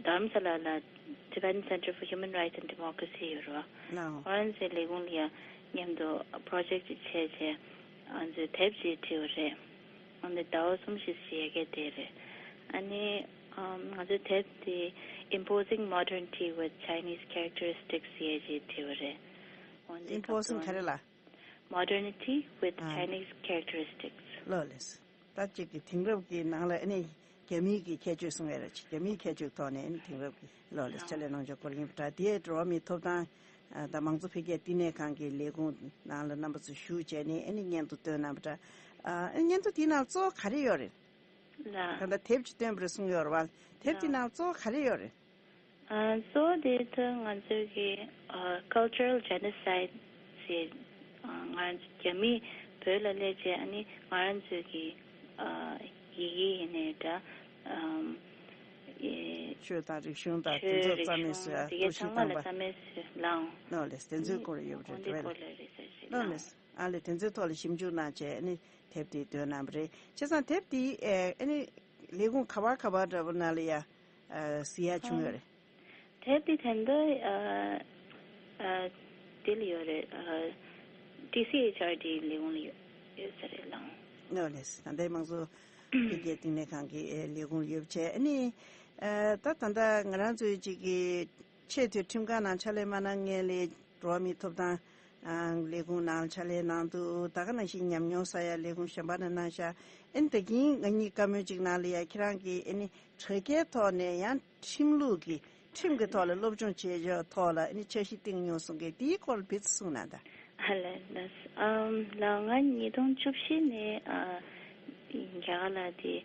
དྷ་རམ་ས་ལ་ལ་Tibetan Center for Human Rights and Democracy ཡོད་རེད་བ། ལགས། ཁོ་རང་ཚོའི་ལས་ཁུངས་ལ་ཡ་མཉམ་དུ་པོ་རོ་ཇེག་ཅིག་བྱས་བྱས་ང་ཚོས་དེབ་ཅིག་བྲིས་པ་རེད། འོན་ཏེ་ཟླ་བ་གསུམ་བཞི་ཙམ་ཡ་གི་བསྡད་རེད། ཨ་ནི་ཨམ་ང་ཚོའི་དེབ་དེ་Imposing Modernity with Chinese Characteristics ཟེར་ཅིག་བྲིས་པ་རེད། འོན་ཏེ་Imposing ག་རེ་ལ། Modernity with ཨ། Chinese Characteristics། ལགས་ལགས། ད་ཅིག་གི་དེང་རབས་ཀྱི་ནང་ལ་ཨ་ནི་རྒྱ་མིའི་གི་ཁྱད་ཆོས་གསུང་ཡ་རེད། རྒྱ་མིའི་ཁྱད་ཆོས་ཐོག་ནས་ཨ་ནི་དེང་རབས་ཀྱི་ལགས་ལགས་ཕྱག་ལས་གནང་ཕྱོགས་སྐོར་ཡིན་པ་འདྲ། དེ་འགྲོ་བ་མིའི་ཐོབ་ཐང་ཨ་དང་མང་གཙོ་འཕེལ་རྒྱས་བསྟི་གནས་ཁང་གི་ལས་ཁུངས་ནང་ལ་རྣམ་པ་ཚོ་ཞུགས་བྱས་ནས་ཨ་ནི་སྙན་ཐོ་བཏོན་གནང་བ་འདྲ། ཨ་ཨ་ནི་སྙན་ཐོ་དེའི་ནང་གཙོ་བོ་ག་རེ་ཡོད་རེད། ལགས། ད་ལྟ་དེབ་ཅིག་བཏོན་པ་རེད་གསུངས་ཡོད་རེད་བ། དེབ་དེའི་ལགས། ནང་གཙོ་བོ་ག་རེ་ཡོད་རེད། ཨ། གཙོ་བོ་དེ་ད་ང་ཚོའི་གི་ཨ་Cultural Genocide ཟེར། ཨ། ང་རྒྱ་མིས་བོད་ལ་སླེབས་རྗེས་ཨ་ནི་ང་རང་ཚོའི་གི་ཨ་ཡི་གེ་ཡིན་ནའི་འདྲ། ཨམ། ཨེ། ཆོས་དང་རིག་གཞུང་དང་དེ་ཆོས་ཚོ་རིག་རྩ་མེད་གཞུང་བཟོ་ཡ་དེ་གའི་གཏོར་བཤིག་ཚང་མ་བཏང་ལ་པ། རྩ་མེད་བཟོས་ལའང་། ལགས་ལགས། དེ་ཚོའི་སྐོར་ཡོད་པ་འོན་རེད་ཏེ་བས། སྐོར་ལ་རེ་སར་ཆ་ལགས་ལའང་། ལགས། ཨ་ལས་དེ་ཚོའི་ཐོག་ལ་ཞིབ་འཇུག་གནང་བྱས་ཨ་ནི་དེབ་དེ་བཏོན་གནང་བ་རེད། བྱས་ཙང་དེབ་དེ་ཨེ་ཨ་ནི་ལས་ཁུངས་ག་བ་ག་བ་འདྲ་པོ་ནང་ལ་ཡ་ཨ་གཟིགས་ཡ་བྱུང་ཡོད་རེད། དེབ་དེ་ད་ལྟ་ཨ་ཨ་དེ་ལ་ཡོད་རེད། ཨ་ཊི་སི་ཨེཆ་ཨར་ཌི་ལས་ཁུངས་ལ་ཡོད་ཡོད་ས་རེད་ལའང་། ལགས་ལགས། ད་ལྟའི་དམངས་གཙོ་འཕེལ་རྒྱས་བསྟི་གནས་ཁང་གི་ཨེ་ལས་ཁུངས་ལ་ཡོད་པ་བྱས་ཨ་ནི་ཨ་ད་ད་ལྟ་ང་རང་ཚོའི་གཅིག་གི་ཆེས་མཐོའི་ཁྲིམས་ཁང་ནང་ཕྱག་ལས་མ་གནང་སྔོན་ལ་འགྲོ་བ་མིའི་ཐོབ་ཐང་ཨང་ལས་ཁུངས་ནང་ཕྱག་ལས་གནང་འདུག། ད་ག་ནང་བཞིན་ཉམས་མྱོང་བསགས་ཡ་ལས་ཁུངས་གཞན་པ་ནང་གནང་ཤག། ཨ་ནི་ད་གིན་ང་གཉིས་བཀའ་མོལ་གཅིག་ནང་ལ་ཡ་ཁྱེད་རང་གིས་ཨ་ནི་དྲ་རྒྱའི་ཐོག་ནས་ཡང་ཁྲིམས་ལུགས་ཀྱི་ཁྲིམས་ཀྱི་ཐོག་ལ་སློབ་སྦྱོང་བྱས་ཡོད་ཐོག་ལ་ཨ་ནི་འཆར་གཞི་བཏིང་མྱོང་གསུང་གི། དེའི་སྐོར་ལ་བེད་གསུང་གནང་དང་། ཨ་ལས་ལས། ཨམ་ལགས། ང་ཉིས་སྟོང་བཅུ་བཞི་ནས་ཨ་རྒྱ་གར་ལ་དེ་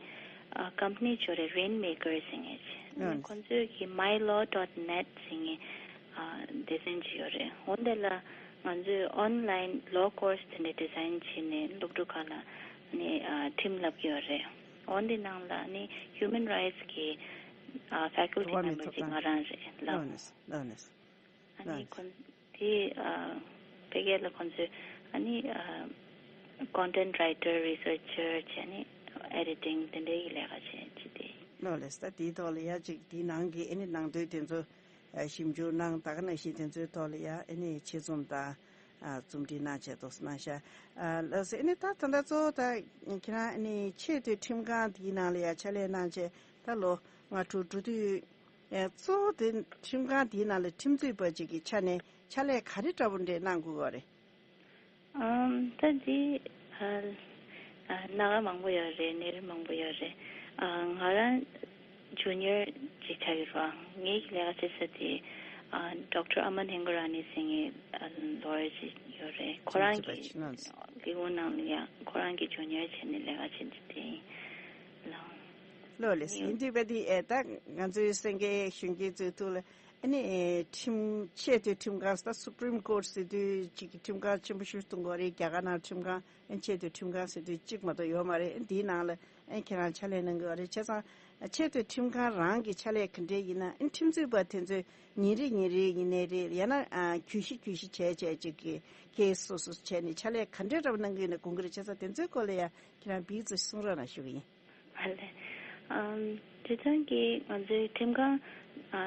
ཨ་ཀམ་པ་ནི་ཅིག་ཡོད་རེད། Rainmaker ཟེར་མཁན་ཅིག། ཨ་ཁོང་ཚོས་ཀྱི་My Law dot net ཟེར་མཁན་ཨ་སྡེ་ཚན་ཅིག་ཡོད་རེད། འོ་འདི་ལ་ ང་ཚོས་online law course དེ་འདྲ་design བྱས་ནས་སློབ་ཕྲུག་ཁག་ལ་ནི་ཨ་ཁྲིམས་བསླབ་ཀྱི་ཡོད་རེད། འོན་ཏེ་ནང་ལ་ནི་human rights གི་ཨ་faculty འོག་ནས member ཐོབ་ཅིག་ཐང་ང་རང་རེད་ལ། ལགས་ནས་ལགས་ནས། ཨ་ནི་ལགས་ཁོང་དེ་ཨ་ཕ་གི་ལ་ཁོང་ཚོས་ཨ་ནི་ཨ་content writer, researcher བྱས་ནས་editing དེ་འདྲའི་ལས་ཀ་བྱས་བྱས་ཏེ། ལགས་ལས། ད་དེའི་ཐོག་ལ་ཡ་གཅིག་དེའི་ནང་གི་ཨ་ནི་ནང་དོན་དེ་ཚོ་ཞིབ་འཇུག་གནང་། ད་ག་ནང་བཞིན་དེ་ཚོའི་ཐོག་ལ་ཡ་ཨ་ནི་ཆེད་རྩོམ་དང་རྩོམ་སྒྲིག་གནང་བྱས་ཏོག་གནང་ཤག་ལགས་སེ། ཨ་ནི་ད་ད་ལྟ་གཙོ་བོ་ད་ཁྱེད་རང་ཨ་ནི་ཆེས་མཐོའི་ཁྲིམས་ཁང་དེའི་ནང་ལ་ཡ་ཕྱག་ལས་གནང་བྱས་ད་ལོ་ལྔ་དྲུག་འགྲོ་དུས། ཨེ། གཙོ་བོ་དེ་ཁྲིམས་ཁང་དེའི་ནང་ལ་ཁྲིམས་རྩོད་པ་ཅིག་གི་ཆ་ནས་ཕྱག་ལས་ག་རེ་འདྲ་པོ་འདྲ་གནང་དགོས་པ་རེད། ཨམ། ད་འདི་ཨ་ཨ་སྣ་ཁ་མང་པོ་ཡོད་རེད། གནས་རིམ་མང་པོ་ཡོད་རེད། ཨ་ང་རང་junior ཅིག་ཆགས་ཡོད་རེད་བ། ངའི་ལས་ཀ་བྱེད་ས་དེ་ཨ་Doctor Aman Hingorani ཟེར་མཁན་ཨ་lawyer ཅིག་ཡོད་རེད། ཁོ་རང་གི་ལས་ཁུངས་ནང་ལ་ཡང་ཁོ་རང་གི་junior བྱས་ནས་ལས་ཀ་བྱེད་ཀྱི་དེ་ཡིན་ལགས། ལགས་ལགས། ཡིན་དུས་བ་དེ་ཨེ་ད་ང་ཚོའི་སེང་གེ་གཞོན་སྐྱེས་ཚོའི་ཐུགས་ལ་ཨ་ནི་ཨེ་ཁྲིམས་ཆེས་མཐོའི་ཁྲིམས་ཁང་ད་Supreme Court ཟེར་དུས་གཅིག་གི་ཁྲིམས་ཁང་ཆེན་པོ་ཞིག་གཏོང་དགོས་རེད། རྒྱ་གར་ནང་ཁྲིམས་ཁང་ཨ་ཆེས་མཐོའི་ཁྲིམས་ཁང་ཟེར་དུས་གཅིག་མ་གཏོགས་ཡོད་མ་རེད། ཨ་འདིའི་ནང་ལ་ཨ་ཁྱེད་རང་ཕྱག་ལས་གནང་གི་ཡོད་རེད། བྱས་ཙང་ཆེས་མཐོའི་ཁྲིམས་ཁང་རང་གི་ཕྱག་ལས་ག་འདྲས་ཡིན་ན་ཨ་ཁྲིམས་རྩོད་པ་དེ་ཚོས་ཉིན་རེ་ཉིན་རེ་ཡིན་ནའི་རེད། ཡང་ན་ཨ་གྱོད་གཞི་གྱོད་གཞི་བྱས་བྱས་ཅིག་གི་case སོ་སོ་བྱས་ནས་ཕྱག་ལས་ག་འདྲས་འདྲ་པོ་གནང་གི་ཡོད་ན་དགོངས་ཀྱི་རེད། བྱས་ཙང་དེ་ཚོའི་སྐོར་ལ་ཡང་ཁྱེད་རང་བིའི་ཚོ་གསུང་རོགས་གནང་ཞུ་གི་ཡིན། ཨ་ལས། ཨམ། སྤྱིར་བཏང་གི་ང་ཚོའི་ཁྲིམས་ཁང་ཨ་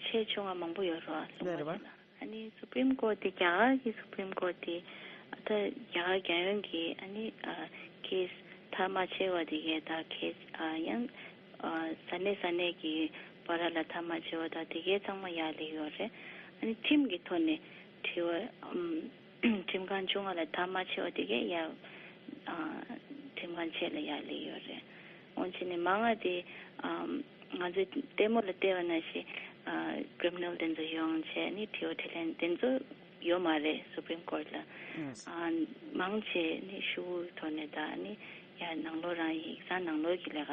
ཆེ་ཆུང་ང་མང་པོ་ཡོད་རེད་བ། ལབ་པ་རེད་བ། བྱས་ན་ཨ་ནི་Supreme Court དེ་རྒྱ་གར་གྱི་Supreme Court དེ་ཨ་ད་རྒྱ་གར་རྒྱལ་ཡོངས་ཀྱི་ཨ་ནི་ཨ་case མཐར་མ་ཕྱིན་པ་དེ་གའི་ད་case ཨ་ཡང་ཨ་ས་གནས་ས་གནས་ཀྱི་བར་ལ་མཐར་མ་ཕྱིན་པ་ད་དེ་གའི་ཚང་མ་ཡར་སླེབས་ཡོད་རེད། ཨ་ནི་ཁྲིམས་ཀྱི་ཐོག་ནས་དྲི་བ་ཨམ། ཁྲིམས་ཁང་ཆུང་ང་ལ་མཐར་མ་ཕྱིན་པ་དེ་གས་ཡར་ཨ་ཁྲིམས་ཁང་ཆེ་ལ་ཡར་སླེབས་ཡོད་རེད། འོན་ཀྱང་ནི་མང་ང་དེ་ཨམ་ང་ཚོས་ལྟད་མོ་ལ་བལྟས་པ་ནང་བཞིན་ཨ་criminal དེ་ཚོ་ཡོང་བྱས་ནི་དྲི་བ་དྲིས་ལན་དེ་ཚོ་ཡོད་མ་རེད། Supreme Court ལ། ཨ་མང་ཆེ་ནི་ཤོག་བུའི་ཐོག་ནས་ད་ནི་ཡར་ནང་ལོགས་རང་ཡིག་ཚང་ནང་ལོགས་ཀྱི་ལས་ཀ་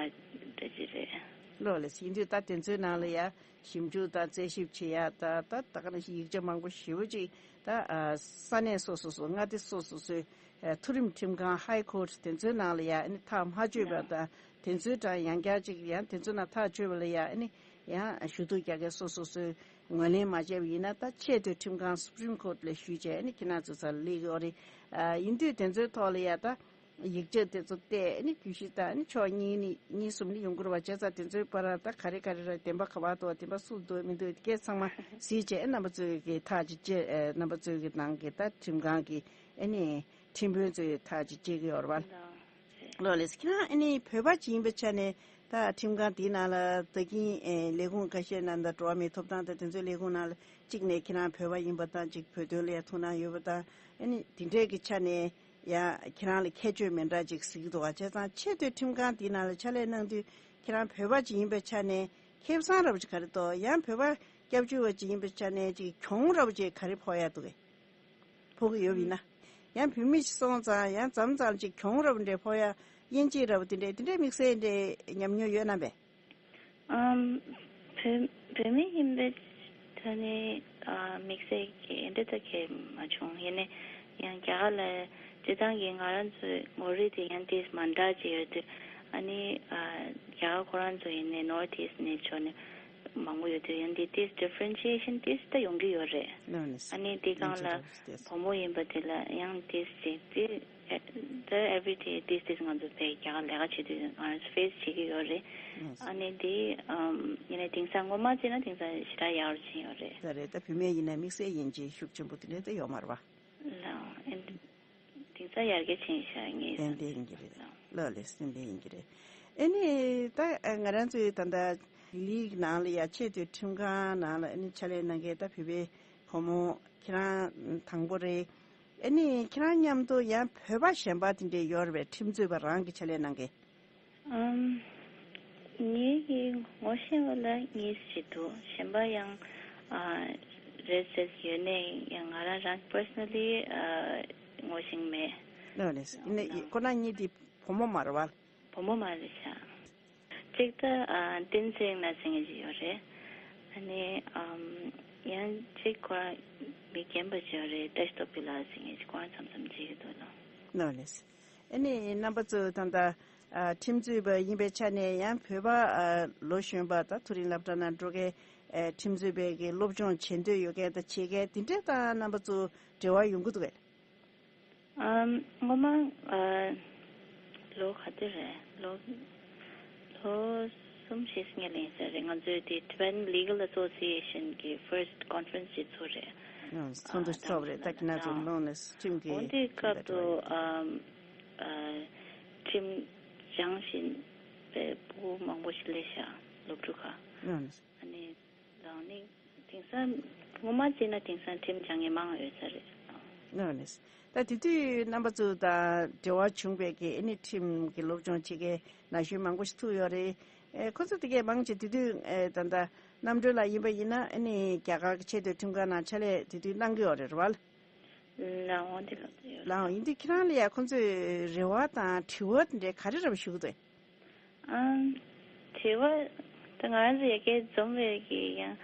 འདྲ་ཅིག་རེད། ལགས་ལགས། ཡིན་དུས་ད་དེ་ཚོའི་ནང་ལ་ཡ་ཞིབ་འཇུག་དང་རྩད་ཞིབ་བྱེད་ཡ་ད་ད་ད་ག་ནང་བཞིན་ཡིག་ཆ་མང་པོ་ཞེ་པོ་ཅིག་ད་ཨ་ས་གནས་སོ་སོ་སོ་མངའ་སྡེ་སོ་སོ་སོའི་ཨ་མཐོ་རིམ་ཁྲིམས་ཁང་High Court དེ་ཚོའི་ནང་ལ་ཡ་ཨ་ནི་ཐག་མ་ཆོད་པ་དང་དེ་ཚོའི་གྲངས་ཡང་བསྐྱར་ཅིག་ཡང་དེ་ཚོའི་ནང་ཐག་ཆོད་པ་ལ་ཡ་ཨ་ནི་ཡང་ཞུ་གཏུག་རྒྱག་མཁན་སོ་སོ་སོའི་ངོས་ལེན་མ་བྱས་པ་ཡིན་ན་ད་ཆེས་མཐོའི་ཁྲིམས་ཁང་Supreme Court ལ་ཞུས་བྱས་ཨ་ནི་ཁྱེད་རང་ཚོ་ཚར་སླེབས་ཀྱི་ཡོད་རེད། ཨ་ཡིན་དུས་དེ་ཚོའི་ཐོག་ལ་ཡ་ད། ཡིག་ཆ་དེ་ཚོ་བལྟས་ནི་གྱོད་གཞི་དང་ནི་ཕྱོགས་གཉིས་ནི་གཉིས་གསུམ་ནི་ཡོང་གི་རེད་བ། བྱས་ཙང་དེ་ཚོའི་བར་ད་ག་རེ་ག་རེ་རེད། བདེན་པ་ག་པར་འདུག་བདེན་པ་སུ་འདུག་མི་འདུག་དེ་གས་ཚང་མ་གཟིགས་བྱས་རྣམ་པ་ཚོའི་གི་ཐག་ཅིག་བཅད། རྣམ་པ་ཚོའི་གི་ནང་གི་ད་ཁྲིམས་ཁང་གི་ཨ་ནི་ཁྲིམས་དཔོན་ཚོའི་ཐག་ཅིག་བཅད་ཀྱི་ཡོད་རེད་བ། ལགས་ལགས་ལགས་སེ། ཁྱེད་རང་ཨ་ནི་བོད་པ་ཅིག་ཡིན་པའི་ཆ་ནས་ད་ཁྲིམས་ཁང་དེའི་ནང་ལ་ད་གིན་ཨེ་ལས་ཁུངས་ཁ་ཤས་ནང་ད་འགྲོ་བ་མིའི་ཐོབ་ཐང་དང་དེ་ཚོའི་ལས་ཁུངས་ནང་ལ་གཅིག་ནས་ཁྱེད་རང་བོད་པ་ཡིན་པ་དང་གཅིག་བོད་དོན་ལ་ཡ་ཐུགས་སྣང་ཡོད་པ་དང་ཨ་ནི་དེ་འདྲའི་གི་ཆ་ནས། ཡང་ཁྱེད་རང་ལ་ཁྱད་ཆོས་མི་འདྲ་ཅིག་གཟིགས་འདུག་ག་བྱས་ཙང་ཆེས་མཐོའི་ཁྲིམས་ཁང་འདི་ནང་ལ་ཕྱག་ལས་གནང་དུས་ཁྱེད་རང་བོད་པ་ཅིག་ཡིན་པའི་ཆ་ནས་ཁེ་བཟང་འདྲ་པོ་ཅིག་ག་རེ་འདུག་ཡང་བོད་པ་སྐྱབས་བཅོལ་བ་ཅིག་ཡིན་པའི་ཆ་ནས་ཅིག་གྱོང་འདྲ་པོ་ཅིག་ག་རེ་ཕོག་ཡ་འདུག་གས། ཕོག་གི་ཡོད་པ་ཡིན་ན། ཡང་བོད་མི་ཞིག་སོང་ཙང་ཡང་མཚམས་མཚམས་ཅིག་གྱོང་འདྲ་པོ་འདྲ་ཕོག་ཡ། དབྱེ་འབྱེད་འདྲ་པོ་དེ་འདྲ་དེ་འདྲའི་དམིགས་བསལ་འདྲ་ཉམས་མྱོང་ཡོད་ན་པས། ཨམ། བོད་བོད་མི་ཡིན་པའི་ཐོག་ནས་ཨ་དམིགས་བསལ་གྱི་འདི་ལྟ་གས་མ་བྱུང་། ཡིན་ནའི་ཡང་རྒྱ་གར་ལ་སྤྱིར་བཏང་གི་ང་རང་ཚོའི་ངོ་རིས་དེ་ཡང་ཏིས་མ་འདྲ་ཅིག་ཡོད་དུས་ཨ་ནི་ཨ་རྒྱ་གར་ཁོ་རང་ཚོ་ཡིན་ནའི་North East ནས་ཕྱོགས་ནས་མང་པོ་ཡོད་དུས་ཡང་འདི་ཏིས་differentiation ཏིས་ད་ཡོང་གི་ཡོད་རེད། ཨ་ནི་འདི་སྒང་ལ་བུ་མོ་ཡིན་པ་དེ་ལ་ཡང་ཏིས་ཅིག་ཏིས། ད་everyday this this ང་ཚོ་བས་རྒྱ་གར་ལས་ཀ་བྱེད་དུས་ང་རང་face བྱེད་ཀྱི་ཡོད་རེད། ཨ་ནི་དེ་ཨམ་ཡིན་ནའི་དེང་སང་ངོ་མ་བྱས་ན་དེང་སང་ཞེ་དྲག་ཡག་རུ་ཕྱིན་ཡོད་རེད། ད་རེད། ད་བུད་མེད་ཡིན་ན་དམིགས་བསལ་དབྱེ་འབྱེད་ཤུགས་ཆེན་པོ་དེ་འདྲ་ད་ཡོད་མ་རེད་བ། ལགས་ཨེ་འདི་དེང་སང་ཡར་རྒྱས་ཕྱིན་ཤག་ངས་ཏན་ཏན་ཡིན་གྱི་རེད། ལགས་ལགས་ལགས་ཏན་ཏན་ཡིན་གྱི་རེད། ཨེ་ནི་ད་ང་རང་ཚོའི་ད་ལྟ་ལི་ནང་ལ་ཡ་ཆེས་མཐོའི་ཁྲིམས་ཁང་ནང་ལ་ཨེ་ནི་ཕྱག་ལས་གནང་མཁན་ད་བོད་པའི་བུ་མོ་ཁྱེད་རང་དང་པོ་རེད། ཨ་ནི་ཁྱེད་རང་མཉམ་དུ་ཡང་བོད་པ་གཞན་པ་དེ་འདྲས་ཡོད་རེད་པས། ཁྲིམས་རྩོད་པ་རང་གི་ཆ་ལས་གནང་མཁན། ཨམ། ངེད་ཀྱི་ངོ་ཤེས་པ་ལ་གཉིས་ཤིག་འདུག་གཞན་པ་ཡང་ཨ་རེད་ཟེར་ཡོད་ནའི་ཡང་ང་རང་རང་personally ཨ་ངོ་ཤེས་མེད། ལགས་ལགས། ཡིན་ནའི་ཁོ་རང་གཉིས་དེ་བུ་མོ་མ་རེད་བ། བུ་མོ་མ་རེད་ཤག་གཅིག་ད་ཨ་བསྟན་འཛིན་ལགས་ཟེར་མཁན་ཅིག་ཡོད་རེད། ཨ་ནི་ཨམ་ཡང་གཅིག་ཁོ་རང་ མི་རྒན་པ་ཅིག་ཡོད་རེད། བཀྲ་ཤིས་སྟོབས་རྒྱལ་ལགས་ཟེར་མཁན་ཅིག་ཁོ་རང་མཚམས་མཚམས་མཇལ་གྱི་འདུག་ལགས། ལགས་ལགས། ཨ་ནི་རྣམ་པ་ཚོ་ད་ལྟ་ཨ་ཁྲིམས་རྩོད་པ་ཡིན་པའི་ཆ་ནས་ཡང་བོད་པ་ཨ་ལོ་གཞོན་པ་དང་མཐོ་རིམ་སློབ་གྲྭ་ནང་འགྲོ་མཁན་ཨ་ཁྲིམས་རྩོད་པའི་གི་སློབ་སྦྱོང་བྱེད་འདོད་ཡོད་མཁན་དང་བྱེད་མཁན་དེ་འདྲས་དང་རྣམ་པ་ཚོ་འབྲེལ་བ་ཡོང་གི་འདུག་གས། ཨམ། སྔོན་མ་ཨ་ལོ་ག་དུས་རེད། ལོ་ལོ་གསུམ་བཞི་སྔོན་ལ་ཡིན་ས་རེད། ང་ཚོའི་དེ་Tibetan Legal Association གི་first conference ཞིག་ཚོགས་རེད། ཨ་ཚོགས་འདུ་ཨ་ཚོགས་རེད། ད་ཁྱེད་རང་ཚོ་ཨ་ལོང་ནས་ཁྲིམས་ཀྱི་འོན་ཏེ་ཁྲིམས་སྐབས་དང་དུ་འབྲེལ་བ་ཡོད་ཨམ་ཨ་ཁྲིམས་སྦྱང་བཞིན་པའི་ཕྲུ་གུ་མང་པོ་ཞིག་སླེབས་ཤག་སློབ་ཕྲུག་ཁག་ལོང་ནས། ཨ་ནི། ལགས་ནི། དེང་སང་ངོ་མ་བྱས་ན་དེང་སང་ཁྲིམས་སྦྱང་མཁན་མང་ཡོད་ས་རེད། ལགས་ནི། ད་དེ་དུས་རྣམ་པ་ཚོ་དང་འབྲེལ་བ་བྱུང་བའི་གི་ཨ་ནི་ཁྲིམས་ཀྱི་སློབ་སྦྱོང་བྱེད་མཁན་ན་གཞོན་མང་པོ་ཞིག་ཐུག་ཡོད་རེད། ཨེ་ཁོ་ཚོ་དེ་གས་མང་ཆེ་དེ་དུས་ཨེ་ད་ལྟ་རྣམ་གྲོལ་ལགས་ཡིན་པ་ཡིན་ན་ཨ་ནི་རྒྱ་གར་གྱི་ཆེས་མཐོའི་ཁྲིམས་ཁང་ནང་ཕྱག་ལས་དེ་དུས་གནང་གི་ཡོད་རེད། རེད་བ། ལགས་འོང་དེ་ལགས་ཡོད། ལགས་འོང་ཡིན་དུས་ཁྱེད་རང་ལ་ཡ་ཁོ་ཚོས་རེ་བ་དང་དྲི་བ་དེ་འདྲའི་ག་རེ་རབ་ཞུ་གི་འདུག་ཨམ། དྲི་བ་ད་ང་རང་ཚོ་ཡ་གིར་འཛོམས་པའི་གི་ཡང་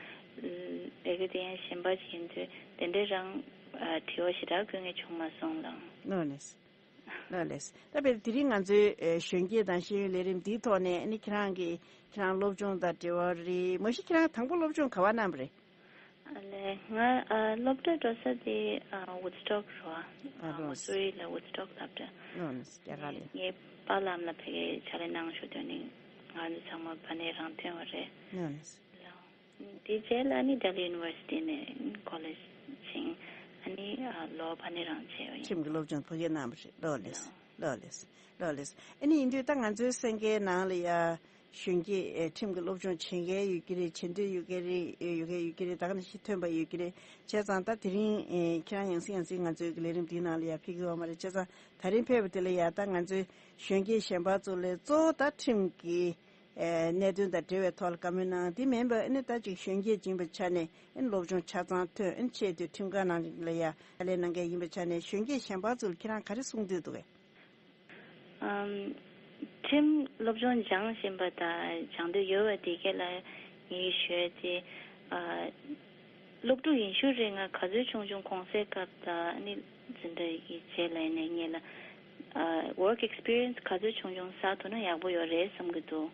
ལས་འགུལ་དེ་ཡང་གཞན་པ་ཅིག་ཡིན་དུས་དེ་འདྲའི་རང་ཨ་དྲི་བ་ཞེ་དྲག་བཀོད་མཁན་བྱུང་མ་སོང་ལགས། ལགས་ལགས། ལགས་ལགས། ད་དཔེར་དེ་རིང་ང་ཚོའི་ཨེ་གཞོན་སྐྱེས་དང་ཤེས་ཡོན་ལས་རིམ་འདིའི་ཐོག་ནས་ཨ་ནི་ཁྱེད་རང་གི་ཁྱེད་རང་སློབ་སྦྱོང་དང་འབྲེལ་བ་རེད། མ་གཞི་ཁྱེད་རང་དང་པོ་སློབ་སྦྱོང་ག་པར་གནང་བ་རེད། ཨ་ལས། ང་ཨ་སློབ་གྲྭ་འགྲོ་ས་དེ་ཨ་Woodstock རེད་བ། ཨ་ཨ་རོ། མ་སུ་རི་ལ་Woodstock སློབ་གྲྭ། ཨ་རྒྱ་གར་ལ། ངའི་པཱ་ལགས་ལ་ཕ་གིར་ཕྱག་ལས་གནང་ཞུ་དོན་ནི་ང་ཚོ་ཚང་མ་ཕ་ནས་རང་ཐོན་བ་རེད། ཨ་ལགས། དེ་རྗེས་ལ་ནི་Delhi University ནས་college ཕྱིན། ཨ་ནི་ཨ་ལོ་ཕ་ནས་རང་བྱས་པ་ཡིན། ཁྲིམས་ཀྱི་སློབ་སྦྱོང་ཕ་གིར་གནང་བ་རེད། ལགས་ལགས། ལགས་ལགས། ལགས་ལགས། ཨ་ནི་ཡིན་དུས་ད་ང་ཚོའི་སེང་གེའི་ནང་ལ་ཡ་གཞོན་སྐྱེས་ཨེ་ཁྲིམས་ཀྱི་སློབ་སྦྱོང་བྱེད་མཁན་ཡོད་ཀྱི་རེད། བྱེད་འདོད་ཡོད་ཀྱི་རེད། ཡོད་མཁན་ཡོད་ཀྱི་རེད། ད་ག་ནང་བཞིན་ཐོན་པ་ཡོད་ཀྱི་རེད། བྱས་ཙང་ད་དེ་རིང་ཨེ་ཁྱེད་རང་ཡང་སེ་ཡང་སེ་ང་ཚོའི་ལས་རིམ་འདིའི་ནང་ལ་ཡ་ཕེབས་ཀྱི་ཡོད་མ་རེད། བྱས་ཙང་ད་རིང་ཕེབས་པ་དེ་ལ་ཡ་ད་ང་ཚོའི་གཞོན་སྐྱེས་གཞན་པ་ཚོ་ལས་གཙོ་བོ་ད་ཁྲིམས་ཀྱི་ཨེ་གནད་དོན་དང་འབྲེལ་བའི་ཐོག་ལ་བཀའ་མོལ་གནང་། དེ་མིན་པ་ཨ་ནི་ད་ཅིག་གཞོན་སྐྱེས་ཡིན་པའི་ཆ་ནས་ཨ་ནི་སློབ་སྦྱོང་ཆ་ཚང་ཐོན། ཨ་ནི་ཆེས་མཐོའི་ཁྲིམས་ཁང་ནང་ལ་ཡ་ཕྱག་ལས་གནང་མཁན་ཡིན་པའི་ཆ་ནས་གཞོན་སྐྱེས་གཞན་པ་ཚོ་ལ་ཁྱེད་རང་ག་རེ་གསུང་འདོད་འདུག་གས། ཨམ། ཁྲིམས་སློབ་སྦྱོང་སྦྱང་བཞིན་པ་དང་སྦྱང་འདོད་ཡོད་པ་དེ་གས་ལ་ངས་ཞུ་ཡ་དེ། ཨ། སློབ་ཕྲུག་ཡིན་ཤུལ་རིང་ང་ག་ཚོད་ཆུང་ཆུང་གུང་སེང་སྐབས་དང་ཨ་ནི་འཛིན་གྲྭ་ཡི་རྗེས་ལ་ཡིན་ནའི་ངེད་ལ་ཨ་work experience ག་ཚོད་ཆུང་ཆུང་བསགས་ཐུབ་ན་ཡག་པོ་ཡོད་རེད་བསམ་གྱི་འདུག་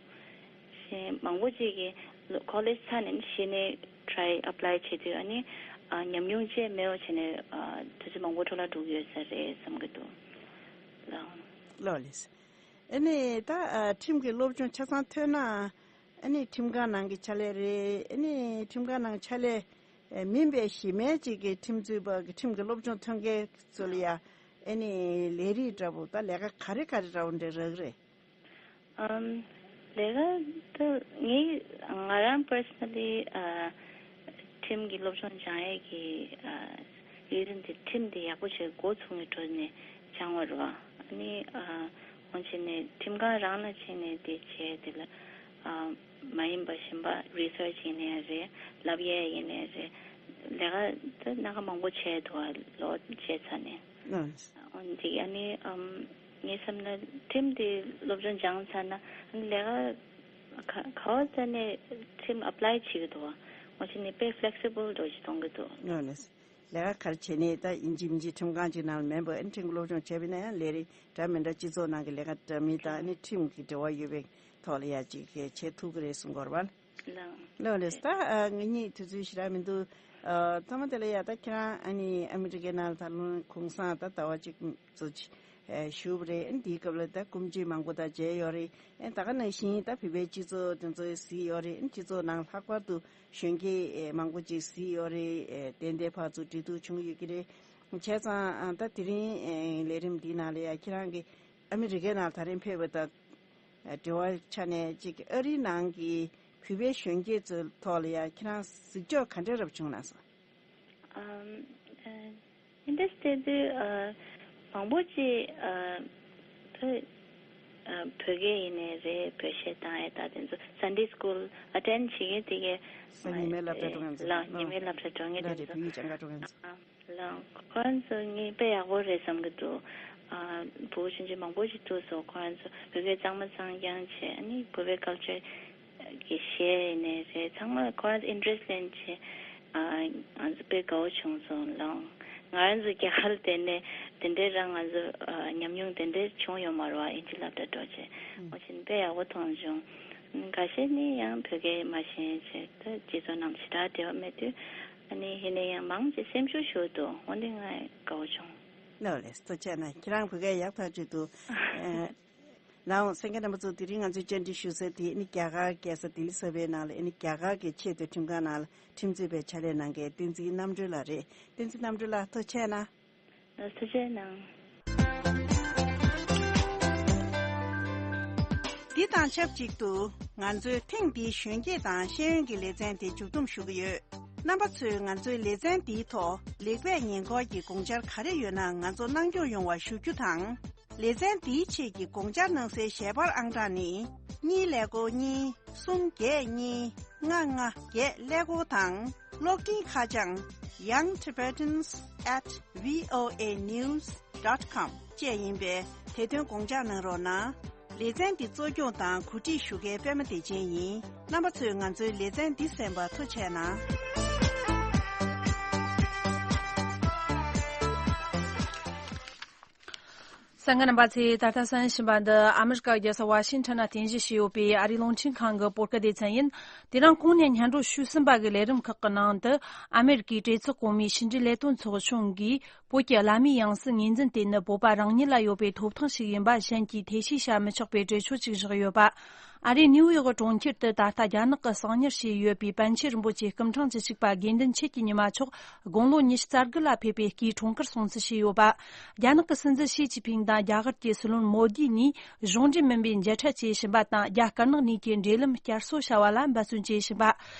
གཞན་མང་པོ་ཅིག་གིས་college ཚར་ནས་གཞི་ནས་try apply བྱེད་དུས་ཨ་ནི་ཨ་ཉམས་མྱོང་ཅིག་མེད་པ་བྱས་ནས་ཨ་དུས་ཚོད་མང་པོ་འཕྲོ་བརླག་འགྲོ་གི་ཡོད་ས་རེད་བསམ་གྱི་འདུག་ལགས། ལགས་ལགས། ཨ་ནི་ད་ཨ་ཁྲིམས་ཀྱི་སློབ་སྦྱོང་ཆ་ཚང་ཐོན་ན་ཨ་ནི་ཁྲིམས་ཁང་ནང་གི་ཕྱག་ལས་རེད། ཨ་ནི་ཁྲིམས་ཁང་ནང་ཕྱག་ལས་ཨ་མིན་པའི་གཞན་མི་ཅིག་གི་ཁྲིམས་རྩོད་པ་གི་ཁྲིམས་ཀྱི་སློབ་སྦྱོང་ཐོན་མཁན་ཚོ་ལ་ཡ་ཨ་ནི་ལས་རིགས་འདྲ་པོ་ད་ལས་ཀ་ག་རེ་ག་རེ་འདྲ་པོ་འདྲ་རག་གི་རེད། ཨམ། ལས་ཀ་ད་ངས་ང་རང་personally ཨ་ཁྲིམས་ཀྱི་སློབ་སྦྱོང་སྦྱང་ཡས་ཀྱི་ཨ་reason དེ་ཁྲིམས་དེ་ཡག་པོ་བྱས་འགོ་ཚུགས་ནས་འགྲོ་ནས་སྦྱང་བ་རེད་བ། ཨ་ནི་ཨ་འོན་ཆེ་ནས་ཁྲིམས་ཁང་རང་ལ་ཕྱིན་ནས་དེ་བྱས་དེ་ལ་ཨ་མ་ཡིན་པ་གཞན་པ་research ཡིན་ནའི་རེད། ལབ་ཡས་ཡིན་ནའི་རེད། ལས་ཀ་ད་སྣ་ཁ་མང་པོ་བྱས་འདུག་ཨ་ལོ་བྱས་ཚར་ནས། ཨ་འདི་ཨ་ནི་ཨམ། ངས་བསམ་ན་ཁྲིམས་དེ་སློབ་སྦྱོང་སྦྱངས་ཚར་ན་ལས་ཀ་ག་ག་བ་ཙམ་ནས་ཁྲིམས་apply བྱེད་ཀྱི་འདུག་འོ་ཅི་ནས་དཔེ་flexible འདྲ་ཞིག་གཏོང་གི་འདུག་ངོས་ནས་ལས་ཀ་ག་རེ་བྱས་ནས་ད་ཡིན་གཅིག་མིན་གཅིག་ཁྲིམས་ཁང་ཅིག་ནང་ལ་མེད་པར་ཨ་ནི་ཁྲིམས་ཀྱི་སློབ་སྦྱོང་བྱས་པ་ཡིན་ན་ཡང་ལས་རིགས་འདྲ་མི་འདྲ་སྤྱི་ཚོགས་ནང་གི་ལས་ཀ་འདྲ་མིན་དང་ཨ་ནི་ཁྲིམས་ཀྱི་འབྲེལ་བ་ཡོད་པའི་ཐོག་ལ་ཡ་ཅིག་བྱེད་ཐུབ་ཀྱི་རེད་གསུང་གི་ཡོད་རེད་པ། ལགས་ལགས་རེད། ད་ཨ་ང་གཉིས་དུས་ཚོད་ཞེ་དྲག་མི་འདུག་ཨ་མཐའ་མ་དེ་ལ་ཡ་ད་ཁྱེད་རང་ཨ་ནི་ཨ་མི་རི་ཀའི་ནང་ལ་ད་ལོ་གུང་སེང་ད་ཟླ་བ་གཅིག་ཙམ་ཅིག་ཨ་བཞུགས་པ་རེད། ཨ་ནི་དེའི་སྐབས་ལ་ད་སྐུ་མཁྱེན་མང་པོ་དང་མཇལ་ཡོད་རེད། ཨ་ནི་ད་ག་ནང་བཞིན་ད་བོད་པའི་སྤྱི་ཚོགས་དེ་ཚོ་གཟིགས་ཡོད་རེད། ཨ་ནི་སྤྱི་ཚོགས་ནང་ལྷག་པར་དུ་གཞོན་སྐྱེས་ཨ་མང་པོ་ཅིག་གཟིགས་ཡོད་རེད། ཨ་ཏན་ཏན་ཕར་ཚུར་འབྲེལ་གཏུག་བྱུང་ཡོད་ཀྱི་རེད། བྱས་ཙང་ཨ་ད་དེ་རིང་ཨ་ལས་རིམ་འདིའི་ནང་ལ་ཡ་ཁྱེད་རང་གི་ཨ་མི་རི་ཀའི་ནང་ད་རིང་ཕེབས་པ་དང་། འབྲེལ་བའི་ཆ་ནས་ཅིག་ཨ་རིའི་ནང་གི་བོད་པའི་གཞོན་སྐྱེས་ཚོའི་ཐོག་ལ་ཡང་ཁྱེད་རང་གཟིགས་ཕྱོགས་ག་འདྲ་རབ་བྱུང་ན་སོང་། ཨམ། ཨ་ཨིན་ཌས་ཊི་དུས་ཨ་མང་པོ་ཅིག་ཨ་ད་ཨ་བོད་སྐད་ཡིན་ནའི་རེད། བོད་གཞས་བཏང་ཡས་ད་དེ་ཚོ་Sunday school attend བྱེད་མཁན་དེ་གས། སང་ཉི་མའི་སློབ་གྲྭ་འགྲོ་མཁན་ཚོ། ལགས་ཉི་མའི་སློབ་གྲྭ་འགྲོ་མཁན་ལགས་དེ་རེད། ཚོ། བོད་ཡིག་སྦྱང་ག་འགྲོ་མཁན་ཚོ། ཨ། ལགས། ཁོ་རང་ཚོ་ངས་དཔེ་ཡག་པོ་རེད་བསམ་གྱི་འདུག་ཨ། བུ་ཆུང་ཆུང་མང་པོ་ཞིག་ཐུག་སོང་། ཁོ་རང་ཚོ་བོད་སྐད་གཙང་མ་གཙང་རྐྱང་བྱས། ཨ་ནི་བོད་པའི་ཁལ་ཅར་གྱི་གཞས་ཡིན་ནའི་རེད། ཚང་མ་ཁོ་རང་ཚོ་ཨིན་ཊི་རེ་སི་ལེན་བྱས། ཨ། ང་ཚོ་དཔེ་དགའ་བོ་བྱུང་སོང་ལགས། ང་རང་ཚོ་རྒྱ་གར་དེ་ནས་དེ་འདྲའི་རང་ང་ཚོ་ཨ་ཉམས་མྱོང་དེ་འདྲའི་བྱུང་ཡོད་མ་རེད་བ། ཨིན་ཇི་སློབ་གྲྭ་འགྲོ་བྱས། ཨང་། འོ་བྱས་ནས་དཔེ་ཡག་པོ་མཐོང་བྱུང་། ཁ་ཤས་ནི་ཡང་བོད་སྐད་མ་ཤེས་བྱས། ད་སྤྱི་ཚོགས་ནང་ཞེ་དྲག་འབྲེལ་བ་མེད་དུས། ཨ་ནི་ཡིན་ན་ཡང་མང་ཆེ་སེམས་ཤུགས་ཞུགས་འདུག་འོ་འདི་ང་དགའ་བོ་བྱུང་། ལགས་ལགས། ཐུགས་རྗེ་གནང་། ཁྱེད་རང་བོད་སྐད་ཡག་ཐག་ཆོད་འདུག་ཨ། ལགས་འོང་། གསན་མཁན་རྣམ་པ་ཚོ། དེ་རིང་ང་ཚོའི་བཅར་འདྲི་ཞུ་ས་དེ་ནི་རྒྱ་གར་རྒྱལ་ས་ལྡི་ལི་གསར་པའི་ནང་ལ། ཨ་ནི་རྒྱ་གར་གྱི་ཆེས་མཐོའི་ཁྲིམས་ཁང་ནང་ལ་ཁྲིམས་རྩོད་པའི་ཕྱག་ལས་གནང་མཁན་བསྟན་འཛིན་རྣམ་གྲོལ་ལགས་རེད། བསྟན་འཛིན་རྣམ་གྲོལ་ལགས། ཐུགས་རྗེ་གནང་། ལགས། ཐུགས་རྗེ་གནང་། འདི་དང་ཆབས་ཅིག་ཏུ་ང་ཚོའི་ཐེངས་འདིའི་གཞོན་སྐྱེས་དང་ཤེས་ཡོན་གྱི་ལེ་ཚན་དེ་མཇུག་བསྡོམས་ཞུ་གི་ཡོད། རྣམ་པ་ཚོས་ང་ཚོའི་ལེ་ཚན་འདིའི་ཐོག་ལེགས་སྤེལ་ཉེས་འཁོར་གྱི་དགོངས་འཆར་ག་རེ་ཡོད་ན་ང་ཚོར་གནང་སྐྱོང་ཡོང་བ་ཞུ་རྒྱུ་དང་། ལེ་ཚན་འདིའི་ཆེད་ཀྱི་དགོངས་འཆར་གནང་སའི་ཞལ་པར་ཨང་གྲངས་ནི། གཉིས་ཀླད་ཀོར་གཉིས། གསུམ་བརྒྱད་གཉིས། ལྔ་ལྔ་བརྒྱད་ཀླད་ཀོར་དང་། གློག་འཕྲིན་ཁ་བྱང་young tibetans at voa news dot com བཅས་ཡིན་པས། དེ་དོན་དགོངས་འཇགས་གནང་རོགས་གནང་། ལེ་ཚན་འདི་གཙོ་སྐྱོང་དང་གོ་སྒྲིག་ཞུ་མཁན་པད་མ་བདེ་ཆེན་ཡིན། རྣམ་པ་ཚོས་ང་ཚོའི་ལེ་ཚན་འདི་གསན་པར་ཐུགས་རྗེ་གནང་། གསན་མཁན་རྣམ་པ་ཚོས་ད་ལྟ་གསན་བཞིན་པ་འདི་ཨ་མི་རི་ཀ་རྒྱལ་ས་ཝ་ཤིང་ཊོན་ན་རྟེན་གཞི་བྱས་ཡོད་པའི་ཨ་རིའི་རླུང་འཕྲིན་ཁང་གི་བོད་སྐད་སྡེ་ཚན་ཡིན། དེ་རིང་གོང་ནས་སྙན་སྒྲོན་ཞུས་ཟིན་པ་གི་ལས་རིམ་ཁག་གི་ནང་དུ། ཨ་མི་རི་ཀའི་གྲོས་ཚོགས་གོང་མའི་ཕྱི་འབྲེལ་ལས་དོན་ཚོགས་ཆུང་གིས། བོད་ཀྱི་བླ་མའི་ཡང་སྲིད་ངོས་འཛིན་དེ་ནི་བོད་པ་རང་ཉིད་ལ་ཡོད་པའི་ཐོབ་ཐང་ཞིག་ཡིན་པ་གཞན་གྱིས་ཐེ་བྱུས་བྱ་མི་ཆོག་པའི་གྲོས་ཆོད་ཅིག་བཞག་ཡོད་པ། ཨ་རིའི་ནིའུ་ཡོག་གྲོང་ཁྱེར་དུ་ད་ལྟ་རྒྱ་ནག་གིས་གསང་ཉུལ་བྱས་ཡོད་པའི་པཎ་ཆེན་རིན་པོ་ཆེ་སྐུ་ཕྲེང་བཅུ་གཅིག་པ་དགེ་འདུན་ཆོས་ཀྱི་ཉི་མ་མཆོག་དགུང་ལོ་ཉི་ཤུ་རྩ་དགུ་ལ་ཕེབས་པའི་སྐུའི་འཁྲུངས་སྐར་སྲུང་བརྩི་བྱས་ཡོད་པ། རྒྱ་ནག་གི་སྲིད་འཛིན་ཞི་ཅིན་ཕིང་དང་རྒྱ་གར་གྱི་སྲིད་བློན་མོ་དི་གཉིས་གཞུང་འབྲེལ་མིན་པའི་མཇལ་འཕྲད་བྱེད་བཞིན་པ་དང་། རྒྱ་དཀར་ནག་གཉིས་ཀྱི་འབྲེལ་ལམ་བསྐྱར་གསོ་བྱ་བ་ལ་འབད་བརྩོན་བྱེད་བཞིན་པ།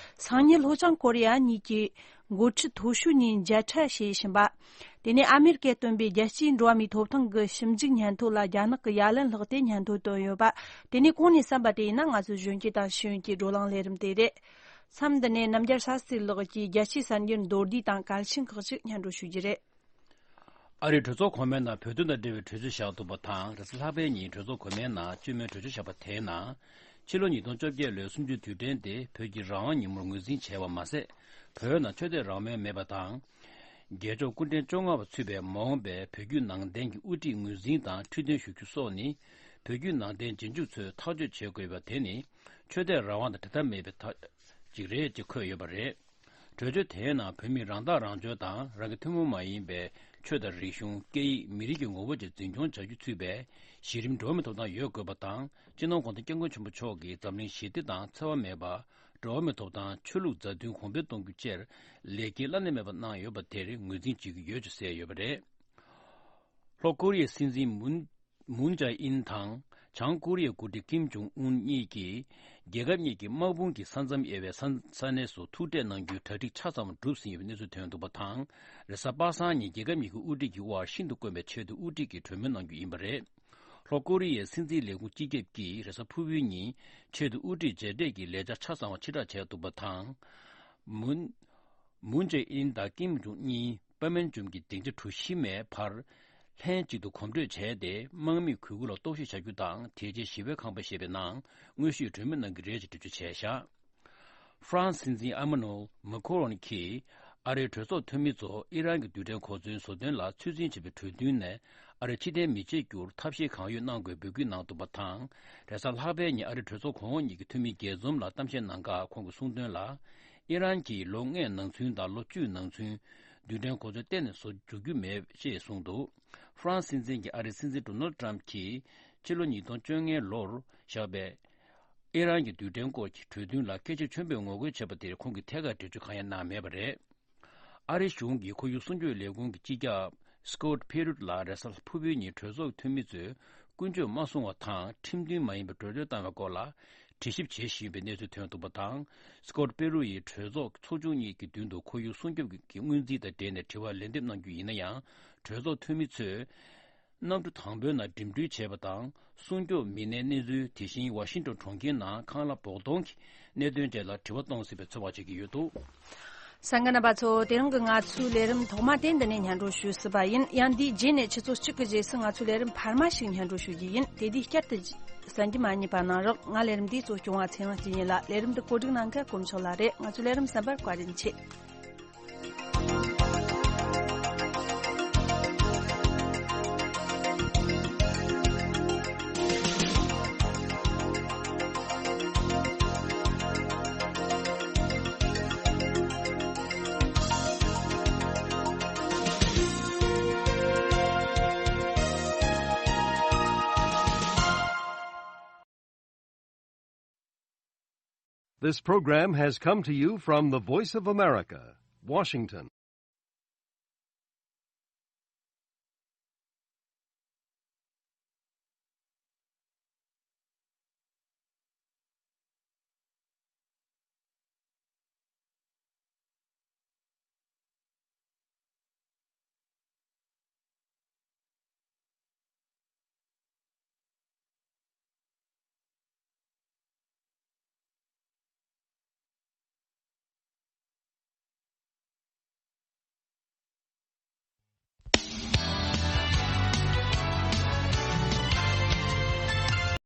སང་ཉིན་ལྷོ་བྱང་ཀོ་རི་ཡ་གཉིས་ཀྱི་འགོ་ཁྲིད་མཐོ་ཤོས་གཉིས་མཇལ་འཕྲད་བྱེད་བཞིན་པ། དེ་ནས་ཨ་མེ་རི་ཀས་བཏོན་པའི་རྒྱལ་སྤྱིའི་འགྲོ་བ་མིའི་ཐོབ་ཐང་གི་ཞིབ་འཇུག་སྙན་ཐོ་ལ་རྒྱ་ནག་གིས་ཡ་ལན་བསླེགས་ཏེ་སྙན་ཐོ་བཏོན་ཡོད་པ། དེ་ནས་གོང་ནས་གསན་པ་དེ་ཡིན་ན། ང་ཚོའི་གཞོན་སྐྱེས་དང་ཤེས་ཡོན་གྱི་བགྲོ་གླེང་ལས་རིམ་དེ་རེད། མཚམས་འདི་ནས་རྣམ་རྒྱལ་ས་སྲིད་ལགས་ཀྱིས་རྒྱལ་སྤྱིའི་གསར་འགྱུར་མདོར་བསྡུས་དང་གལ་ཆེན་ཁག་ཅིག་སྙན་སྒྲོན་ཞུ་རྒྱུ་རེད། ཨ་རིའི་གྲོས་ཚོགས་གོང་མའི་ནང་བོད་དོན་དང་འབྲེལ་བའི་གྲོས་ཆོད་བཞག་འདུག་པ་དང་། རེས་གཟའ་ལྷག་པའི་ཉིན་གྲོས་ཚོགས་གོང་མའི་ནང་བཅོས་མའི་གྲོས་ཆོད་བཞག་པ་དེའི་ནང་། ཕྱི་ལོ་ཉིས་སྟོང་བཅོ་བརྒྱད་ལོའི་གསུམ་བཅུའི་དུས་དྲན་དེ་བོད་ཀྱི་རང་དབང་ཉིན་མོར་ངོས་འཛིན་བྱས་པ་མ་ཟད། བོད་ནང་ཆོས་དད་རང་མོས་མེད་པ་དང་། རྒྱལ་མཆོག་སྐུ་ཕྲེང་བཅོ་ལྔ་པ་ཚུད་པའི་མ་འོངས་པའི་བོད་བརྒྱུད་ནང་བསྟན་གྱི་དབུ་ཁྲིད་ངོས་འཛིན་དང་ཁྲི་འདོན་ཞུ་རྒྱུ་སོགས་ནི། བོད་བརྒྱུད་ནང་བསྟན་རྗེས་འཇུག་ཚོས་ཐག་གཅོད་བྱེད་དགོས་པ་དེ་ནི། ཆོས་དད་རང་དབང་དང་འབྲལ་ཐབས་མེད་པའི་ཐག་ཅིག་རེད་ཅེས་འཁོད་ཡོད་པ་རེད། གྲོས་ཆོད་དེའི་ནང་བོད་མིས་རང་ཐག་རང་གཅོད་དང་། རང་གི་ཐུན་མོང་མ་ཡིན་པའི་ཆོས་དང་རིག་གཞུང་། སྐད་ཡིག་མི་རིགས་ཀྱི་ངོ་བོ་བཅས་འཛིན་སྐྱོང་བྱ་རྒྱུ་ཚུད་པའི་གཞི་རིམ་འགྲོ་བ་མིའི་ཐོབ་ཐང་ཡོད་དགོས་པ་དང་། སྤྱི་ནོར་༸གོང་ས་༸སྐྱབས་མགོན་ཆེན་པོ་མཆོག་གིས་འཛམ་གླིང་ཞི་བདེ་དང་འཚེ་བ་མེད་པ། འགྲོ་བ་མིའི་ཐོབ་ཐང་། ཆོས་ལུགས་མཛའ་མཐུན་གོང་འཕེལ་གཏོང་རྒྱུ་བཅས་ལས་འགན་བླ་ན་མེད་པ་གནང་ཡོད་པ་དེར་ངོས་འཛིན་བྱེད་ཀྱི་ཡོད་ཅེས་གསལ་ཡོད་པ་རེད། ལྷོ་ཀོ་རི་ཡའི་སྲིད་འཛིན་མུན། མུན་ཇེ་ཨིན་དང་། བྱང་ཀོ་རི་ཡའི་འགོ་ཁྲིད་ཀིམ་ཇོང་ཨུན་གཉིས་ཀྱིས། རྒྱལ་ཁབ་གཉིས་ཀྱི་དམག་དཔུང་གི་ས་མཚམས་དབྱེ་བའི་ས་ས་གནས་སུ་ཐུག་འཕྲད་གནང་རྒྱུའི་གྲ་སྒྲིག་ཆ་ཚང་བ་གྲུབ་ཟིན་ཡོད་པའི་གནས་ཚུལ་ཐོན་འདུག་པ་དང་། རེས་གཟའ་པ་སངས་ཉིན་རྒྱལ་ཁབ་གཉིས་ཀྱི་དབུ་ཁྲིད་ཀྱི་དབར་ཤིན་ཏུ་དཀོན་པའི་ཆེད་དུ་དབུ་ཁྲིད་ཀྱིས་གྲོས་མོལ་གནང་རྒྱུ་ཡིན་པ་རེད། ལྷོ་ཀོ་རི་ཡའི་སྲིད་འཛིན་ལས་ཁུངས་སྤྱི་ཁྱབ་ཀྱིས་རེས་གཟའ་ཕུར་བུའི་ཉིན་ཆེད་དུ་དབུ་ཁྲིད་མཇལ་འཕྲད་ཀྱི་ལས་འཆར་ཆ་ཚང་བ་ཕྱིར་བསྒྲགས་བྱས་འདུག་པ་དང་། མུན། མུན་ཇེ་ཨིན་དང་ཀིམ་ཇོང་གཉིས་པ་མན་ཇུམ་གྱི་སྡིངས་ཆ་གྲུ་བཞི་མའི་བར་ལྷན་གཅིག་ཏུ་གོམ་བགྲོད་བྱས་ཏེ། དམག་མིས་གུས་བཀུར་ལ་གཏོར་བཤིག་བྱ་རྒྱུ་དང་། དེ་རྗེས་ཞི་བའི་ཁང་པ་ཞེས་པའི་ནང་དངོས་ཤུགས་གྲོས་མོལ་གནང་གི་རེད་ཅེས་འགྲེལ་བརྗོད་བྱས་བཞག་ཧྥ་རན་སི་སྲིད་འཛིན་ཨ་མ་ནུ་ཨེལ་མེ་ཁོ་རོན་གྱིས་ཨ་རིའི་གྲོས་ཚོགས་འཐུས་མི་ཚོ་ཨི་རན་གྱི་རྡུལ་ཕྲན་གོ་མཚོན་བཟོ་དོན་ལ་ཚོད་འཛིན་བྱེད་པའི་གྲོས་མཐུན་ནས། ཨ་རི་ཕྱིར་འཐེན་མི་བྱེད་རྒྱུར་ཐབས་ཤེས་གང་ཡོད་གནང་དགོས་འབོད་སྐུལ་གནང་འདུག་པ་དང་། རེས་གཟའ་ལྷག་པའི་ཉིན་ཨ་རིའི་གྲོས་ཚོགས་གོང་འོག་གཉིས་ཀྱི་འཐུས་མིའི་རྒྱས་འཛོམས་ལ་གཏམ་བཤད་གནང་སྐབས་ཁོང་གིས་གསུངས་དོན་ལ། ཨི་རན་གྱིས་ལོ་ལྔའི་ནང་ཚུན་དང་ལོ་བཅུའི་ནང་ཚུན་རྡུལ་ཕྲན་གོ་མཚོན་གཏན་ནས་བཟོ་འཇུག་རྒྱུ་མེད་ཅེས་གསུངས་འདུག་ཧྥ་རན་སི་སྲིད་འཛིན་གྱིས་ཨ་རིའི་སྲིད་འཛིན་ཌོ་ནལ་ཌི་ཊརམ་ཕ་གྱིས་ཕྱི་ལོ་ཉིས་སྟོང་བཅོ་ལྔའི་ལོར་བཞག་པའི་ཨི་རན་གྱི་རྡུལ་ཕྲན་སྐོར་གྱི་གྲོས་མཐུན་ལ་སྐད་ཆ་ཆེན་པོས་ངོ་རྒོལ་བྱས་པ་དེར་ཁོང་གིས་ཐད་ཀར་འགྲེལ་བརྗོད་གང་ཡང་གནང་མེད་པ་རེད། ཨ་རིའི་གཞུང་གི་ཁོར་ཡུག་སྲུང་སྐྱོབ་ལས་ཁུངས་ཀྱི་སྤྱི་ཁྱབ་སི་ཀོཊ་ཕེ་རུད་ལགས་རེས་གཟའ་ཕུར་བུའི་ཉིན་གྲོས་ཚོགས་འཐུས་མི་ཚོས་ཀུན་སྤྱོད་མ་སྲུང་བ་དང་ཁྲིམས་མཐུན་མ་ཡིན་པའི་གྲོས་ཆོད་བཏང་བའི་སྐོར་ལ་དྲི་ཞིབ་བྱེད་བཞིན་ཡོད་པའི་གནས་ཚུལ་ཐོན་འདུག་པ་དང་། སི་ཀོཊ་ཕེ་རུ་ཡིས་གྲོས་ཚོགས་ཚོགས་ཆུང་གཉིས་ཀྱི་མདུན་དུ་ཁོར་ཡུག་སྲུང་སྐྱོབ་ཀྱི་སྔོན་རྩིས་དང་འབྲེལ་ནས་དྲི་བར་ལན་འདེབས་གནང་རྒྱུ་ཡིན་ན་ཡང་། གྲོས་ཚོགས་འཐུས་མི་ཚོས། གནམ་གྲུ་དང་པོའི་ནང་འགྲིམ་འགྲུལ་བྱས་པ་དང་། སྲུང་སྐྱོབ་མི་སྣའི་གནས་ཚུལ། དེ་བཞིན་ཝ་ཤིང་ཊོན་གྲོང་ཁྱེར་ནང་ཁང་གླ་བོགས་གཏོང་གི་གནད་དོན་བཅས་ལ་དྲི་བ་གཏོང་སྲིད་པའི་ཚོད་དཔག་བྱེད་ཀྱི་ཡོད་འདུག་གསན་མཁན་རྣམ་པ་ཚོ། དེ་རིང་གི་ང་ཚོའི་ལས་རིམ་ཐོག་མ་དེ་འདི་ནས་སྙན་སྒྲོན་ཞུས་ཟིན་པ་ཡིན། ཡང་འདིའི་རྗེས་ནས་ཆུ་ཚོད་གཅིག་གི་རྗེས་སུ་ང་ཚོའི་ལས་རིམ་འཕར་མ་ཞིག་སྙན་སྒྲོན་ཞུ་རྒྱུ་ཡིན། དེ་དུས་བསྐྱར་དུ་གསན་རྒྱུ་མ་བསྙེལ་བ་གནང་རོགས། ང་ལས་རིམ་འདིའི་གཙོ་སྐྱོང་བ་ཚེ་དབང་སྐྱིད་ཡིན་ལ། ལས་རིམ་འདི་གོ་སྒྲིག་གནང་མཁན་དཀོན་མཆོག་ལགས་རེད། ང་ཚོའི་ལས་རིམ་གསན་པར་བཀའ་དྲིན་ཆེ། This program has come to you from the Voice of America, Washington.